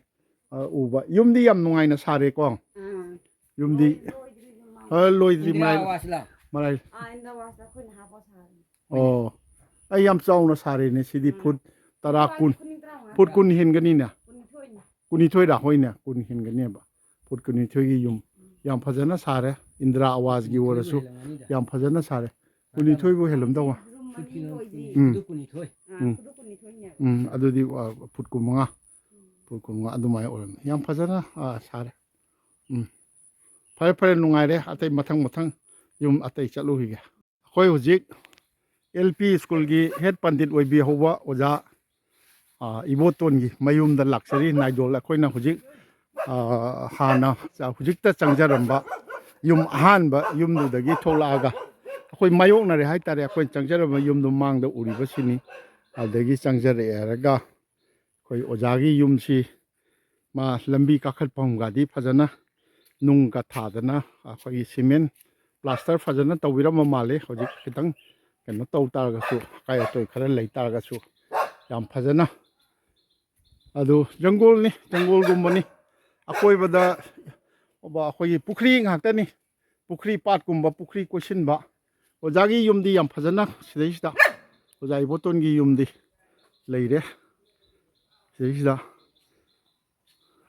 ꯑ, ꯎꯕ꯫ ꯌꯨꯝꯗꯤ ꯌꯥꯝ ꯅꯨꯡꯉꯥꯏꯅ ꯁꯥꯔꯦꯀꯣ꯫ ꯎꯝ꯫ ꯌꯨꯝꯗꯤ ꯂꯣꯏ-, ꯂꯣꯏꯗ꯭ꯔꯤ ꯌꯨꯝ ꯑꯃ꯫ ꯑ, ꯂꯣꯏꯗ꯭ꯔꯤ, ꯏꯟꯗꯤꯔꯥ ꯃꯔꯥꯏ-, ꯑꯥꯋꯥꯁꯂ? ꯃꯔꯥꯏ-, ꯑꯥ, ꯏꯟꯗꯤꯔꯥ ꯑꯥꯋꯥꯁꯇ ꯑꯩꯈꯣꯏꯅ ꯍꯥꯞꯄ ꯁꯥꯔꯤꯅꯤ꯫ ꯑꯣ, ꯑꯩ ꯌꯥꯝ ꯆꯥꯎꯅ ꯁꯥꯔꯦꯅꯦ ꯁꯤꯗꯤ꯫ ꯎꯝ꯫ ꯐꯨꯠ ꯇꯔꯥ, ꯏꯟꯗꯤꯔꯥ ꯀꯨꯟ, ꯑꯥꯋꯥꯁꯇ ꯈꯨꯟ ꯇꯔꯥꯃꯉꯥ ꯐꯨꯠ ꯁꯥꯔꯤ꯫ ꯀꯨꯟ ꯍꯦꯟꯒꯅꯤꯅꯦ꯫ ꯀꯨꯟꯅꯤꯊꯣꯏꯅꯤ꯫ ꯀꯨꯟꯅꯤꯊꯣꯏꯔꯥ? ꯍꯣꯏꯅꯦ, ꯀꯨꯟ ꯍꯦꯟꯒꯅꯦꯕ꯫ ꯐꯨꯠ ꯀꯨꯟꯅꯤꯊꯣꯏꯒꯤ ꯌꯨꯝ꯫ ꯌꯥꯝ ꯐꯖꯅ ꯁꯥꯔꯦ꯫ ꯏꯟꯗꯤꯔꯥ ꯑꯥꯋꯥꯁꯒꯤ ꯀꯨꯟꯅꯤꯊꯣꯏꯕꯨ ꯑꯣꯏꯔꯁꯨ ꯍꯦꯜꯂꯝꯒꯅꯤꯗ꯫ ꯌꯥꯝ ꯐꯖꯅ ꯁꯥꯔꯦ꯫ ꯀꯨꯟꯅꯤꯊꯣꯏꯕꯨ ꯍꯦꯜꯂꯝꯗꯧꯕ꯫ Room ꯃꯔꯤ ꯑꯣꯏꯕꯤ꯫ ꯎꯝ꯫ ꯐꯨꯠ ꯀꯨꯟꯅꯤꯊꯣꯏ꯫ ꯑꯥ, ꯎꯝ꯫ ꯐꯨꯠ ꯀꯨꯟꯅꯤꯊꯣꯏꯅꯦꯕ꯫ ꯎꯝ, ꯑꯗꯨꯗꯤ, ꯑ, ꯐꯨꯠ ꯀꯨꯟꯃꯉꯥ꯫ ꯎꯝ꯫ ꯐꯨꯠ ꯀꯨꯟꯃꯉꯥ ꯑꯗꯨꯃꯥꯏꯅ ꯑꯣꯏꯔꯝꯅꯤ꯫ ꯌꯥꯝ ꯐꯖꯅ, ꯑ, ꯁꯥꯔꯦ꯫ ꯎꯝ꯫ ꯐꯔꯦ, ꯐꯔꯦ, ꯅꯨꯡꯉꯥꯏꯔꯦ꯫ ꯑꯇꯩ ꯃꯊꯪ, ꯃꯊꯪ ꯌꯨꯝ ꯑꯇꯩ ꯆꯠꯂꯨꯈꯤꯒꯦ꯫ ꯑꯩꯈꯣꯏ ꯍꯧꯖꯤꯛ L P schoolꯒꯤ head ꯄꯟꯗꯤꯠ ꯑꯣꯏꯕꯤꯍꯧꯕ ꯑꯣꯖꯥ, ꯑ, ꯏꯕꯣꯇꯣꯟꯒꯤ ꯃꯌꯨꯝꯗ ꯂꯥꯛꯆꯔꯤ꯫ ꯅꯥꯏꯗꯣꯜ ꯑꯩꯈꯣꯏꯅ ꯍꯧꯖꯤꯛ, ꯑ, ꯍꯥꯟꯅ ꯆ-, ꯍꯧꯖꯤꯛꯇ ꯆꯪꯖꯔꯝꯕ ꯌꯨꯝ, ꯑꯍꯥꯟꯕ ꯌꯨꯝꯗꯨꯗꯒꯤ ꯊꯣꯛꯂꯛꯑꯒ ꯑꯩꯈꯣꯏ ꯃꯥꯌꯣꯛꯅꯔꯦ ꯍꯥꯏꯇꯥꯔꯦ꯫ ꯑꯩꯈꯣꯏꯅ ꯆꯪꯖꯔꯝꯕ ꯌꯨꯝꯗꯨ ꯃꯥꯡꯗ ꯎꯔꯤꯕꯁꯤꯅꯤ꯫ ꯑꯗꯨꯗꯒꯤ ꯆꯪꯖꯔꯛꯑꯦ ꯍꯥꯏꯔꯒ ꯑꯩꯈꯣꯏ ꯑꯣꯖꯥꯒꯤ ꯌꯨꯝꯁꯤ ꯃꯥ ꯂꯝꯕꯤ ꯀꯥꯈꯠꯐꯝꯒꯗꯤ ꯐꯖꯅ ꯅꯨꯡꯒ ꯊꯥꯗꯅ ꯑꯩꯈꯣꯏꯒꯤ cement plaster ꯐꯖꯅ ꯇꯧꯕꯤꯔꯝꯕ ꯃꯥꯜꯂꯤ꯫ ꯍꯧꯖꯤꯛ ꯈꯤꯇꯪ ꯀꯩꯅꯣ ꯇꯧ ꯇꯥꯔꯒꯁꯨ, ꯑꯀꯥꯏ ꯑꯇꯣꯏ ꯈꯔ ꯂꯩ ꯇꯥꯔꯒꯁꯨ ꯌꯥꯝ ꯐꯖꯅ꯫ ꯑꯗꯨ ꯖꯪꯒꯣꯜꯅꯤ, ꯖꯪꯒꯣꯜꯒꯨꯝꯕꯅꯤ꯫ ꯑꯀꯣꯏꯕꯗ ꯑꯩꯈꯣꯏꯒꯤ ꯄꯨꯈ꯭ꯔꯤ ꯉꯥꯛꯇꯅꯤ꯫ ꯄꯨꯈ꯭ꯔꯤ, ꯄꯥꯠꯀꯨꯝꯕ ꯄꯨꯈ꯭ꯔꯤ ꯀꯣꯏꯁꯤꯟꯕ꯫ ꯑꯣꯖꯥꯒꯤ ꯌꯨꯝꯗꯤ ꯌꯥꯝ ꯐꯖꯅ ꯁꯤꯗꯩꯁꯤꯗ ꯑꯣꯖꯥ ꯏꯕꯣꯇꯣꯟꯒꯤ ꯌꯨꯝꯗꯤ ꯂꯩꯔꯦ꯫ ꯁꯤꯗꯩꯁꯤꯗ,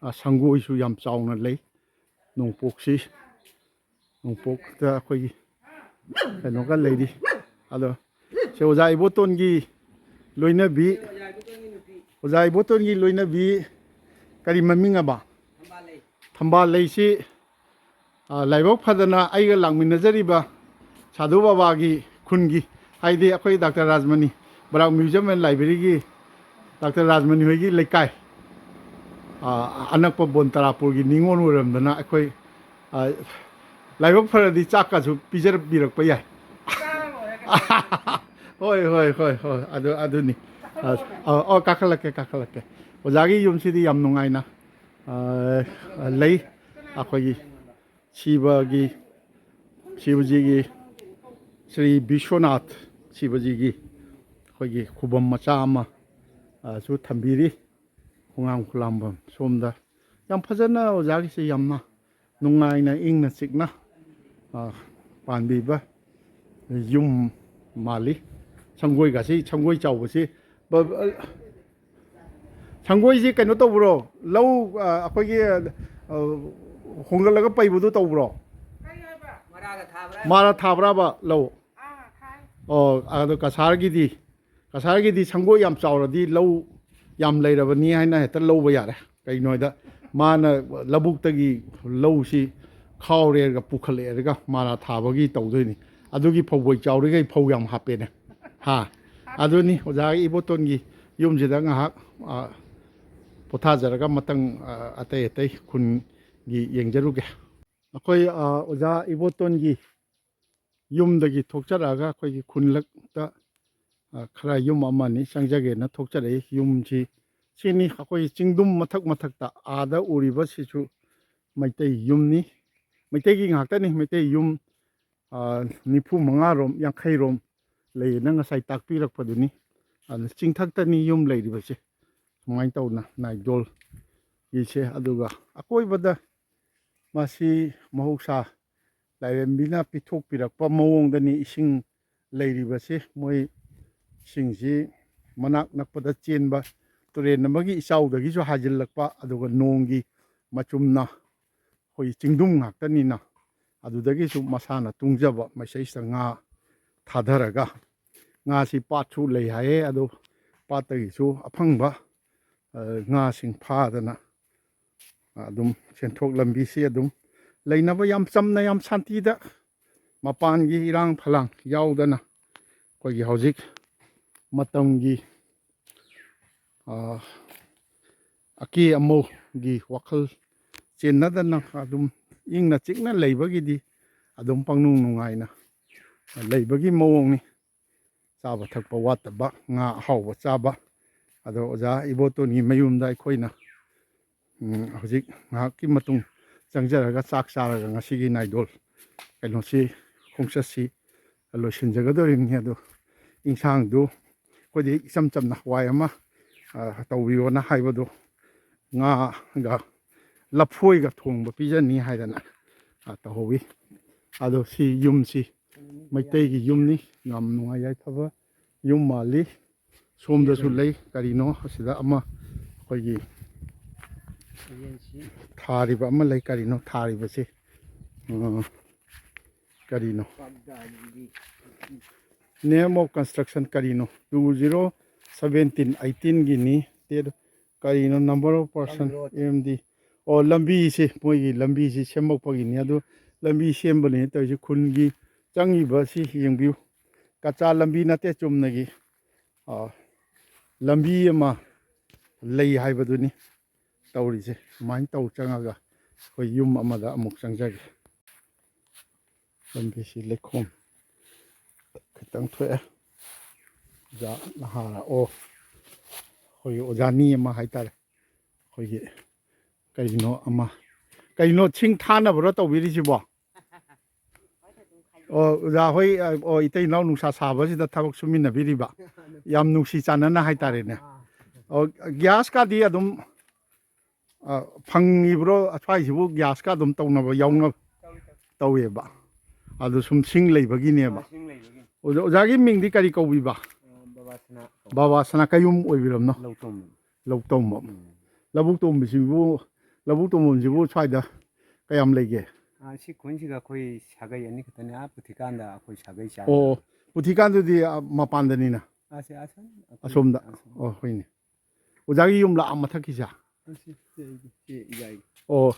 ꯑ, ꯁꯪꯒꯣꯏꯁꯨ ꯌꯥꯝ ꯆꯥꯎꯅ ꯂꯩ꯫ ꯅꯣꯡꯄꯣꯛꯁꯤ, ꯅꯣꯡꯄꯣꯛꯇ ꯑꯩꯈꯣꯏꯒꯤ ꯀꯩꯅꯣꯒ ꯂꯩꯔꯤ꯫ ꯑꯗꯣ ꯁꯤ ꯑꯣꯖꯥ ꯏꯕꯣꯇꯣꯟꯒꯤ ꯂꯣꯏꯅꯕꯤ, ꯑꯣꯖꯥ ꯏꯕꯣꯇꯣꯟꯒꯤ ꯂꯣꯏꯅꯕꯤ ꯀꯔꯤ ꯃꯃꯤꯡ ꯑꯕ? ꯊꯝꯕꯥꯜ ꯂꯩꯁꯤ, ꯑ, ꯂꯥꯏꯕꯛ ꯐꯗꯅ ꯑꯩꯒ ꯂꯥꯛꯃꯤꯟꯅꯖꯔꯤꯕ ꯁꯥꯙꯨ ꯕꯕꯥꯒꯤ ꯈꯨꯟꯒꯤ, ꯍꯥꯏꯗꯤ ꯑꯩꯈꯣꯏ doctor Rajmani, Barak museum and ꯂꯥꯏꯕ꯭ꯔꯦꯔꯤꯒꯤ ꯗꯥꯛꯇꯔ ꯔꯥꯖꯃꯅꯤ ꯍꯣꯏꯒꯤ ꯂꯩꯀꯥꯏ, ꯑ, ꯑꯅꯛꯄ ꯕꯣꯟ ꯇꯔꯥꯄꯨꯔꯒꯤ ꯅꯤꯉꯣꯜ ꯑꯣꯏꯔꯝꯗꯅ ꯑꯩꯈꯣꯏ, ꯑ, ꯂꯥꯏꯕꯛ ꯐꯔꯗꯤ ꯆꯥꯛꯀꯁꯨ ꯄꯤꯖꯕꯤꯔꯛꯄ ꯌꯥꯏ꯫ ꯍꯣꯏ, ꯍꯣꯏ, ꯍꯣꯏ, ꯍꯣꯏ, ꯑꯗꯨ, ꯑꯗꯨꯅꯤ꯫ ꯑ, ꯑ, ꯑ, ꯀꯥꯈꯠꯂꯛꯀꯦ, ꯀꯥꯈꯠꯂꯛꯀꯦ꯫ ꯑꯣꯖꯥꯒꯤ ꯌꯨꯝꯁꯤꯗꯤ ꯌꯥꯝ ꯅꯨꯡꯉꯥꯏꯅ, ꯑ, ꯂꯩ꯫ ꯑꯩꯈꯣꯏꯒꯤ ꯁꯤꯕꯒꯤ, ꯁꯤꯕꯖꯤꯒꯤ, ꯁ꯭ꯔꯤ ꯕꯤꯁ꯭ꯋꯅꯥꯊ ꯁꯤꯕꯖꯤꯒꯤ ꯑꯩꯈꯣꯏꯒꯤ ꯈꯨꯕꯝ ꯃꯆꯥ ꯑꯃ, ꯑ, ꯁꯨ ꯊꯝꯕꯤꯔꯤ꯫ ꯈꯣꯡꯉꯥꯝ ꯈꯨꯂꯥꯝꯕꯝ ꯁꯣꯝꯗ꯫ ꯌꯥꯝ ꯐꯖꯅ ꯑꯣꯖꯥꯒꯤꯁꯦ ꯌꯥꯝꯅ ꯅꯨꯡꯉꯥꯏꯅ ꯏꯪꯅ ꯆꯤꯛꯅ, ꯑ, ꯄꯥꯟꯕꯤꯕ ꯌꯨꯝ ꯃꯥꯜꯂꯤ꯫ ꯁꯪꯒꯣꯏꯒꯁꯤ, ꯁꯪꯒꯣꯏ ꯆꯥꯎꯕꯁꯤ, ꯕ-, ꯕ-, ꯁꯪꯒꯣꯏꯁꯤ ꯀꯩꯅꯣ ꯇꯧꯕ꯭ꯔꯣ? ꯂꯧ, ꯑ, ꯑꯩꯈꯣꯏꯒꯤ, ꯑ, ꯍꯣꯡꯒꯠꯂꯒ ꯄꯩꯕꯗꯨ ꯇꯧꯕ꯭ꯔꯣ? ꯃꯔꯥꯒ ꯊꯥꯕ꯭ꯔꯥ? ꯃꯔꯥ ꯊꯥꯕ꯭ꯔꯥꯕ ꯂꯧ? ꯑꯥ, ꯊꯥꯏ꯫ ꯑꯣ, ꯑꯗꯣ ꯀꯁꯥꯔꯒꯤꯗꯤ, ꯀꯁꯥꯔꯒꯤꯗꯤ ꯁꯪꯒꯣꯏ ꯌꯥꯝ ꯆꯥꯎꯔꯗꯤ ꯂꯧ ꯌꯥꯝ ꯂꯩꯔꯕꯅꯤ ꯍꯥꯏꯅ ꯍꯦꯛꯇ ꯂꯧꯕ ꯌꯥꯔꯦ꯫ ꯀꯩꯒꯤꯅꯣ ꯍꯥꯏꯗ ꯃꯥꯅ ꯂꯧꯕꯨꯛꯇꯒꯤ ꯂꯧꯁꯤ ꯈꯥꯎꯔꯦꯔꯒ ꯄꯨꯈꯠꯂꯛꯑꯦꯔꯒ ꯃꯔꯥ ꯊꯥꯕꯒꯤ ꯇꯧꯗꯣꯏꯅꯤ꯫ ꯑꯗꯨꯒꯤ ꯐꯧꯕꯣꯏ ꯆꯥꯎꯔꯤꯈꯩ ꯐꯧ ꯌꯥꯝ ꯍꯥꯞꯄꯦꯅꯦ꯫ ꯍꯥ? ꯑꯗꯨꯅꯤ ꯑꯣꯖꯥꯒꯤ ꯏꯕꯣꯇꯣꯟꯒꯤ ꯌꯨꯝꯁꯤꯗ ꯉꯥꯏꯍꯥꯛ, ꯑ, ꯄꯣꯊꯥꯖꯔꯒ ꯃꯊꯪ, ꯑ, ꯑꯇꯩ ꯑꯇꯩ ꯈꯨꯟꯒꯤ ꯌꯦꯡꯖꯔꯨꯒꯦ꯫ ꯑꯩꯈꯣꯏ, ꯑ, ꯑꯣꯖꯥ ꯏꯕꯣꯇꯣꯟꯒꯤ ꯌꯨꯝꯗꯒꯤ ꯊꯣꯛꯆꯔꯛꯑꯒ ꯑꯩꯈꯣꯏꯒꯤ ꯈꯨꯟꯂꯛꯇ, ꯑ, ꯈꯔ ꯌꯨꯝ ꯑꯃꯅꯤ ꯆꯪꯖꯒꯦꯅ ꯊꯣꯛꯆꯔꯛꯏ꯫ ꯌꯨꯝꯁꯤ ꯁꯤꯅꯤ, ꯑꯩꯈꯣꯏ ꯆꯤꯡꯗꯨꯝ ꯃꯊꯛ ꯃꯊꯛꯇ ꯑꯥꯗ ꯎꯔꯤꯕꯁꯤꯁꯨ ꯃꯩꯇꯩ ꯌꯨꯝꯅꯤ꯫ ꯃꯩꯇꯩꯒꯤ ꯉꯥꯛꯇꯅꯤ꯫ ꯃꯩꯇꯩ ꯌꯨꯝ, ꯑ, ꯅꯤꯐꯨ ꯃꯉꯥꯔꯣꯝ, ꯌꯥꯡꯈꯩꯔꯣꯝ ꯂꯩꯌꯦꯅ ꯉꯁꯥꯏ ꯇꯥꯛꯄꯤꯔꯛꯄꯗꯨꯅꯤ꯫ ꯑꯗꯨ ꯆꯤꯡꯊꯛꯇꯅꯤ ꯌꯨꯝ ꯂꯩꯔꯤꯕꯁꯦ꯫ ꯁꯨꯃꯥꯏꯅ ꯇꯧꯅ ꯅꯥꯏꯗꯣꯜ ꯒꯤꯁꯦ, ꯑꯗꯨꯒ ꯑꯀꯣꯏꯕꯗ ꯃꯁꯤ ꯃꯍꯧꯁꯥ ꯂꯥꯏꯔꯦꯝꯕꯤꯅ ꯄꯤꯊꯣꯛꯄꯤꯔꯛꯄ ꯃꯑꯣꯡꯗꯅꯤ ꯏꯁꯤꯡ ꯂꯩꯔꯤꯕꯁꯦ꯫ ꯃꯣꯏ ꯏꯁꯤꯡꯁꯤ ꯃꯅꯥꯛ ꯅꯛꯄꯗ ꯆꯦꯟꯕ ꯇꯨꯔꯦꯟ ꯑꯃꯒꯤ ꯏꯆꯥꯎꯗꯒꯤꯁꯨ ꯍꯥꯏꯖꯤꯜꯂꯛꯄ, ꯑꯗꯨꯒ ꯅꯣꯡꯒꯤ ꯃꯆꯨꯝꯅ ꯑꯩꯈꯣꯏ ꯆꯤꯡꯗꯨꯝ ꯉꯥꯛꯇꯅꯤꯅ ꯑꯗꯨꯗꯒꯤꯁꯨ ꯃꯁꯥꯅ ꯇꯨꯡꯖꯕ ꯃꯩꯁꯩꯁꯤꯗ ꯉꯥ ꯊꯥꯗꯔꯒ, ꯉꯥꯁꯤ ꯄꯥꯠꯁꯨ ꯂꯩ ꯍꯥꯏꯌꯦ, ꯑꯗꯨ ꯄꯥꯠꯇꯒꯤꯁꯨ ꯑꯐꯪꯕ, ꯑ, ꯉꯥꯁꯤꯡ ꯐꯥꯗꯅ ꯑꯗꯨꯝ ꯁꯦꯟꯊꯣꯛ ꯂꯝꯕꯤꯁꯤ ꯑꯗꯨꯝ ꯂꯩꯅꯕ ꯌꯥꯝ ꯆꯝꯅ, ꯌꯥꯝ ꯁꯥꯟꯇꯤꯗ, ꯃꯄꯥꯟꯒꯤ ꯏꯔꯥꯡ ꯐꯂꯥꯡ ꯌꯥꯎꯗꯅ ꯑꯩꯈꯣꯏꯒꯤ ꯍꯧꯖꯤꯛ ꯃꯇꯝꯒꯤ, ꯑ, ꯑꯀꯦ ꯑꯃꯧꯒꯤ ꯋꯥꯈꯜ ꯆꯦꯟꯅꯗꯅ ꯑꯗꯨꯝ ꯏꯪꯅ ꯆꯤꯛꯅ ꯂꯩꯕꯒꯤꯗꯤ ꯑꯗꯨꯝ ꯄꯪꯅꯨꯡ ꯅꯨꯡꯉꯥꯏꯅ ꯂꯩꯕꯒꯤ ꯃꯑꯣꯡꯅꯤ꯫ ꯆꯥꯕ ꯊꯛꯄ ꯋꯥꯠꯇꯕ, ꯉꯥ ꯑꯍꯥꯎꯕ ꯆꯥꯕ꯫ ꯑꯗꯣ ꯑꯣꯖꯥ ꯏꯕꯣꯇꯣꯟꯒꯤ ꯃꯌꯨꯝꯗ ꯑꯩꯈꯣꯏꯅ, ꯎꯝ, ꯍꯧꯖꯤꯛ ꯉꯥꯏꯍꯥꯛꯀꯤ ꯃꯇꯨꯡ ꯆꯪꯖꯔꯒ ꯆꯥꯛ ꯆꯥꯔꯒ ꯉꯁꯤꯒꯤ ꯅꯥꯏꯗꯣꯜ ꯀꯩꯅꯣꯁꯤ, ꯈꯣꯡꯆꯠꯁꯤ ꯂꯣꯏꯁꯤꯟꯖꯒꯗꯧꯔꯤꯕꯅꯤ꯫ ꯑꯗꯣ ꯏꯟꯁꯥꯡꯗꯨ ꯑꯩꯈꯣꯏꯗꯤ ꯏꯆꯝ ꯆꯝꯅ ꯍꯋꯥꯏ ꯑꯃ, ꯑ, ꯇꯧꯕꯤꯌꯣꯅ ꯍꯥꯏꯕꯗꯣ, ꯉꯥꯒ ꯂꯐꯣꯏꯒ ꯊꯣꯡꯕ ꯄꯤꯖꯅꯤ ꯍꯥꯏꯗꯅ, ꯑ, ꯇꯧꯍꯧꯋꯤ꯫ ꯑꯗꯣ ꯁꯤ ꯌꯨꯝꯁꯤ ꯃꯩꯇꯩꯒꯤ ꯌꯨꯝꯅꯤ, ꯌꯥꯝ ꯅꯨꯡꯉꯥꯏ ꯌꯥꯏꯐꯕ ꯌꯨꯝ ꯃꯥꯜꯂꯤ꯫ ꯁꯣꯝꯗꯁꯨ ꯂꯩ, ꯀꯔꯤꯅꯣ ꯑꯁꯤꯗ ꯑꯃ ꯑꯩꯈꯣꯏꯒꯤ ꯊꯥꯔꯤꯕ ꯑꯃ ꯂꯩ꯫ ꯀꯔꯤꯅꯣ ꯊꯥꯔꯤꯕꯁꯤ? ꯑ, ꯀꯔꯤꯅꯣ? Name of construction ꯀꯔꯤꯅꯣ? Two zero seventeen eighteen Guinea. ꯀꯔꯤꯅꯣ? Number of person, M D. ꯑꯣ, ꯂꯝꯕꯤꯁꯤ, ꯃꯣꯏꯒꯤ ꯂꯝꯕꯤꯁꯤ ꯁꯦꯝꯃꯛꯄꯒꯤꯅꯤ꯫ ꯑꯗꯨ ꯂꯝꯕꯤ ꯁꯦꯝꯕꯅꯤ ꯇꯧꯔꯤꯁꯤ꯫ ꯈꯨꯟꯒꯤ ꯆꯪꯉꯤꯕꯁꯤ ꯌꯦꯡꯕꯤꯌꯨ꯫ ꯀꯆꯥ ꯂꯝꯕꯤ ꯅꯠꯇꯦ, ꯆꯨꯝꯅꯒꯤ, ꯑ, ꯂꯝꯕꯤ ꯑꯃ ꯂꯩ ꯍꯥꯏꯕꯗꯨꯅꯤ ꯇꯧꯔꯤꯁꯦ꯫ ꯁꯨꯃꯥꯏꯅ ꯇꯧ ꯆꯪꯉꯒ ꯑꯩꯈꯣꯏ ꯌꯨꯝ ꯑꯃꯗ ꯑꯃꯨꯛ ꯆꯪꯖꯒꯦ꯫ ꯂꯝꯕꯤꯁꯤ ꯂꯩꯈꯣꯝ ꯈꯤꯇꯪ ꯊꯣꯛꯑꯦ꯫ ꯑꯣꯖꯥ ꯅꯍꯥꯔ-, ꯑꯣ, ꯑꯩꯈꯣꯏꯒꯤ ꯑꯣꯖꯥꯅꯤ ꯑꯃ ꯍꯥꯏꯇꯥꯔꯦ꯫ ꯑꯩꯈꯣꯏꯒꯤ ꯀꯩꯅꯣ ꯑꯃ, ꯀꯩꯅꯣ ꯁꯤꯡ ꯊꯥꯅꯕꯔꯣ ꯇꯧꯕꯤꯔꯤꯁꯤꯕꯣ? ꯑꯣ, ꯑꯣꯖꯥ ꯍꯣꯏ, ꯑꯣ, ꯏꯇꯩ ꯏꯅꯥꯎ ꯅꯨꯡꯁꯥ ꯁꯥꯕꯁꯤꯗ ꯊꯕꯛ ꯁꯨꯃꯤꯟꯅꯕꯤꯔꯤꯕ? ꯌꯥꯝ ꯅꯨꯡꯁꯤ ꯆꯥꯟꯅꯅ ꯍꯥꯏꯇꯥꯔꯦꯅꯦ꯫ ꯑꯣ, ꯒ꯭ꯌꯥꯁꯀꯗꯤ ꯑꯗꯨꯝ ꯑ, ꯐꯪꯉꯤꯕ꯭ꯔꯣ? ꯑꯁ꯭ꯋꯥꯏꯁꯤꯕꯨ ꯒ꯭ꯌꯥꯁꯀ ꯑꯗꯨꯝ ꯇꯧꯅꯕ ꯌꯥꯎꯅ ꯇꯧꯏ, ꯇꯧꯏ꯫ ꯇꯧꯋꯦꯕ? ꯑꯗꯨ ꯁꯨꯝ ꯁꯤꯡ ꯂꯩꯕꯒꯤꯅꯦꯕ꯫ ꯑꯥ, ꯁꯤꯡ ꯂꯩꯕꯒꯤ꯫ ꯑꯣꯖꯥ, ꯑꯣꯖꯥꯒꯤ ꯃꯤꯡꯗꯤ ꯀꯔꯤ ꯀꯧꯕꯤꯕ? ꯑ, ꯕꯕꯥ ꯁꯅꯥ ꯀꯧꯏ꯫ ꯕꯕꯥ ꯁꯅꯥ ꯀꯌꯨꯝ ꯑꯣꯏꯕꯤꯔꯕꯅꯣ? ꯂꯧꯇꯣꯝꯕꯝ꯫ ꯂꯧꯇꯣꯝꯕꯝ꯫ ꯎꯝ꯫ ꯂꯧꯕꯨꯛ ꯇꯣꯝꯕꯁꯤꯕꯨ, ꯂꯧꯕꯨꯛ ꯇꯣꯝꯕꯝꯁꯤꯕꯨ ꯁ꯭ꯋꯥꯏꯗ ꯀꯌꯥꯝ ꯂꯩꯒꯦ? ꯑ, ꯁꯤ ꯈꯨꯟꯁꯤꯒ ꯑꯩꯈꯣꯏ ꯁꯥꯒꯩ ꯑꯅꯤ ꯈꯛꯇꯅꯤ꯫ ꯑꯥ ꯄꯨꯊꯤꯀꯥꯟꯗ ꯑꯩꯈꯣꯏ ꯁꯥꯒꯩ ꯆꯥ-, ꯑꯣ, ꯄꯨꯊꯤꯀꯥꯟꯗꯨꯗꯤ, ꯑ, ꯃꯄꯥꯟꯗꯅꯤꯅ? ꯑꯁꯤ ꯑꯁꯣꯝ, ꯑꯩꯈꯣꯏ ꯑꯁꯣꯝꯗ? ꯑꯁꯣꯝ꯫ ꯑꯣ, ꯍꯣꯏꯅꯦ꯫ ꯑꯣꯖꯥꯒꯤ ꯌꯨꯝꯂꯥ ꯑꯥ ꯃꯊꯛꯀꯤꯁꯦ? ꯑꯁꯤ, ꯁꯤ ꯑꯩꯒꯤ, ꯁꯤ ꯏꯌꯥꯏꯒꯤ꯫ ꯑꯣ,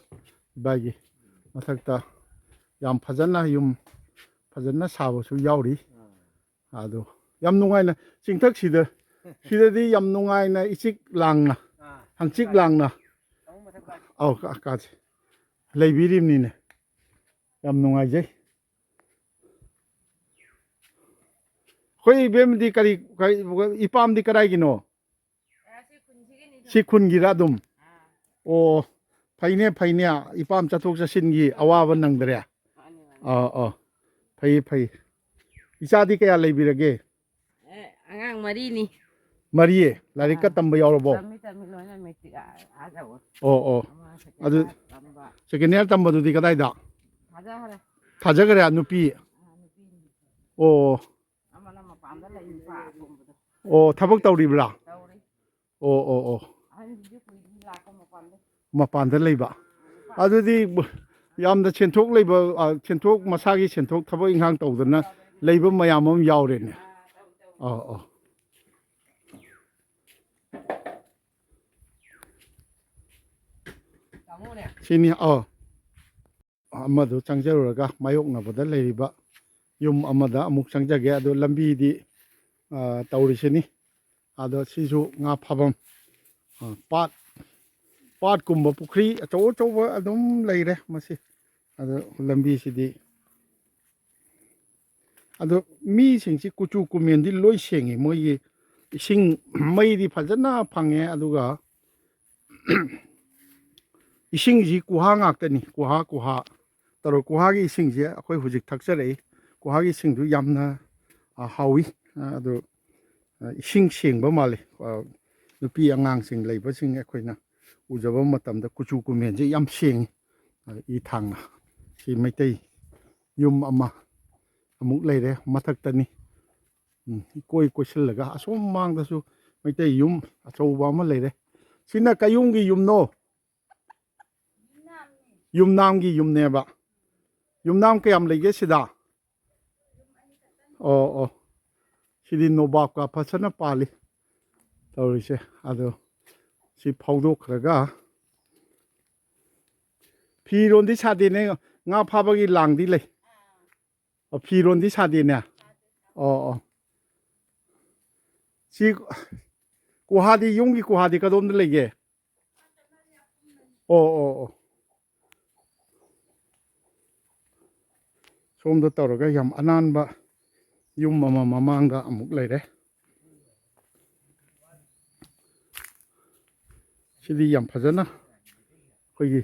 ꯏꯕꯥꯏꯒꯤ ꯃꯊꯛꯇ ꯌꯥꯝ ꯐꯖꯅ ꯌꯨꯝ ꯐꯖꯅ ꯁꯥꯕꯁꯨ ꯌꯥꯎꯔꯤ꯫ ꯑꯥ꯫ ꯑꯗꯣ ꯌꯥꯝ ꯅꯨꯡꯉꯥꯏꯅ ꯆꯤꯡꯊꯛꯁꯤꯗ, ꯁꯤꯗꯗꯤ ꯌꯥꯝ ꯅꯨꯡꯉꯥꯏꯅ ꯏꯆꯤꯛ ꯂꯥꯡꯅ, ꯑꯥ꯫ ꯍꯪꯆꯤꯛ ꯂꯥꯡꯅ, ꯑꯃꯨꯛ ꯃꯊꯛ ꯀꯥꯁꯤ꯫ ꯑꯧ, ꯀꯥ-, ꯀꯥꯁꯤ꯫ ꯂꯩꯕꯤꯔꯤꯕꯅꯤꯅꯦ꯫ ꯌꯥꯝ ꯅꯨꯡꯉꯥꯏꯖꯩ꯫ ꯑꯩꯈꯣꯏ ꯏꯕꯦꯝꯗꯤ ꯀꯔꯤ, ꯀꯔꯤ, ꯏꯄꯥꯝꯗꯤ ꯀꯗꯥꯏꯒꯤꯅꯣ? ꯁꯤ ꯈꯨꯟꯒꯤꯔ ꯑꯗꯨꯝ? ꯑꯣ, ꯐꯩꯅꯦ, ꯐꯩꯅꯦ꯫ ꯏꯄꯥꯝ ꯆꯠꯊꯣꯛ ꯆꯠꯁꯤꯟꯒꯤ ꯑꯋꯥꯕ ꯅꯪꯗ꯭ꯔꯦ꯫ ꯃꯥꯅꯤ, ꯃꯥꯅꯤ꯫ ꯑꯥ, ꯑꯥ꯫ ꯐꯩ, ꯐꯩ꯫ ꯏꯆꯥꯗꯤ ꯀꯌꯥ ꯂꯩꯕꯤꯔꯒꯦ? ꯑꯦ, ꯑꯉꯥꯡ ꯃꯔꯤꯅꯤ꯫ ꯃꯔꯤꯌꯦ? ꯂꯥꯏꯔꯤꯛꯀ ꯑꯥ꯫ ꯇꯝꯕ ꯌꯥꯎꯔꯕꯣ? ꯇꯝꯃꯤ, ꯇꯝꯃꯤ, ꯂꯣꯏꯅ ꯃꯦꯇ꯭ꯔꯤꯛ ꯑꯥ, ꯑꯥ ꯌꯧꯔꯦ꯫ ꯑꯣ, ꯑꯣ꯫ ꯑꯃ ꯁꯦꯀꯦꯟ ꯑꯗꯨ ꯍꯥꯟ ꯇꯝꯕ꯫ ꯁꯦꯀꯦꯟ ꯍꯦꯟ ꯇꯝꯕꯗꯨꯗꯤ ꯀꯗꯥꯏꯗ? ꯊꯥꯖꯈ꯭ꯔꯦ꯫ ꯊꯥꯖꯈ꯭ꯔꯦ, ꯅꯨꯄꯤ? ꯑꯥ, ꯅꯨꯄꯤꯅꯤ꯫ ꯑꯣ꯫ ꯑꯃꯅ ꯃꯄꯥꯟꯗ ꯂꯩ, ꯅꯨꯄꯥ ꯑꯇꯣꯝꯕꯗꯣ꯫ ꯑꯣ, ꯊꯕꯛ ꯇꯧꯔꯤꯕ꯭ꯔꯥ? ꯇꯧꯔꯤ꯫ ꯑꯣ, ꯑꯣ, ꯑꯣ꯫ ꯑꯍꯟꯁꯤꯁꯨ ꯀꯨꯏꯗ꯭ꯔꯤ ꯂꯥꯛꯄ ꯃꯄꯥꯟꯗ꯫ ꯃꯄꯥꯟꯗ ꯂꯩꯕ꯫ ꯅꯨꯄꯥ꯫ ꯑꯗꯨꯗꯤ ꯌꯥꯝꯅ ꯁꯦꯟꯊꯣꯛ ꯂꯩꯕ, ꯑ, ꯁꯦꯟꯊꯣꯛ, ꯃꯁꯥꯒꯤ ꯁꯦꯟꯊꯣꯛ ꯊꯕꯛ ꯏꯪꯈꯥꯡ ꯇꯧꯗꯅ ꯂꯩꯕ ꯃꯌꯥꯝ ꯑꯃ ꯌꯥꯎꯔꯦꯅꯦ꯫ ꯑꯥ, ꯇꯧ, ꯇꯧ꯫ ꯑꯧ, ꯑꯧ꯫ ꯇꯥꯃꯣꯅꯦ꯫ ꯁꯤꯅꯤ, ꯑꯧ꯫ ꯑꯃꯗꯨ ꯆꯪꯖꯔꯨꯔꯒ ꯃꯥꯌꯣꯛꯅꯕꯗ ꯂꯩꯔꯤꯕ ꯌꯨꯝ ꯑꯃꯗ ꯑꯃꯨꯛ ꯆꯪꯖꯒꯦ꯫ ꯑꯗꯣ ꯂꯝꯕꯤꯗꯤ, ꯑ, ꯇꯧꯔꯤꯁꯤꯅꯤ꯫ ꯑꯗꯣ ꯁꯤꯁꯨ ꯉꯥ ꯐꯥꯐꯝ, ꯑ, ꯄꯥꯠ, ꯄꯥꯠꯀꯨꯝꯕ ꯄꯨꯈ꯭ꯔꯤ ꯑꯆꯧ ꯑꯆꯧꯕ ꯑꯗꯨꯝ ꯂꯩꯔꯦ ꯃꯁꯤ꯫ ꯑꯗꯣ ꯂꯝꯕꯤꯁꯤꯗꯤ, ꯑꯗꯣ ꯃꯤꯁꯤꯡꯁꯤ ꯀꯨꯆꯨ ꯀꯨꯃꯦꯟꯗꯤ ꯂꯣꯏ ꯁꯦꯡꯉꯤ꯫ ꯃꯣꯏꯒꯤ ꯏꯁꯤꯡ, ꯃꯩꯗꯤ ꯐꯖꯅ ꯐꯪꯉꯦ, ꯑꯗꯨꯒ ꯏꯁꯤꯡꯁꯤ ꯀꯨꯍꯥ ꯉꯥꯛꯇꯅꯤ, ꯀꯨꯍꯥ, ꯀꯨꯍꯥ꯫ ꯇꯧꯔ ꯀꯨꯍꯥꯒꯤ ꯏꯁꯤꯡꯁꯦ ꯑꯩꯈꯣꯏ ꯍꯧꯖꯤꯛ ꯊꯛꯆꯔꯛꯏ꯫ ꯀꯨꯍꯥꯒꯤ ꯏꯁꯤꯡꯗꯨ ꯌꯥꯝꯅ, ꯑ, ꯍꯥꯎꯏ꯫ ꯑ, ꯑꯗꯨ, ꯑ, ꯏꯁꯤꯡ ꯁꯦꯡꯕ ꯃꯥꯜꯂꯤ꯫ ꯑ, ꯅꯨꯄꯤ ꯑꯉꯥꯡꯁꯤꯡ ꯂꯩꯕꯁꯤꯡ ꯑꯩꯈꯣꯏꯅ ꯎꯖꯕ ꯃꯇꯝꯗ ꯀꯨꯆꯨ ꯀꯨꯃꯦꯟꯁꯦ ꯌꯥꯝ ꯁꯦꯡꯉꯤ꯫ ꯑ, ꯏ ꯊꯥꯡꯅ꯫ ꯁꯤ ꯃꯩꯇꯩ ꯌꯨꯝ ꯑꯃ ꯑꯃꯨꯛ ꯂꯩꯔꯦ ꯃꯊꯛꯇꯅꯤ꯫ ꯎꯝ, ꯏꯀꯣꯏ ꯀꯣꯏꯁꯤꯜꯂꯒ ꯑꯁꯣꯝ ꯃꯥꯡꯗꯁꯨ ꯃꯩꯇꯩ ꯌꯨꯝ ꯑꯆꯧꯕ ꯑꯃ ꯂꯩꯔꯦ꯫ ꯁꯤꯅ ꯀꯌꯨꯝꯒꯤ ꯌꯨꯝꯅꯣ? ꯌꯨꯝꯅꯥꯝꯒꯤ ꯌꯨꯝꯅꯦꯕ꯫ ꯌꯨꯝꯅꯥꯝ ꯀꯌꯥꯝ ꯂꯩꯒꯦ ꯁꯤꯗ? ꯑꯣ, ꯑꯣ꯫ ꯁꯤꯗꯤ ꯅꯣꯕꯥꯞꯀ ꯐꯖꯅ ꯄꯥꯜꯂꯤ ꯇꯧꯔꯤꯁꯦ꯫ ꯑꯗꯣ ꯁꯤ ꯐꯥꯎꯗꯣꯛꯈ꯭ꯔꯒ ꯐꯤꯔꯣꯟꯗꯤ ꯁꯥꯗꯦꯅꯦ, ꯉꯥ ꯐꯥꯕꯒꯤ ꯂꯥꯡꯗꯤ ꯂꯩ꯫ ꯑꯣ, ꯐꯤꯔꯣꯟꯗꯤ ꯁꯥꯗꯦꯅꯦ? ꯑꯣ, ꯑꯣ꯫ ꯁꯤ ꯀꯨꯍꯥꯗꯤ, ꯌꯨꯝꯒꯤ ꯀꯨꯍꯥꯗꯤ ꯀꯗꯣꯝꯗ ꯂꯩꯒꯦ? ꯑꯣ, ꯑꯣ, ꯑꯣ꯫ ꯁꯣꯝꯗ ꯇꯧꯔꯒ ꯌꯥꯝ ꯑꯅꯥꯟꯕ ꯌꯨꯝ ꯑꯃ ꯃꯃꯥꯡꯗ ꯑꯃꯨꯛ ꯂꯩꯔꯦ꯫ ꯁꯤꯗꯤ ꯌꯥꯝ ꯐꯖꯅ ꯑꯩꯈꯣꯏꯒꯤ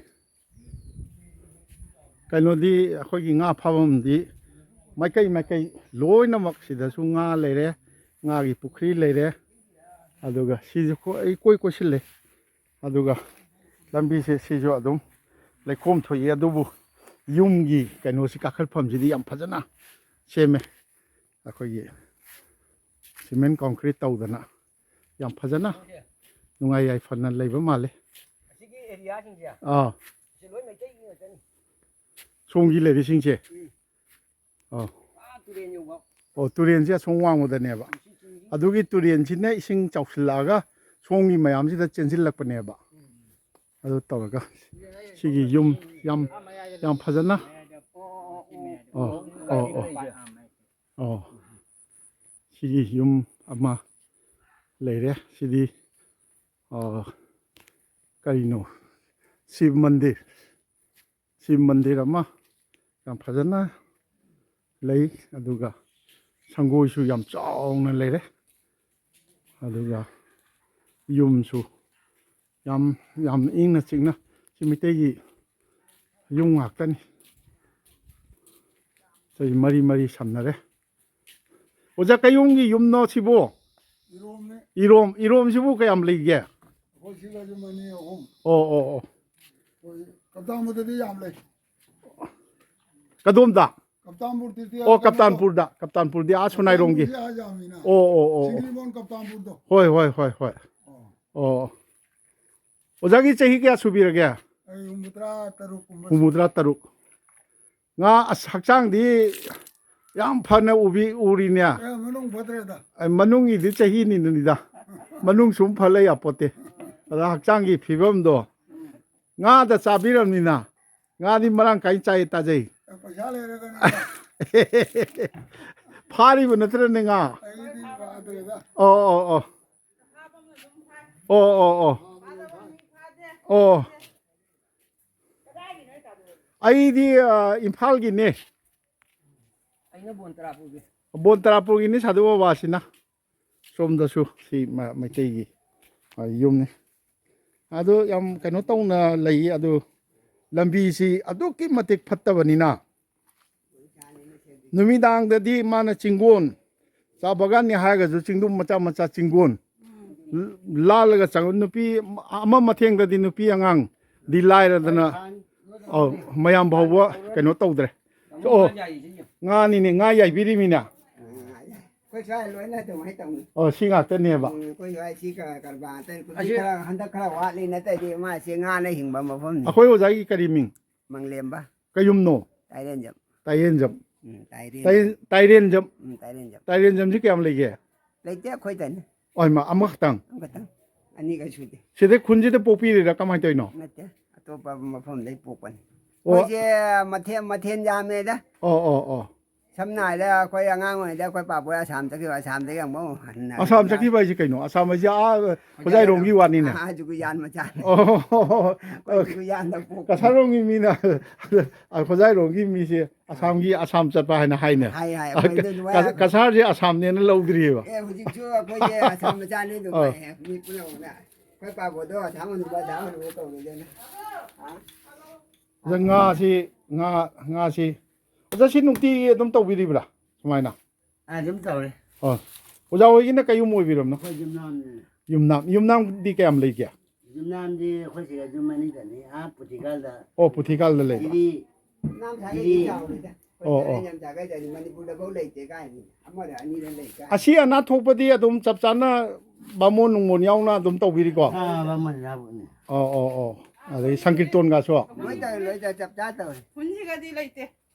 ꯀꯩꯅꯣꯗꯤ, ꯑꯩꯈꯣꯏꯒꯤ ꯉꯥ ꯐꯥꯐꯝꯗꯤ ꯃꯥꯏꯀꯩ ꯃꯥꯏꯀꯩ ꯂꯣꯏꯅꯃꯛ ꯁꯤꯗꯁꯨ ꯉꯥ ꯂꯩꯔꯦ, ꯉꯥꯒꯤ ꯄꯨꯈ꯭ꯔꯤ ꯂꯩꯔꯦ꯫ ꯑꯗꯨꯒ ꯁꯤꯁꯨ ꯀꯣꯏ-, ꯏꯀꯣꯏ ꯀꯣꯏꯁꯤꯜꯂꯦ꯫ ꯑꯗꯨꯒ ꯂꯝꯕꯤꯁꯦ ꯁꯤꯁꯨ ꯑꯗꯨꯝ ꯂꯩꯈꯣꯝ ꯊꯣꯛꯏ, ꯑꯗꯨꯕꯨ ꯌꯨꯝꯒꯤ ꯀꯩꯅꯣꯁꯤ, ꯀꯥꯈꯠꯐꯝꯁꯤꯗꯤ ꯌꯥꯝ ꯐꯖꯅ ꯁꯦꯝꯃꯦ꯫ ꯑꯩꯈꯣꯏꯒꯤ ꯁꯤꯃꯦꯟ ꯀꯣꯟꯀ꯭ꯔꯤꯠ ꯇꯧꯗꯅ ꯌꯥꯝ ꯐꯖꯅ ꯅꯨꯡꯉꯥꯏ ꯌꯥꯏꯐꯅ ꯂꯩꯕ ꯃꯥꯜꯂꯦ꯫ ꯑꯁꯤꯒꯤ ꯑꯦꯔꯤꯌꯥꯁꯤꯡꯁꯦ, ꯑꯥ꯫ ꯁꯤ ꯂꯣꯏ ꯃꯩꯇꯩꯒꯤ ꯉꯥꯛꯇꯅꯤ꯫ ꯁꯣꯝꯒꯤ ꯂꯩꯔꯤꯁꯤꯡꯁꯦ? ꯎꯝ꯫ ꯑꯥ꯫ ꯑꯥ, ꯇꯨꯔꯦꯟ ꯌꯧꯕ꯫ ꯑꯣ, ꯇꯨꯔꯦꯟꯁꯦ ꯑꯁꯣꯝ ꯋꯥꯡꯃꯗꯅꯦꯕ꯫ ꯁꯤ ꯆꯤꯡꯁꯤ꯫ ꯑꯗꯨꯒꯤ ꯇꯨꯔꯦꯟꯁꯤꯅ ꯏꯁꯤꯡ ꯆꯥꯎꯁꯤꯜꯂꯛꯑꯒ ꯁꯣꯝꯒꯤ ꯃꯌꯥꯝꯁꯤꯗ ꯆꯦꯟꯁꯤꯜꯂꯛꯄꯅꯦꯕ꯫ ꯎꯝ꯫ ꯑꯗꯨ ꯇꯧꯔꯒ ꯁꯤꯒꯤ ꯌꯨꯝ ꯌꯥꯝ, ꯌꯥꯝ ꯐꯖꯅ꯫ ꯑꯣ, ꯑꯣ, ꯑꯣ꯫ ꯑꯣ꯫ ꯁꯤꯒꯤ ꯌꯨꯝ ꯑꯃ ꯂꯩꯔꯦ꯫ ꯁꯤꯗꯤ, ꯑ, ꯀꯔꯤꯅꯣ? ꯁꯤꯕ ꯃꯟꯗꯤꯔ꯫ ꯁꯤꯕ ꯃꯟꯗꯤꯔ ꯑꯃ ꯌꯥꯝ ꯐꯖꯅ ꯂꯩ꯫ ꯑꯗꯨꯒ ꯁꯪꯒꯣꯏꯁꯨ ꯌꯥꯝ ꯆꯥꯎꯅ ꯂꯩꯔꯦ꯫ ꯑꯗꯨꯒ ꯌꯨꯝꯁꯨ ꯌꯥꯝ, ꯌꯥꯝ ꯏꯪꯅ ꯆꯤꯛꯅ, ꯁꯤ ꯃꯩꯇꯩꯒꯤ ꯌꯨꯝ ꯉꯥꯛꯇꯅꯤ꯫ ꯆꯍꯤ ꯃꯔꯤ ꯃꯔꯤ ꯁꯝꯅꯔꯦ꯫ ꯑꯣꯖꯥ, ꯀꯌꯨꯝꯒꯤ ꯌꯨꯝꯅꯣ ꯁꯤꯕꯨ? ꯏꯔꯣꯝꯅꯦ꯫ ꯏꯔꯣꯝ, ꯏꯔꯣꯝꯁꯤꯕꯨ ꯀꯌꯥꯝ ꯂꯩꯒꯦ? ꯁꯤꯒꯁꯨ ꯃꯅꯤ ꯑꯍꯨꯝ꯫ ꯑꯣ ꯑꯣ ꯑꯣ꯫ ꯑꯩꯈꯣꯏ ꯀꯞꯇꯥꯟꯕꯨꯗꯗꯤ ꯌꯥꯝ ꯂꯩ꯫ ꯀꯗꯣꯝꯗ? ꯀꯞꯇꯥꯟꯄꯨꯔꯗꯗꯤ ꯑꯣ, ꯀꯞꯇꯥꯟꯄꯨꯔꯗ, ꯀꯞꯇꯥꯟꯄꯨꯔꯗꯤ ꯑꯥ ꯁꯣꯅꯥꯏꯔꯣꯝꯒꯤ꯫ ꯌꯥꯝꯃꯤꯅ꯫ ꯑꯣ ꯑꯣ ꯑꯣ ꯑꯣ꯫ ꯁꯤꯡꯖꯃꯩꯔꯣꯝ ꯀꯞꯇꯥꯟꯄꯨꯔꯗꯣ꯫ ꯍꯣꯏ ꯍꯣꯏ ꯍꯣꯏ ꯍꯣꯏ꯫ ꯑꯣ꯫ ꯑꯣ꯫ ꯑꯣꯖꯥꯒꯤ ꯆꯍꯤ ꯀꯌꯥ ꯁꯨꯕꯤꯔꯒꯦ? ꯑꯩ ꯍꯨꯝꯐꯨꯇꯔꯥ ꯇꯔꯨꯛ ꯀꯨꯝꯕ꯫ ꯍꯨꯝꯐꯨꯇꯔꯥ ꯇꯔꯨꯛ꯫ ꯉꯥ ꯑꯁ ꯍꯛꯆꯥꯡꯗꯤ ꯌꯥꯝ ꯐꯅ ꯎꯕꯤ ꯎꯔꯤꯅꯦ꯫ ꯑꯦ, ꯃꯅꯨꯡ ꯐꯠꯇ꯭ꯔꯦꯗ꯫ ꯑꯩ ꯃꯅꯨꯡꯒꯤꯗꯤ ꯆꯍꯤꯅꯤꯗꯨꯅꯤꯗ꯫ ꯃꯅꯨꯡ ꯁꯨꯝ ꯐ ꯂꯩ ꯌꯥꯄꯣꯠꯇꯦ꯫ ꯑꯗ ꯍꯛꯆꯥꯡꯒꯤ ꯐꯤꯕꯝꯗꯣ ꯉꯥꯗ ꯆꯥꯕꯤꯔꯕꯅꯤꯅ ꯉꯥꯗꯤ ꯃꯔꯥꯡ ꯀꯥꯏꯅ ꯆꯥꯏ ꯇꯥꯖꯩ꯫ ꯑꯦ, ꯄꯩꯁꯥ ꯂꯩꯔꯒꯅ꯫ ꯐꯥꯔꯤꯕ ꯅꯠꯇ꯭ꯔꯅꯦ ꯉꯥ? ꯑꯩꯗꯤ ꯐꯥꯗ꯭ꯔꯦꯗ꯫ ꯑꯣ ꯑꯣ ꯑꯣ꯫ ꯑꯣ ꯑꯣ ꯑꯣ꯫ ꯑꯣ꯫ ꯑꯩꯗꯤ ꯑ, ꯏꯝꯐꯥꯜꯒꯤꯅꯦ꯫ ꯑꯩꯅ ꯕꯣꯟ ꯇꯔꯥꯄꯨꯔꯒꯤ꯫ ꯕꯣꯟ ꯇꯔꯥꯄꯨꯔꯒꯤꯅꯤ ꯁꯥꯗꯨ ꯕꯕꯥꯁꯤꯅ꯫ ꯁꯣꯝꯗꯁꯨ ꯁꯤ ꯃ- ꯃꯩꯇꯩꯒꯤ ꯑ, ꯌꯨꯝꯅꯤ꯫ ꯑꯗꯨ ꯌꯥꯝ ꯀꯩꯅꯣ ꯇꯧꯅ ꯂꯩ꯫ ꯑꯗꯨ ꯂꯝꯕꯤꯁꯤ ꯑꯗꯨꯛꯀꯤ ꯃꯇꯤꯛ ꯐꯠꯇꯕꯅꯤꯅ ꯅꯨꯃꯤꯗꯥꯡꯗꯗꯤ ꯃꯥꯅ ꯆꯤꯡꯒꯣꯟ, ꯆꯥ ꯕꯒꯥꯟꯅꯤ ꯍꯥꯏꯔꯒꯁꯨ ꯆꯤꯡꯗꯨꯝ ꯃꯆꯥ ꯃꯆꯥ ꯆꯤꯡꯒꯣꯟ ꯂꯥꯜꯂꯒ ꯆꯪꯉ ꯅꯨꯄꯤ ꯑꯃ ꯃꯊꯦꯡꯗꯗꯤ ꯅꯨꯄꯤ ꯑꯉꯥꯡꯗꯤ ꯂꯥꯏꯔꯗꯅ ꯑꯧ, ꯃꯌꯥꯝ ꯐꯥꯎꯕ ꯀꯩꯅꯣ ꯇꯧꯗ꯭ꯔꯦ꯫ ꯑꯣ, ꯉꯥꯅꯤꯅꯦ, ꯉꯥ ꯌꯥꯏꯕꯤꯔꯤꯃꯤꯅ꯫ ꯑꯩꯈꯣꯏ ꯁ꯭ꯋꯥꯏ ꯂꯣꯏꯅ ꯑꯗꯨꯃꯥꯏꯅ ꯇꯧꯅꯤ꯫ ꯑꯣ, ꯁꯤ ꯉꯥꯛꯇꯅꯦꯕ꯫ ꯎꯝ, ꯑꯩꯈꯣꯏ ꯁ꯭ꯋꯥꯏ ꯁꯤ ꯀ- ꯀꯔꯕꯥꯔ ꯑꯇꯩ ꯍꯧꯖꯤꯛ ꯑꯁꯤ- ꯈꯔ ꯍꯟꯗꯛ ꯈꯔ ꯋꯥꯠꯂꯤ, ꯅꯠꯇ꯭ꯔꯗꯤ ꯃꯥꯁꯤ ꯉꯥꯅ ꯍꯤꯡꯕ ꯃꯐꯝꯅꯤ꯫ ꯑꯩꯈꯣꯏ ꯑꯣꯖꯥꯒꯤ ꯀꯔꯤ ꯃꯤꯡ? ꯃꯪꯂꯦꯝꯕ꯫ ꯀꯌꯨꯝꯅꯣ? ꯇꯥꯏꯔꯦꯟꯖꯝ꯫ ꯇꯥꯏꯔꯦꯟꯖꯝ꯫ ꯎꯝ, ꯇꯥꯏꯔꯦꯟ-, ꯇꯥꯏꯔꯦꯟ- ꯇꯥꯏꯔꯦꯟꯖꯝ꯫ ꯎꯝ, ꯇꯥꯏꯔꯦꯟꯖꯝ꯫ ꯇꯥꯏꯔꯦꯟꯖꯝꯁꯤ ꯀꯌꯥꯝ ꯂꯩꯒꯦ? ꯂꯩꯇꯦ ꯑꯩꯈꯣꯏꯗꯅꯤ꯫ ꯍꯣꯏ, ꯃꯥ ꯑꯃꯈꯛꯇꯪ꯫ ꯑꯃꯈꯛꯇꯪ꯫ ꯑꯅꯤꯒ ꯁꯨꯗꯦ꯫ ꯁꯤꯗꯩ ꯈꯨꯟꯁꯤꯗ ꯄꯣꯛꯄꯤꯔꯤꯔꯥ ꯀꯃꯥꯏꯅ ꯇꯧꯔꯤꯅꯣ? ꯅꯠꯇꯦ, ꯑꯇꯣꯞꯄ ꯃꯐꯝꯗꯩ ꯄꯣꯛꯄꯅꯤ꯫ ꯑꯣ꯫ ꯑꯩꯈꯣꯏꯁꯦ ꯃꯊꯦꯜ ꯃꯊꯦꯜ ꯌꯥꯝꯃꯦꯗ꯫ ꯑꯣ ꯑꯣ ꯑꯣ꯫ ꯁꯝꯅ ꯍꯥꯏꯔꯕꯗ ꯑꯩꯈꯣꯏ ꯑꯉꯥꯡ ꯑꯣꯏꯔꯤꯉꯩꯗ ꯑꯩꯈꯣꯏ ꯄꯥꯕꯣꯏ ꯑꯁꯥꯝ ꯆꯠꯈꯤꯕ, ꯑꯁꯥꯝꯗꯒꯤ ꯑꯃꯨꯛ ꯍꯟꯅ ꯑꯁꯥꯝ ꯆꯠꯈꯤꯕ ꯍꯥꯏꯁꯦ ꯀꯩꯅꯣ? ꯑꯁꯥꯝ ꯍꯥꯏꯁꯦ ꯑꯥ ꯈꯨꯖꯥꯏꯔꯣꯝꯒꯤ ꯋꯥꯅꯤꯅꯦ꯫ ꯑꯥ, ꯖꯨꯒꯨꯌꯥꯟ ꯃꯆꯥꯅꯤ꯫ ꯑꯣ꯫ ꯑꯩꯈꯣꯏ ꯖꯨꯒꯨꯌꯥꯟꯗ ꯄꯣꯛꯄ꯫ ꯀꯁꯥꯔꯣꯝꯒꯤ ꯃꯤꯅ ꯑ, ꯈꯨꯖꯥꯏꯔꯣꯝꯒꯤ ꯃꯤꯁꯦ ꯑꯁꯥꯝꯒꯤ ꯑꯁꯥꯝ ꯆꯠꯄ ꯍꯥꯏꯅ ꯍꯥꯏꯅꯦ꯫ ꯍꯥꯏ, ꯍꯥꯏ, ꯑꯩꯈꯣꯏ ꯑꯗꯨ ꯑꯗꯨꯃꯥꯏꯅ ꯀꯁ- ꯀꯁꯥꯔꯁꯦ ꯑꯁꯥꯝꯅꯦꯅ ꯂꯧꯗ꯭ꯔꯤꯑꯕ꯫ ꯑꯦ, ꯍꯧꯖꯤꯛꯁꯨ ꯑꯩꯈꯣꯏꯁꯦ ꯑꯁꯥꯝ ꯃꯆꯥꯅꯤ ꯑꯗꯨꯝ ꯑꯥ꯫ ꯍꯥꯏ, ꯃꯤ ꯄꯨꯝꯅꯃꯛꯅ꯫ ꯑꯩꯈꯣꯏ ꯄꯥꯕꯣꯗꯣ ꯑꯁꯥꯝ ꯍꯅꯨꯕ, ꯑꯁꯥꯝ ꯍꯅꯨꯕ ꯀꯧꯔꯤꯗꯅ꯫ ꯑꯗ ꯉꯥꯁꯤ, ꯉꯥ, ꯉꯥꯁꯤ ꯑꯣꯖꯥ, ꯁꯤ ꯅꯨꯡꯇꯤꯒꯤ ꯑꯗꯨꯝ ꯇꯧꯕꯤꯔꯤꯕ꯭ꯔꯥ ꯁꯨꯃꯥꯏꯅ? ꯑꯗꯨꯝ ꯇꯧꯔꯦ꯫ ꯑꯣ, ꯑꯣꯖꯥ ꯍꯣꯏꯒꯤꯅ ꯀꯩ ꯌꯨꯝ ꯑꯣꯏꯕꯤꯔꯕꯅꯣ? ꯑꯩꯈꯣꯏ ꯌꯨꯝꯅꯥꯝꯅꯦ꯫ ꯌꯨꯝꯅꯥꯝ, ꯌꯨꯝꯅꯥꯝꯗꯤ ꯀꯌꯥꯝ ꯂꯩꯒꯦ? ꯌꯨꯝꯅꯥꯝꯗꯤ ꯑꯩꯈꯣꯏ ꯁꯤꯗ ꯌꯨꯝ ꯑꯅꯤꯗꯅꯤ, ꯑꯥ ꯄꯨꯊꯤꯀꯥꯜꯗ꯫ ꯑꯣ, ꯄꯨꯊꯤꯀꯥꯜꯗ ꯂꯩꯕ꯫ ꯁꯤꯗꯤ ꯌꯨꯝꯅꯥꯝ ꯁꯥꯒꯩꯗꯤ ꯁꯤꯗꯤ ꯆꯥꯎꯔꯦꯗ꯫ ꯑꯣ, ꯑꯣ꯫ ꯑꯩꯈꯣꯏ ꯌꯥꯝ ꯁꯥꯒꯩꯗꯗꯤ ꯃꯅꯤꯄꯨꯔꯗꯐꯧ ꯂꯩꯇꯦ ꯀꯥꯏꯅꯤ꯫ ꯑꯃꯗ ꯑꯅꯤꯗ ꯂꯩ ꯀꯥꯏ꯫ ꯑꯁꯤ ꯑꯅꯥ ꯊꯣꯛꯄꯗꯤ ꯑꯗꯨꯝ ꯆꯞ ꯆꯥꯅ ꯕꯥꯃꯣꯟ ꯅꯨꯡꯃꯣꯟ ꯌꯥꯎꯅ ꯑꯗꯨꯝ ꯇꯧꯕꯤꯔꯤꯀꯣ? ꯑꯥ, ꯕꯥꯃꯣꯟ ꯌꯥꯎꯕꯅꯤ꯫ ꯑꯣ, ꯑꯣ, ꯑꯣ꯫ ꯑꯗꯩ ꯁꯪꯀꯤꯔꯇꯣꯟꯒꯁꯨ? ꯂꯣꯏ ꯇꯧꯔꯦ, ꯂꯣꯏ ꯇꯧꯔꯦ, ꯆꯞ ꯆꯥ ꯇꯧꯔꯦ꯫ ꯈꯨꯟꯁꯤꯒꯗꯤ ꯂꯩꯇꯦ꯫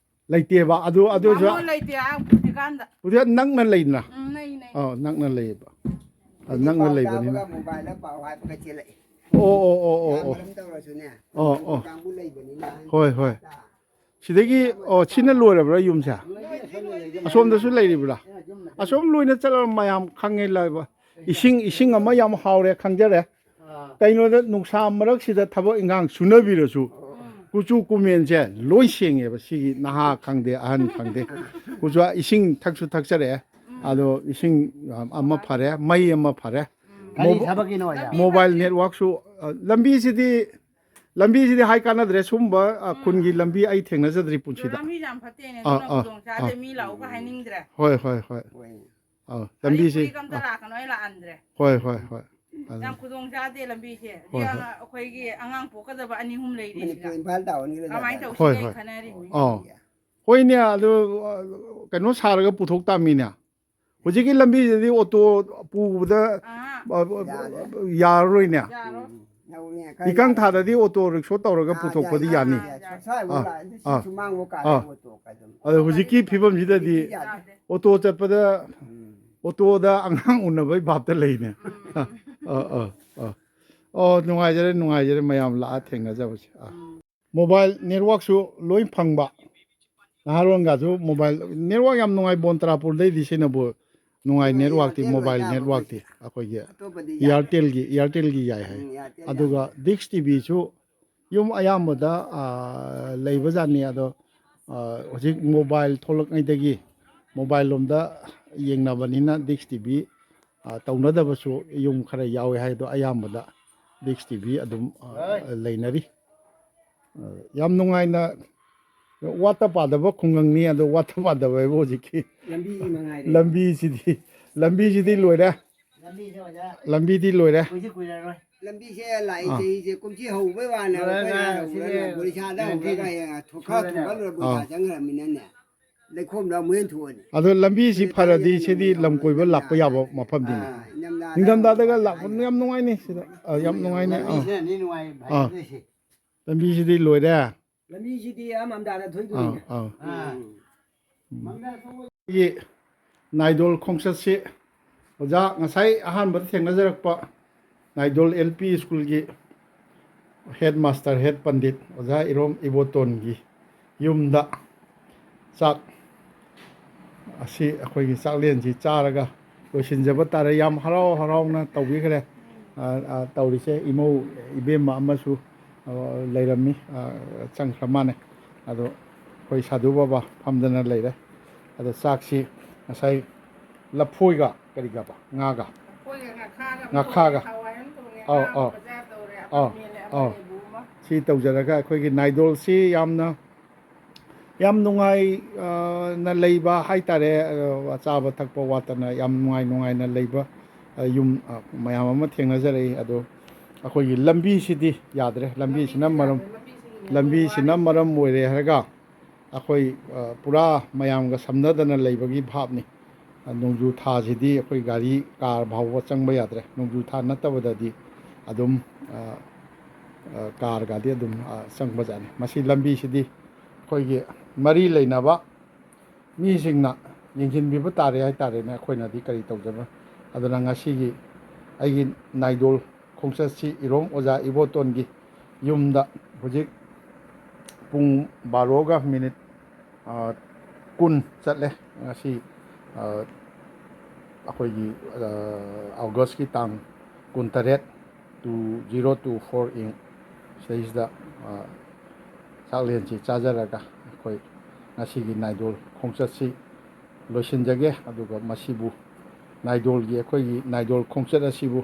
ꯂꯩꯇꯦꯕ꯫ ꯑꯗꯨ, ꯑꯗꯨꯁꯨ ꯕꯥꯃꯣꯟ ꯂꯩꯇꯦ, ꯑꯥ ꯍꯧꯖꯤꯛꯀꯥꯟꯗ꯫ ꯍꯧꯖꯤꯛ ꯅꯛꯅ ꯂꯩꯅ꯫ ꯎꯝ, ꯅꯛꯏ, ꯅꯛꯏ꯫ ꯑꯥ, ꯅꯛꯅ ꯂꯩꯌꯦꯕ꯫ ꯑꯥ, ꯍꯧꯖꯤꯛ ꯅꯛꯅ ꯄꯥꯎ ꯂꯩꯕꯅꯤꯅ꯫ ꯇꯥꯕꯒ ꯃꯣꯕꯥꯏꯜꯗ ꯄꯥꯎ ꯍꯥꯏꯕꯒ ꯆꯦꯜꯂꯛꯏ꯫ ꯑꯣ, ꯑꯣ, ꯑꯣ, ꯑꯣ, ꯌꯥꯝ ꯑꯣ꯫ ꯃꯔꯝ ꯇꯧꯔꯁꯨꯅꯦ꯫ ꯑꯣ, ꯑꯣ꯫ ꯀꯥꯡꯕꯨ ꯂꯩꯕꯅꯤꯅ꯫ ꯍꯣꯏ, ꯍꯣꯏ꯫ ꯁꯤꯗꯒꯤ, ꯑꯣ, ꯁꯤꯅ ꯂꯣꯏꯔꯕ꯭ꯔꯥ ꯌꯨꯝꯁꯦ? ꯑꯁꯣꯝꯗꯁꯨ ꯂꯩꯔꯤꯕ꯭ꯔꯥ? ꯑꯁꯣꯝ ꯂꯣꯏꯅ ꯆꯠꯂꯕ ꯃꯌꯥꯝ ꯈꯪꯉꯦ ꯂꯥꯏꯕ꯫ ꯏꯁꯤꯡ, ꯏꯁꯤꯡ ꯑꯃ ꯌꯥꯝ ꯍꯥꯎꯔꯦ ꯈꯪꯖꯔꯦ꯫ ꯀꯩꯅꯣꯗ ꯅꯨꯡꯁꯥ ꯃꯔꯛꯁꯤꯗ ꯊꯕꯛ ꯏꯟꯈꯥꯡ ꯁꯨꯅꯕꯤꯔꯁꯨ ꯀꯨꯆꯨ ꯀꯨꯃꯦꯟꯁꯦ ꯂꯣꯏ ꯁꯦꯡꯉꯦꯕ꯫ ꯁꯤꯒꯤ ꯅꯍꯥ ꯈꯪꯗꯦ, ꯑꯍꯟ ꯈꯪꯗꯦ, ꯀꯨꯆꯨ ꯏꯁꯤꯡ ꯊꯛꯁꯨ ꯊꯛꯆꯔꯛꯑꯦ꯫ ꯑꯗꯣ ꯏꯁꯤꯡ ꯑꯃ ꯐꯔꯦ, ꯃꯩ ꯑꯃ ꯐꯔꯦ꯫ ꯀꯔꯤ ꯊꯕꯛꯀꯤꯅꯣ ꯑꯣꯖꯥ? ꯃꯣꯕꯥꯏꯜ ꯅꯦꯠꯋꯥꯛꯁꯨ, ꯑ, ꯂꯝꯕꯤꯁꯤꯗꯤ, ꯂꯝꯕꯤꯁꯤꯗꯤ ꯍꯥꯏ ꯀꯥꯟꯅꯗ꯭ꯔꯦ꯫ ꯁꯨꯝꯕ, ꯑ, ꯈꯨꯟꯒꯤ ꯂꯝꯕꯤ ꯑꯩ ꯊꯦꯡꯅꯖꯗ꯭ꯔꯤ ꯄꯨꯟꯁꯤꯗ꯫ ꯂꯝꯕꯤ ꯌꯥꯝ ꯐꯠꯇꯦꯅꯦ, ꯑꯥ, ꯑꯗꯨꯅ ꯑꯥ, ꯈꯨꯗꯣꯡ ꯆꯥꯗꯦ, ꯑꯥ꯫ ꯃꯤ ꯂꯥꯛꯎꯒ ꯍꯥꯏꯅꯤꯡꯗ꯭ꯔꯦ꯫ ꯍꯣꯏ, ꯍꯣꯏ, ꯍꯣꯏ꯫ ꯑꯧ, ꯂꯝꯕꯤꯁꯤ, ꯒꯥꯔꯤ ꯐꯨꯔꯤꯒ ꯑꯝꯇ ꯑꯥ꯫ ꯂꯥꯛꯀꯅꯣ, ꯑꯩ ꯂꯥꯛꯍꯟꯗ꯭ꯔꯦ꯫ ꯍꯣꯏ, ꯍꯣꯏ, ꯍꯣꯏ꯫ ꯑꯗꯨ ꯌꯥꯝ ꯈꯨꯗꯣꯡ ꯆꯥꯗꯦ ꯂꯝꯕꯤꯁꯦ꯫ ꯍꯣꯏ, ꯍꯧꯖꯤꯛ ꯍꯣꯏ꯫ ꯑꯉꯥꯡ, ꯑꯩꯈꯣꯏꯒꯤ ꯑꯉꯥꯡ ꯄꯣꯛꯀꯗꯕ ꯑꯅꯤ ꯑꯍꯨꯝ ꯂꯩꯔꯤꯁꯤꯗ꯫ ꯃꯅꯤꯄꯨꯔ ꯏꯝꯐꯥꯜ ꯇꯥꯎꯟꯒꯤꯗ ꯀꯃꯥꯏꯅ ꯂꯥꯛꯑꯒ꯫ ꯇꯧꯁꯤꯒꯦ ꯍꯣꯏ, ꯍꯣꯏ꯫ ꯈꯟꯅꯔꯤꯕꯅꯤ꯫ ꯑꯧ꯫ ꯍꯣꯏꯅꯦ, ꯑꯗꯨ, ꯑ, ꯀꯩꯅꯣ ꯁꯥꯔꯒ ꯄꯨꯊꯣꯛ ꯇꯥꯃꯤꯅꯦ꯫ ꯍꯧꯖꯤꯛꯀꯤ ꯂꯝꯕꯤꯁꯤꯗꯤ ꯑꯣꯇꯣ ꯄꯨꯕꯗ, ꯑꯥ꯫ ꯑ, ꯑ, ꯌꯥꯗ꯭ꯔꯦ꯫ ꯌꯥꯔꯔꯣꯏꯅꯦ꯫ ꯌꯥꯔꯣꯏ꯫ ꯎꯝ꯫ ꯏꯀꯪ ꯊꯥꯗꯗꯤ ꯑꯣꯇꯣ ꯔꯤꯛꯁꯣ ꯇꯧꯔꯒ ꯑꯥ, ꯄꯨꯊꯣꯛꯄꯗꯤ ꯌꯥꯏ, ꯌꯥꯅꯤ꯫ ꯌꯥꯏ, ꯌꯥꯏ꯫ ꯁ꯭ꯋꯥꯏꯐꯥꯎ ꯑꯥ, ꯂꯥꯛꯑꯗꯤ ꯁꯤ ꯑꯥ꯫ ꯁꯨꯃꯥꯡꯐꯥꯎ ꯀꯥꯔꯦ ꯑꯥ꯫ ꯑꯣꯇꯣ ꯀꯩꯗꯧꯅꯤ? ꯑꯗꯣ ꯍꯧꯖꯤꯛꯀꯤ ꯐꯤꯕꯝꯁꯤꯗꯗꯤ ꯌꯥꯗꯦ꯫ ꯑꯣꯇꯣ ꯆꯠꯄꯗ, ꯎꯝ꯫ ꯑꯣꯇꯣꯗ ꯑꯉꯥꯡ ꯎꯅꯕꯩ ꯚꯥꯞꯇ ꯂꯩꯅꯦ꯫ ꯎꯝ꯫ ꯑꯥ, ꯑꯥ, ꯑꯥ꯫ ꯑꯣ, ꯅꯨꯡꯉꯥꯏꯖꯔꯦ, ꯅꯨꯡꯉꯥꯏꯖꯔꯦ ꯃꯌꯥꯝ ꯂꯥꯛꯑ ꯊꯦꯡꯅꯖꯕꯁꯦ꯫ ꯑꯥ꯫ ꯎꯝ꯫ ꯃꯣꯕꯥꯏꯜ ꯅꯦꯠꯋꯥꯛꯁꯨ ꯂꯣꯏ ꯐꯪꯕ꯫ ꯅꯍꯥꯔꯣꯟꯒꯁꯨ ꯃꯣꯕꯥꯏꯜ ꯅꯦꯠꯋꯥꯛ ꯌꯥꯝ ꯅꯨꯡꯉꯥꯏ, ꯕꯣꯟꯇ꯭ꯔꯥꯄꯨꯔꯗꯩꯗꯤ ꯁꯤꯅꯕꯨ ꯅꯨꯡꯉꯥꯏ ꯅꯨꯡꯉꯥꯏ, ꯅꯦꯠꯋꯥꯛꯇꯤ, ꯏꯌꯥꯔꯇꯦꯜ ꯃꯣꯕꯥꯏꯜ ꯑꯣꯏꯇꯥꯕ ꯅꯦꯠꯋꯥꯛꯇꯤ꯫ ꯑꯩꯈꯣꯏꯒꯤ ꯑꯇꯣꯞꯄꯗꯤ ꯌꯥꯗꯦ꯫ ꯏꯌꯥꯔꯇꯦꯜꯒꯤ, ꯏꯌꯥꯔꯇꯦꯜꯒꯤ ꯌꯥꯏ ꯍꯥꯏ꯫ ꯎꯝ, ꯏꯌꯥꯔꯇꯦꯜ ꯌꯥꯝ ꯑꯗꯨꯒ ꯐꯩ꯫ ꯗꯤꯁ ꯇꯤ ꯚꯤꯁꯨ ꯌꯨꯝ ꯑꯌꯥꯝꯕꯗ, ꯑꯥ, ꯂꯩꯕꯖꯥꯠꯅꯤ꯫ ꯑꯗꯣ, ꯑꯥ, ꯍꯧꯖꯤꯛ ꯃꯣꯕꯥꯏꯜ ꯊꯣꯛꯂꯛꯉꯩꯗꯒꯤ ꯃꯣꯕꯥꯏꯜ ꯂꯣꯝꯗ ꯌꯦꯡꯅꯕꯅꯤꯅ ꯗꯤꯁ ꯇꯤ ꯚꯤ, ꯑꯥ, ꯇꯧꯅꯗꯕꯁꯨ ꯌꯨꯝ ꯈꯔ ꯌꯥꯎꯋꯦ ꯍꯥꯏ꯫ ꯑꯗꯣ ꯑꯌꯥꯝꯕꯗ ꯗꯤꯁ ꯇꯤ ꯚꯤ ꯑꯗꯨꯝ, ꯑꯥ, ꯂꯩꯅꯔꯤ꯫ ꯑꯥ, ꯌꯥꯝ ꯅꯨꯡꯉꯥꯏꯅ, ꯋꯥꯠꯇ ꯄꯥꯗꯕ ꯈꯨꯡꯒꯪꯅꯤ꯫ ꯑꯗꯣ ꯋꯥꯠꯇ ꯄꯥꯗꯕ ꯍꯥꯏꯕꯨ ꯍꯧꯖꯤꯛꯀꯤ ꯂꯝꯕꯤ ꯃꯉꯥꯏꯔꯦ꯫ ꯂꯝꯕꯤꯁꯤꯗꯤ, ꯂꯝꯕꯤꯁꯤꯗꯤ ꯂꯣꯏꯔꯦ꯫ ꯂꯝꯕꯤꯁꯦ ꯑꯣꯖꯥ ꯂꯝꯕꯤꯗꯤ ꯂꯣꯏꯔꯦ꯫ ꯀꯨꯏꯗꯤ ꯀꯨꯏꯔꯔꯣꯏ꯫ ꯂꯝꯕꯤꯁꯦ ꯂꯥꯛꯏ ꯑꯥ꯫ ꯆꯍꯤꯁꯦ ꯀꯨꯝꯁꯤ ꯍꯧꯕꯩ ꯋꯥꯅꯦꯕ, ꯂꯣꯏꯔꯒ ꯑꯩꯈꯣꯏꯅ ꯁꯤꯗꯤ ꯍꯧꯔꯒ ꯕꯣꯔꯤꯁꯥꯗ ꯍꯧꯔꯒ ꯍꯌꯦꯡ ꯊꯣꯛ-, ꯈꯔ ꯁꯨꯔꯒ ꯊꯣꯛꯑꯒ ꯕꯣꯔꯤꯁꯥ ꯑꯥ꯫ ꯆꯪꯈ꯭ꯔꯃꯤꯅꯅꯦ꯫ ꯂꯩꯈꯣꯝꯗꯣ ꯑꯃꯨꯛ ꯍꯦꯟ ꯊꯣꯛꯑꯅꯤ꯫ ꯑꯗꯣ ꯂꯝꯕꯤꯁꯤ ꯐꯔꯗꯤ ꯁꯤꯗꯤ ꯂꯝ ꯀꯣꯏꯕ ꯂꯥꯛꯄ ꯌꯥꯕ ꯃꯐꯝꯗꯤꯅꯦ꯫ ꯑꯥ, ꯏꯪꯊꯝꯊꯥꯗ ꯅꯤꯡꯊꯝꯊꯥꯗꯒ ꯂꯥꯛꯄ ꯌꯥꯝ ꯅꯨꯡꯉꯥꯏꯅꯤ ꯁꯤꯗ꯫ ꯑꯥ, ꯌꯥꯝ ꯅꯨꯡꯉꯥꯏꯅꯤ꯫ ꯑꯥ꯫ ꯂꯝꯕꯤꯁꯤꯅꯅꯤ ꯅꯨꯡꯉꯥꯏ ꯑꯥ꯫ ꯍꯥꯏꯗꯣꯏꯁꯦ꯫ ꯂꯝꯕꯤꯁꯤꯗꯤ ꯂꯣꯏꯔꯦ꯫ ꯂꯝꯕꯤꯁꯤꯗꯤ ꯑꯥ ꯃꯝꯗꯥꯗ ꯊꯣꯛꯏꯗꯣꯏꯅꯦ꯫ ꯑꯥ, ꯑꯥ꯫ ꯑꯥ꯫ ꯎꯝ꯫ ꯑꯩꯒꯤ ꯅꯥꯏꯗꯣꯜ ꯈꯣꯡꯆꯠꯁꯤ ꯑꯣꯖꯥ ꯉꯁꯥꯏ ꯑꯍꯥꯟꯕꯗ ꯊꯦꯡꯅꯖꯔꯛꯄ ꯅꯥꯏꯗꯣꯜ ꯑꯦꯜ ꯄꯤ ꯁ꯭ꯀꯨꯜꯒꯤ ꯍꯦꯠ ꯃꯥꯁꯇꯔ, ꯍꯦꯠ ꯄꯟꯗꯤꯠ ꯑꯣꯖꯥ ꯏꯔꯣꯝ ꯏꯕꯣꯇꯣꯟꯒꯤ ꯌꯨꯝꯗ ꯆꯥꯛ ꯑꯁꯤ ꯑꯩꯈꯣꯏꯒꯤ ꯆꯥꯛꯂꯦꯟꯁꯤ ꯆꯥꯔꯒ ꯂꯣꯏꯁꯤꯟꯖꯕ ꯇꯥꯔꯦ꯫ ꯌꯥꯝ ꯍꯔꯥꯎ ꯍꯔꯥꯎꯅ ꯇꯧꯕꯤꯈ꯭ꯔꯦ꯫ ꯑ, ꯑ, ꯇꯧꯔꯤꯁꯦ ꯏꯃꯧ ꯏꯕꯦꯝꯃ ꯑꯃꯁꯨ, ꯑ, ꯂꯩꯔꯝꯃꯤ, ꯑ, ꯆꯪꯈ꯭ꯔ ꯃꯥꯅꯦ꯫ ꯑꯗꯣ ꯑꯩꯈꯣꯏ ꯁꯥꯙꯨ ꯕꯕꯥ ꯐꯝꯗꯅ ꯂꯩꯔꯦ꯫ ꯑꯗꯣ ꯆꯥꯛꯁꯤ ꯉꯁꯥꯏ ꯂꯐꯣꯏꯒ ꯀꯔꯤꯒꯕ? ꯉꯥꯒ? ꯂꯐꯣꯏꯒ ꯉꯥꯈꯥꯒ ꯑꯃ ꯉꯥꯈꯥꯒ꯫ ꯇꯧꯔꯦ, ꯍꯋꯥꯏ ꯑꯃ ꯇꯧꯔꯦ, ꯑꯧ, ꯉꯥ ꯑꯧ꯫ ꯕꯖꯥꯔ ꯇꯧꯔꯦ, ꯑꯃ ꯑꯧ, ꯃꯦꯠꯂꯦ, ꯑꯃ ꯑꯧ꯫ ꯂꯦꯕꯨ ꯑꯃ꯫ ꯁꯤ ꯇꯧꯖꯔꯒ ꯑꯩꯈꯣꯏꯒꯤ ꯅꯥꯏꯗꯣꯜꯁꯤ ꯌꯥꯝꯅ, ꯌꯥꯝ ꯅꯨꯡꯉꯥꯏ, ꯑ, ꯅ ꯂꯩꯕ ꯍꯥꯏꯇꯥꯔꯦ꯫ ꯑ, ꯆꯥꯕ ꯊꯛꯄ ꯋꯥꯠꯇꯅ ꯌꯥꯝ ꯅꯨꯡꯉꯥꯏ ꯅꯨꯡꯉꯥꯏꯅ ꯂꯩꯕ, ꯑ, ꯌꯨꯝ, ꯑ, ꯃꯌꯥꯝ ꯑꯃ ꯊꯦꯡꯅꯖꯔꯛꯏ꯫ ꯑꯗꯣ ꯑꯩꯈꯣꯏꯒꯤ ꯂꯝꯕꯤꯁꯤꯗꯤ ꯌꯥꯗ꯭ꯔꯦ꯫ ꯂꯝꯕꯤꯁꯤꯅ ꯂꯝꯕꯤꯁꯤ ꯃꯔꯝ, ꯌꯥꯗ꯭ꯔꯦ, ꯂꯝꯕꯤꯁꯤꯒꯤꯅꯦ ꯂꯝꯕꯤꯁꯤꯅ ꯋꯥꯔꯤꯁꯦ꯫ ꯃꯔꯝ ꯑꯣꯏꯔꯦ ꯍꯥꯏꯔꯒ ꯑꯩꯈꯣꯏ, ꯑ, ꯄꯨꯔꯥ ꯃꯌꯥꯝꯒ ꯁꯝꯅꯗꯅ ꯂꯩꯕꯒꯤ ꯚꯥꯞꯅꯤ꯫ ꯑ, ꯅꯣꯡꯖꯨ ꯊꯥꯁꯤꯗꯤ ꯑꯩꯈꯣꯏ ꯒꯥꯔꯤ, ꯀꯥꯔ ꯐꯥꯎꯕ ꯆꯪꯕ ꯌꯥꯗ꯭ꯔꯦ꯫ ꯅꯣꯡꯖꯨ ꯊꯥ ꯅꯠꯇꯕꯗꯗꯤ ꯑꯗꯨꯝ, ꯑ, ꯑ, ꯀꯥꯔꯒꯗꯤ ꯑꯗꯨꯝ, ꯑ, ꯆꯪꯕꯖꯥꯠꯅꯤ꯫ ꯃꯁꯤ ꯂꯝꯕꯤꯁꯤꯗꯤ ꯑꯩꯈꯣꯏꯒꯤ ꯃꯔꯤ ꯂꯩꯅꯕ ꯃꯤꯁꯤꯡꯅ ꯌꯦꯡꯁꯤꯟꯕꯤꯕ ꯇꯥꯔꯦ ꯍꯥꯏꯇꯥꯔꯦꯅꯦ꯫ ꯑꯩꯈꯣꯏꯅꯗꯤ ꯀꯔꯤ ꯇꯧꯖꯕ? ꯑꯗꯨꯅ ꯉꯁꯤꯒꯤ ꯑꯩꯒꯤ ꯅꯥꯏꯗꯣꯜ ꯈꯣꯡꯆꯠꯁꯤ ꯏꯔꯣꯝ ꯑꯣꯖꯥ ꯏꯕꯣꯇꯣꯟꯒꯤ ꯌꯨꯝꯗ ꯍꯧꯖꯤꯛ ꯄꯨꯡ ꯕꯥꯔꯣꯒ ꯃꯤꯅꯤꯠ, ꯑ, ꯀꯨꯟ ꯆꯠꯂꯦ꯫ ꯉꯁꯤ, ꯑ, ꯑꯩꯈꯣꯏꯒꯤ, ꯑ, ꯑꯣꯒꯁꯀꯤ ꯇꯥꯡ ꯀꯨꯟꯇꯔꯦꯠ, two zero two four ꯏꯪ ꯁꯤꯗꯩꯁꯤꯗ, ꯑ, ꯆꯥꯛꯂꯦꯟꯁꯤ ꯆꯥꯖꯔꯒ ꯑꯩꯈꯣꯏ ꯉꯁꯤꯒꯤ ꯅꯥꯏꯗꯣꯜ ꯈꯣꯡꯆꯠꯁꯤ ꯂꯣꯏꯁꯤꯟꯖꯒꯦ꯫ ꯑꯗꯨꯒ ꯃꯁꯤꯕꯨ ꯅꯥꯏꯗꯣꯜꯒꯤ, ꯑꯩꯈꯣꯏꯒꯤ ꯅꯥꯏꯗꯣꯜ ꯈꯣꯡꯆꯠ ꯑꯁꯤꯕꯨ,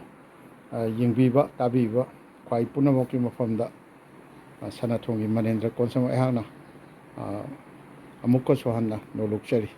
ꯑ, ꯌꯦꯡꯕꯤꯕ, ꯇꯥꯕꯤꯕ ꯈ꯭ꯋꯥꯏ ꯄꯨꯝꯅꯃꯛꯀꯤ ꯃꯐꯝꯗ, ꯑ, ꯁꯅꯥꯊꯣꯡꯒꯤ ꯃꯅꯦꯟꯗ꯭ꯔ ꯀꯣꯟꯁꯝ ꯑꯩꯍꯥꯛꯅ, ꯑ, ꯑꯃꯨꯛꯀꯁꯨ ꯍꯟꯅ ꯅꯣꯂꯨꯛꯆꯔꯤ꯫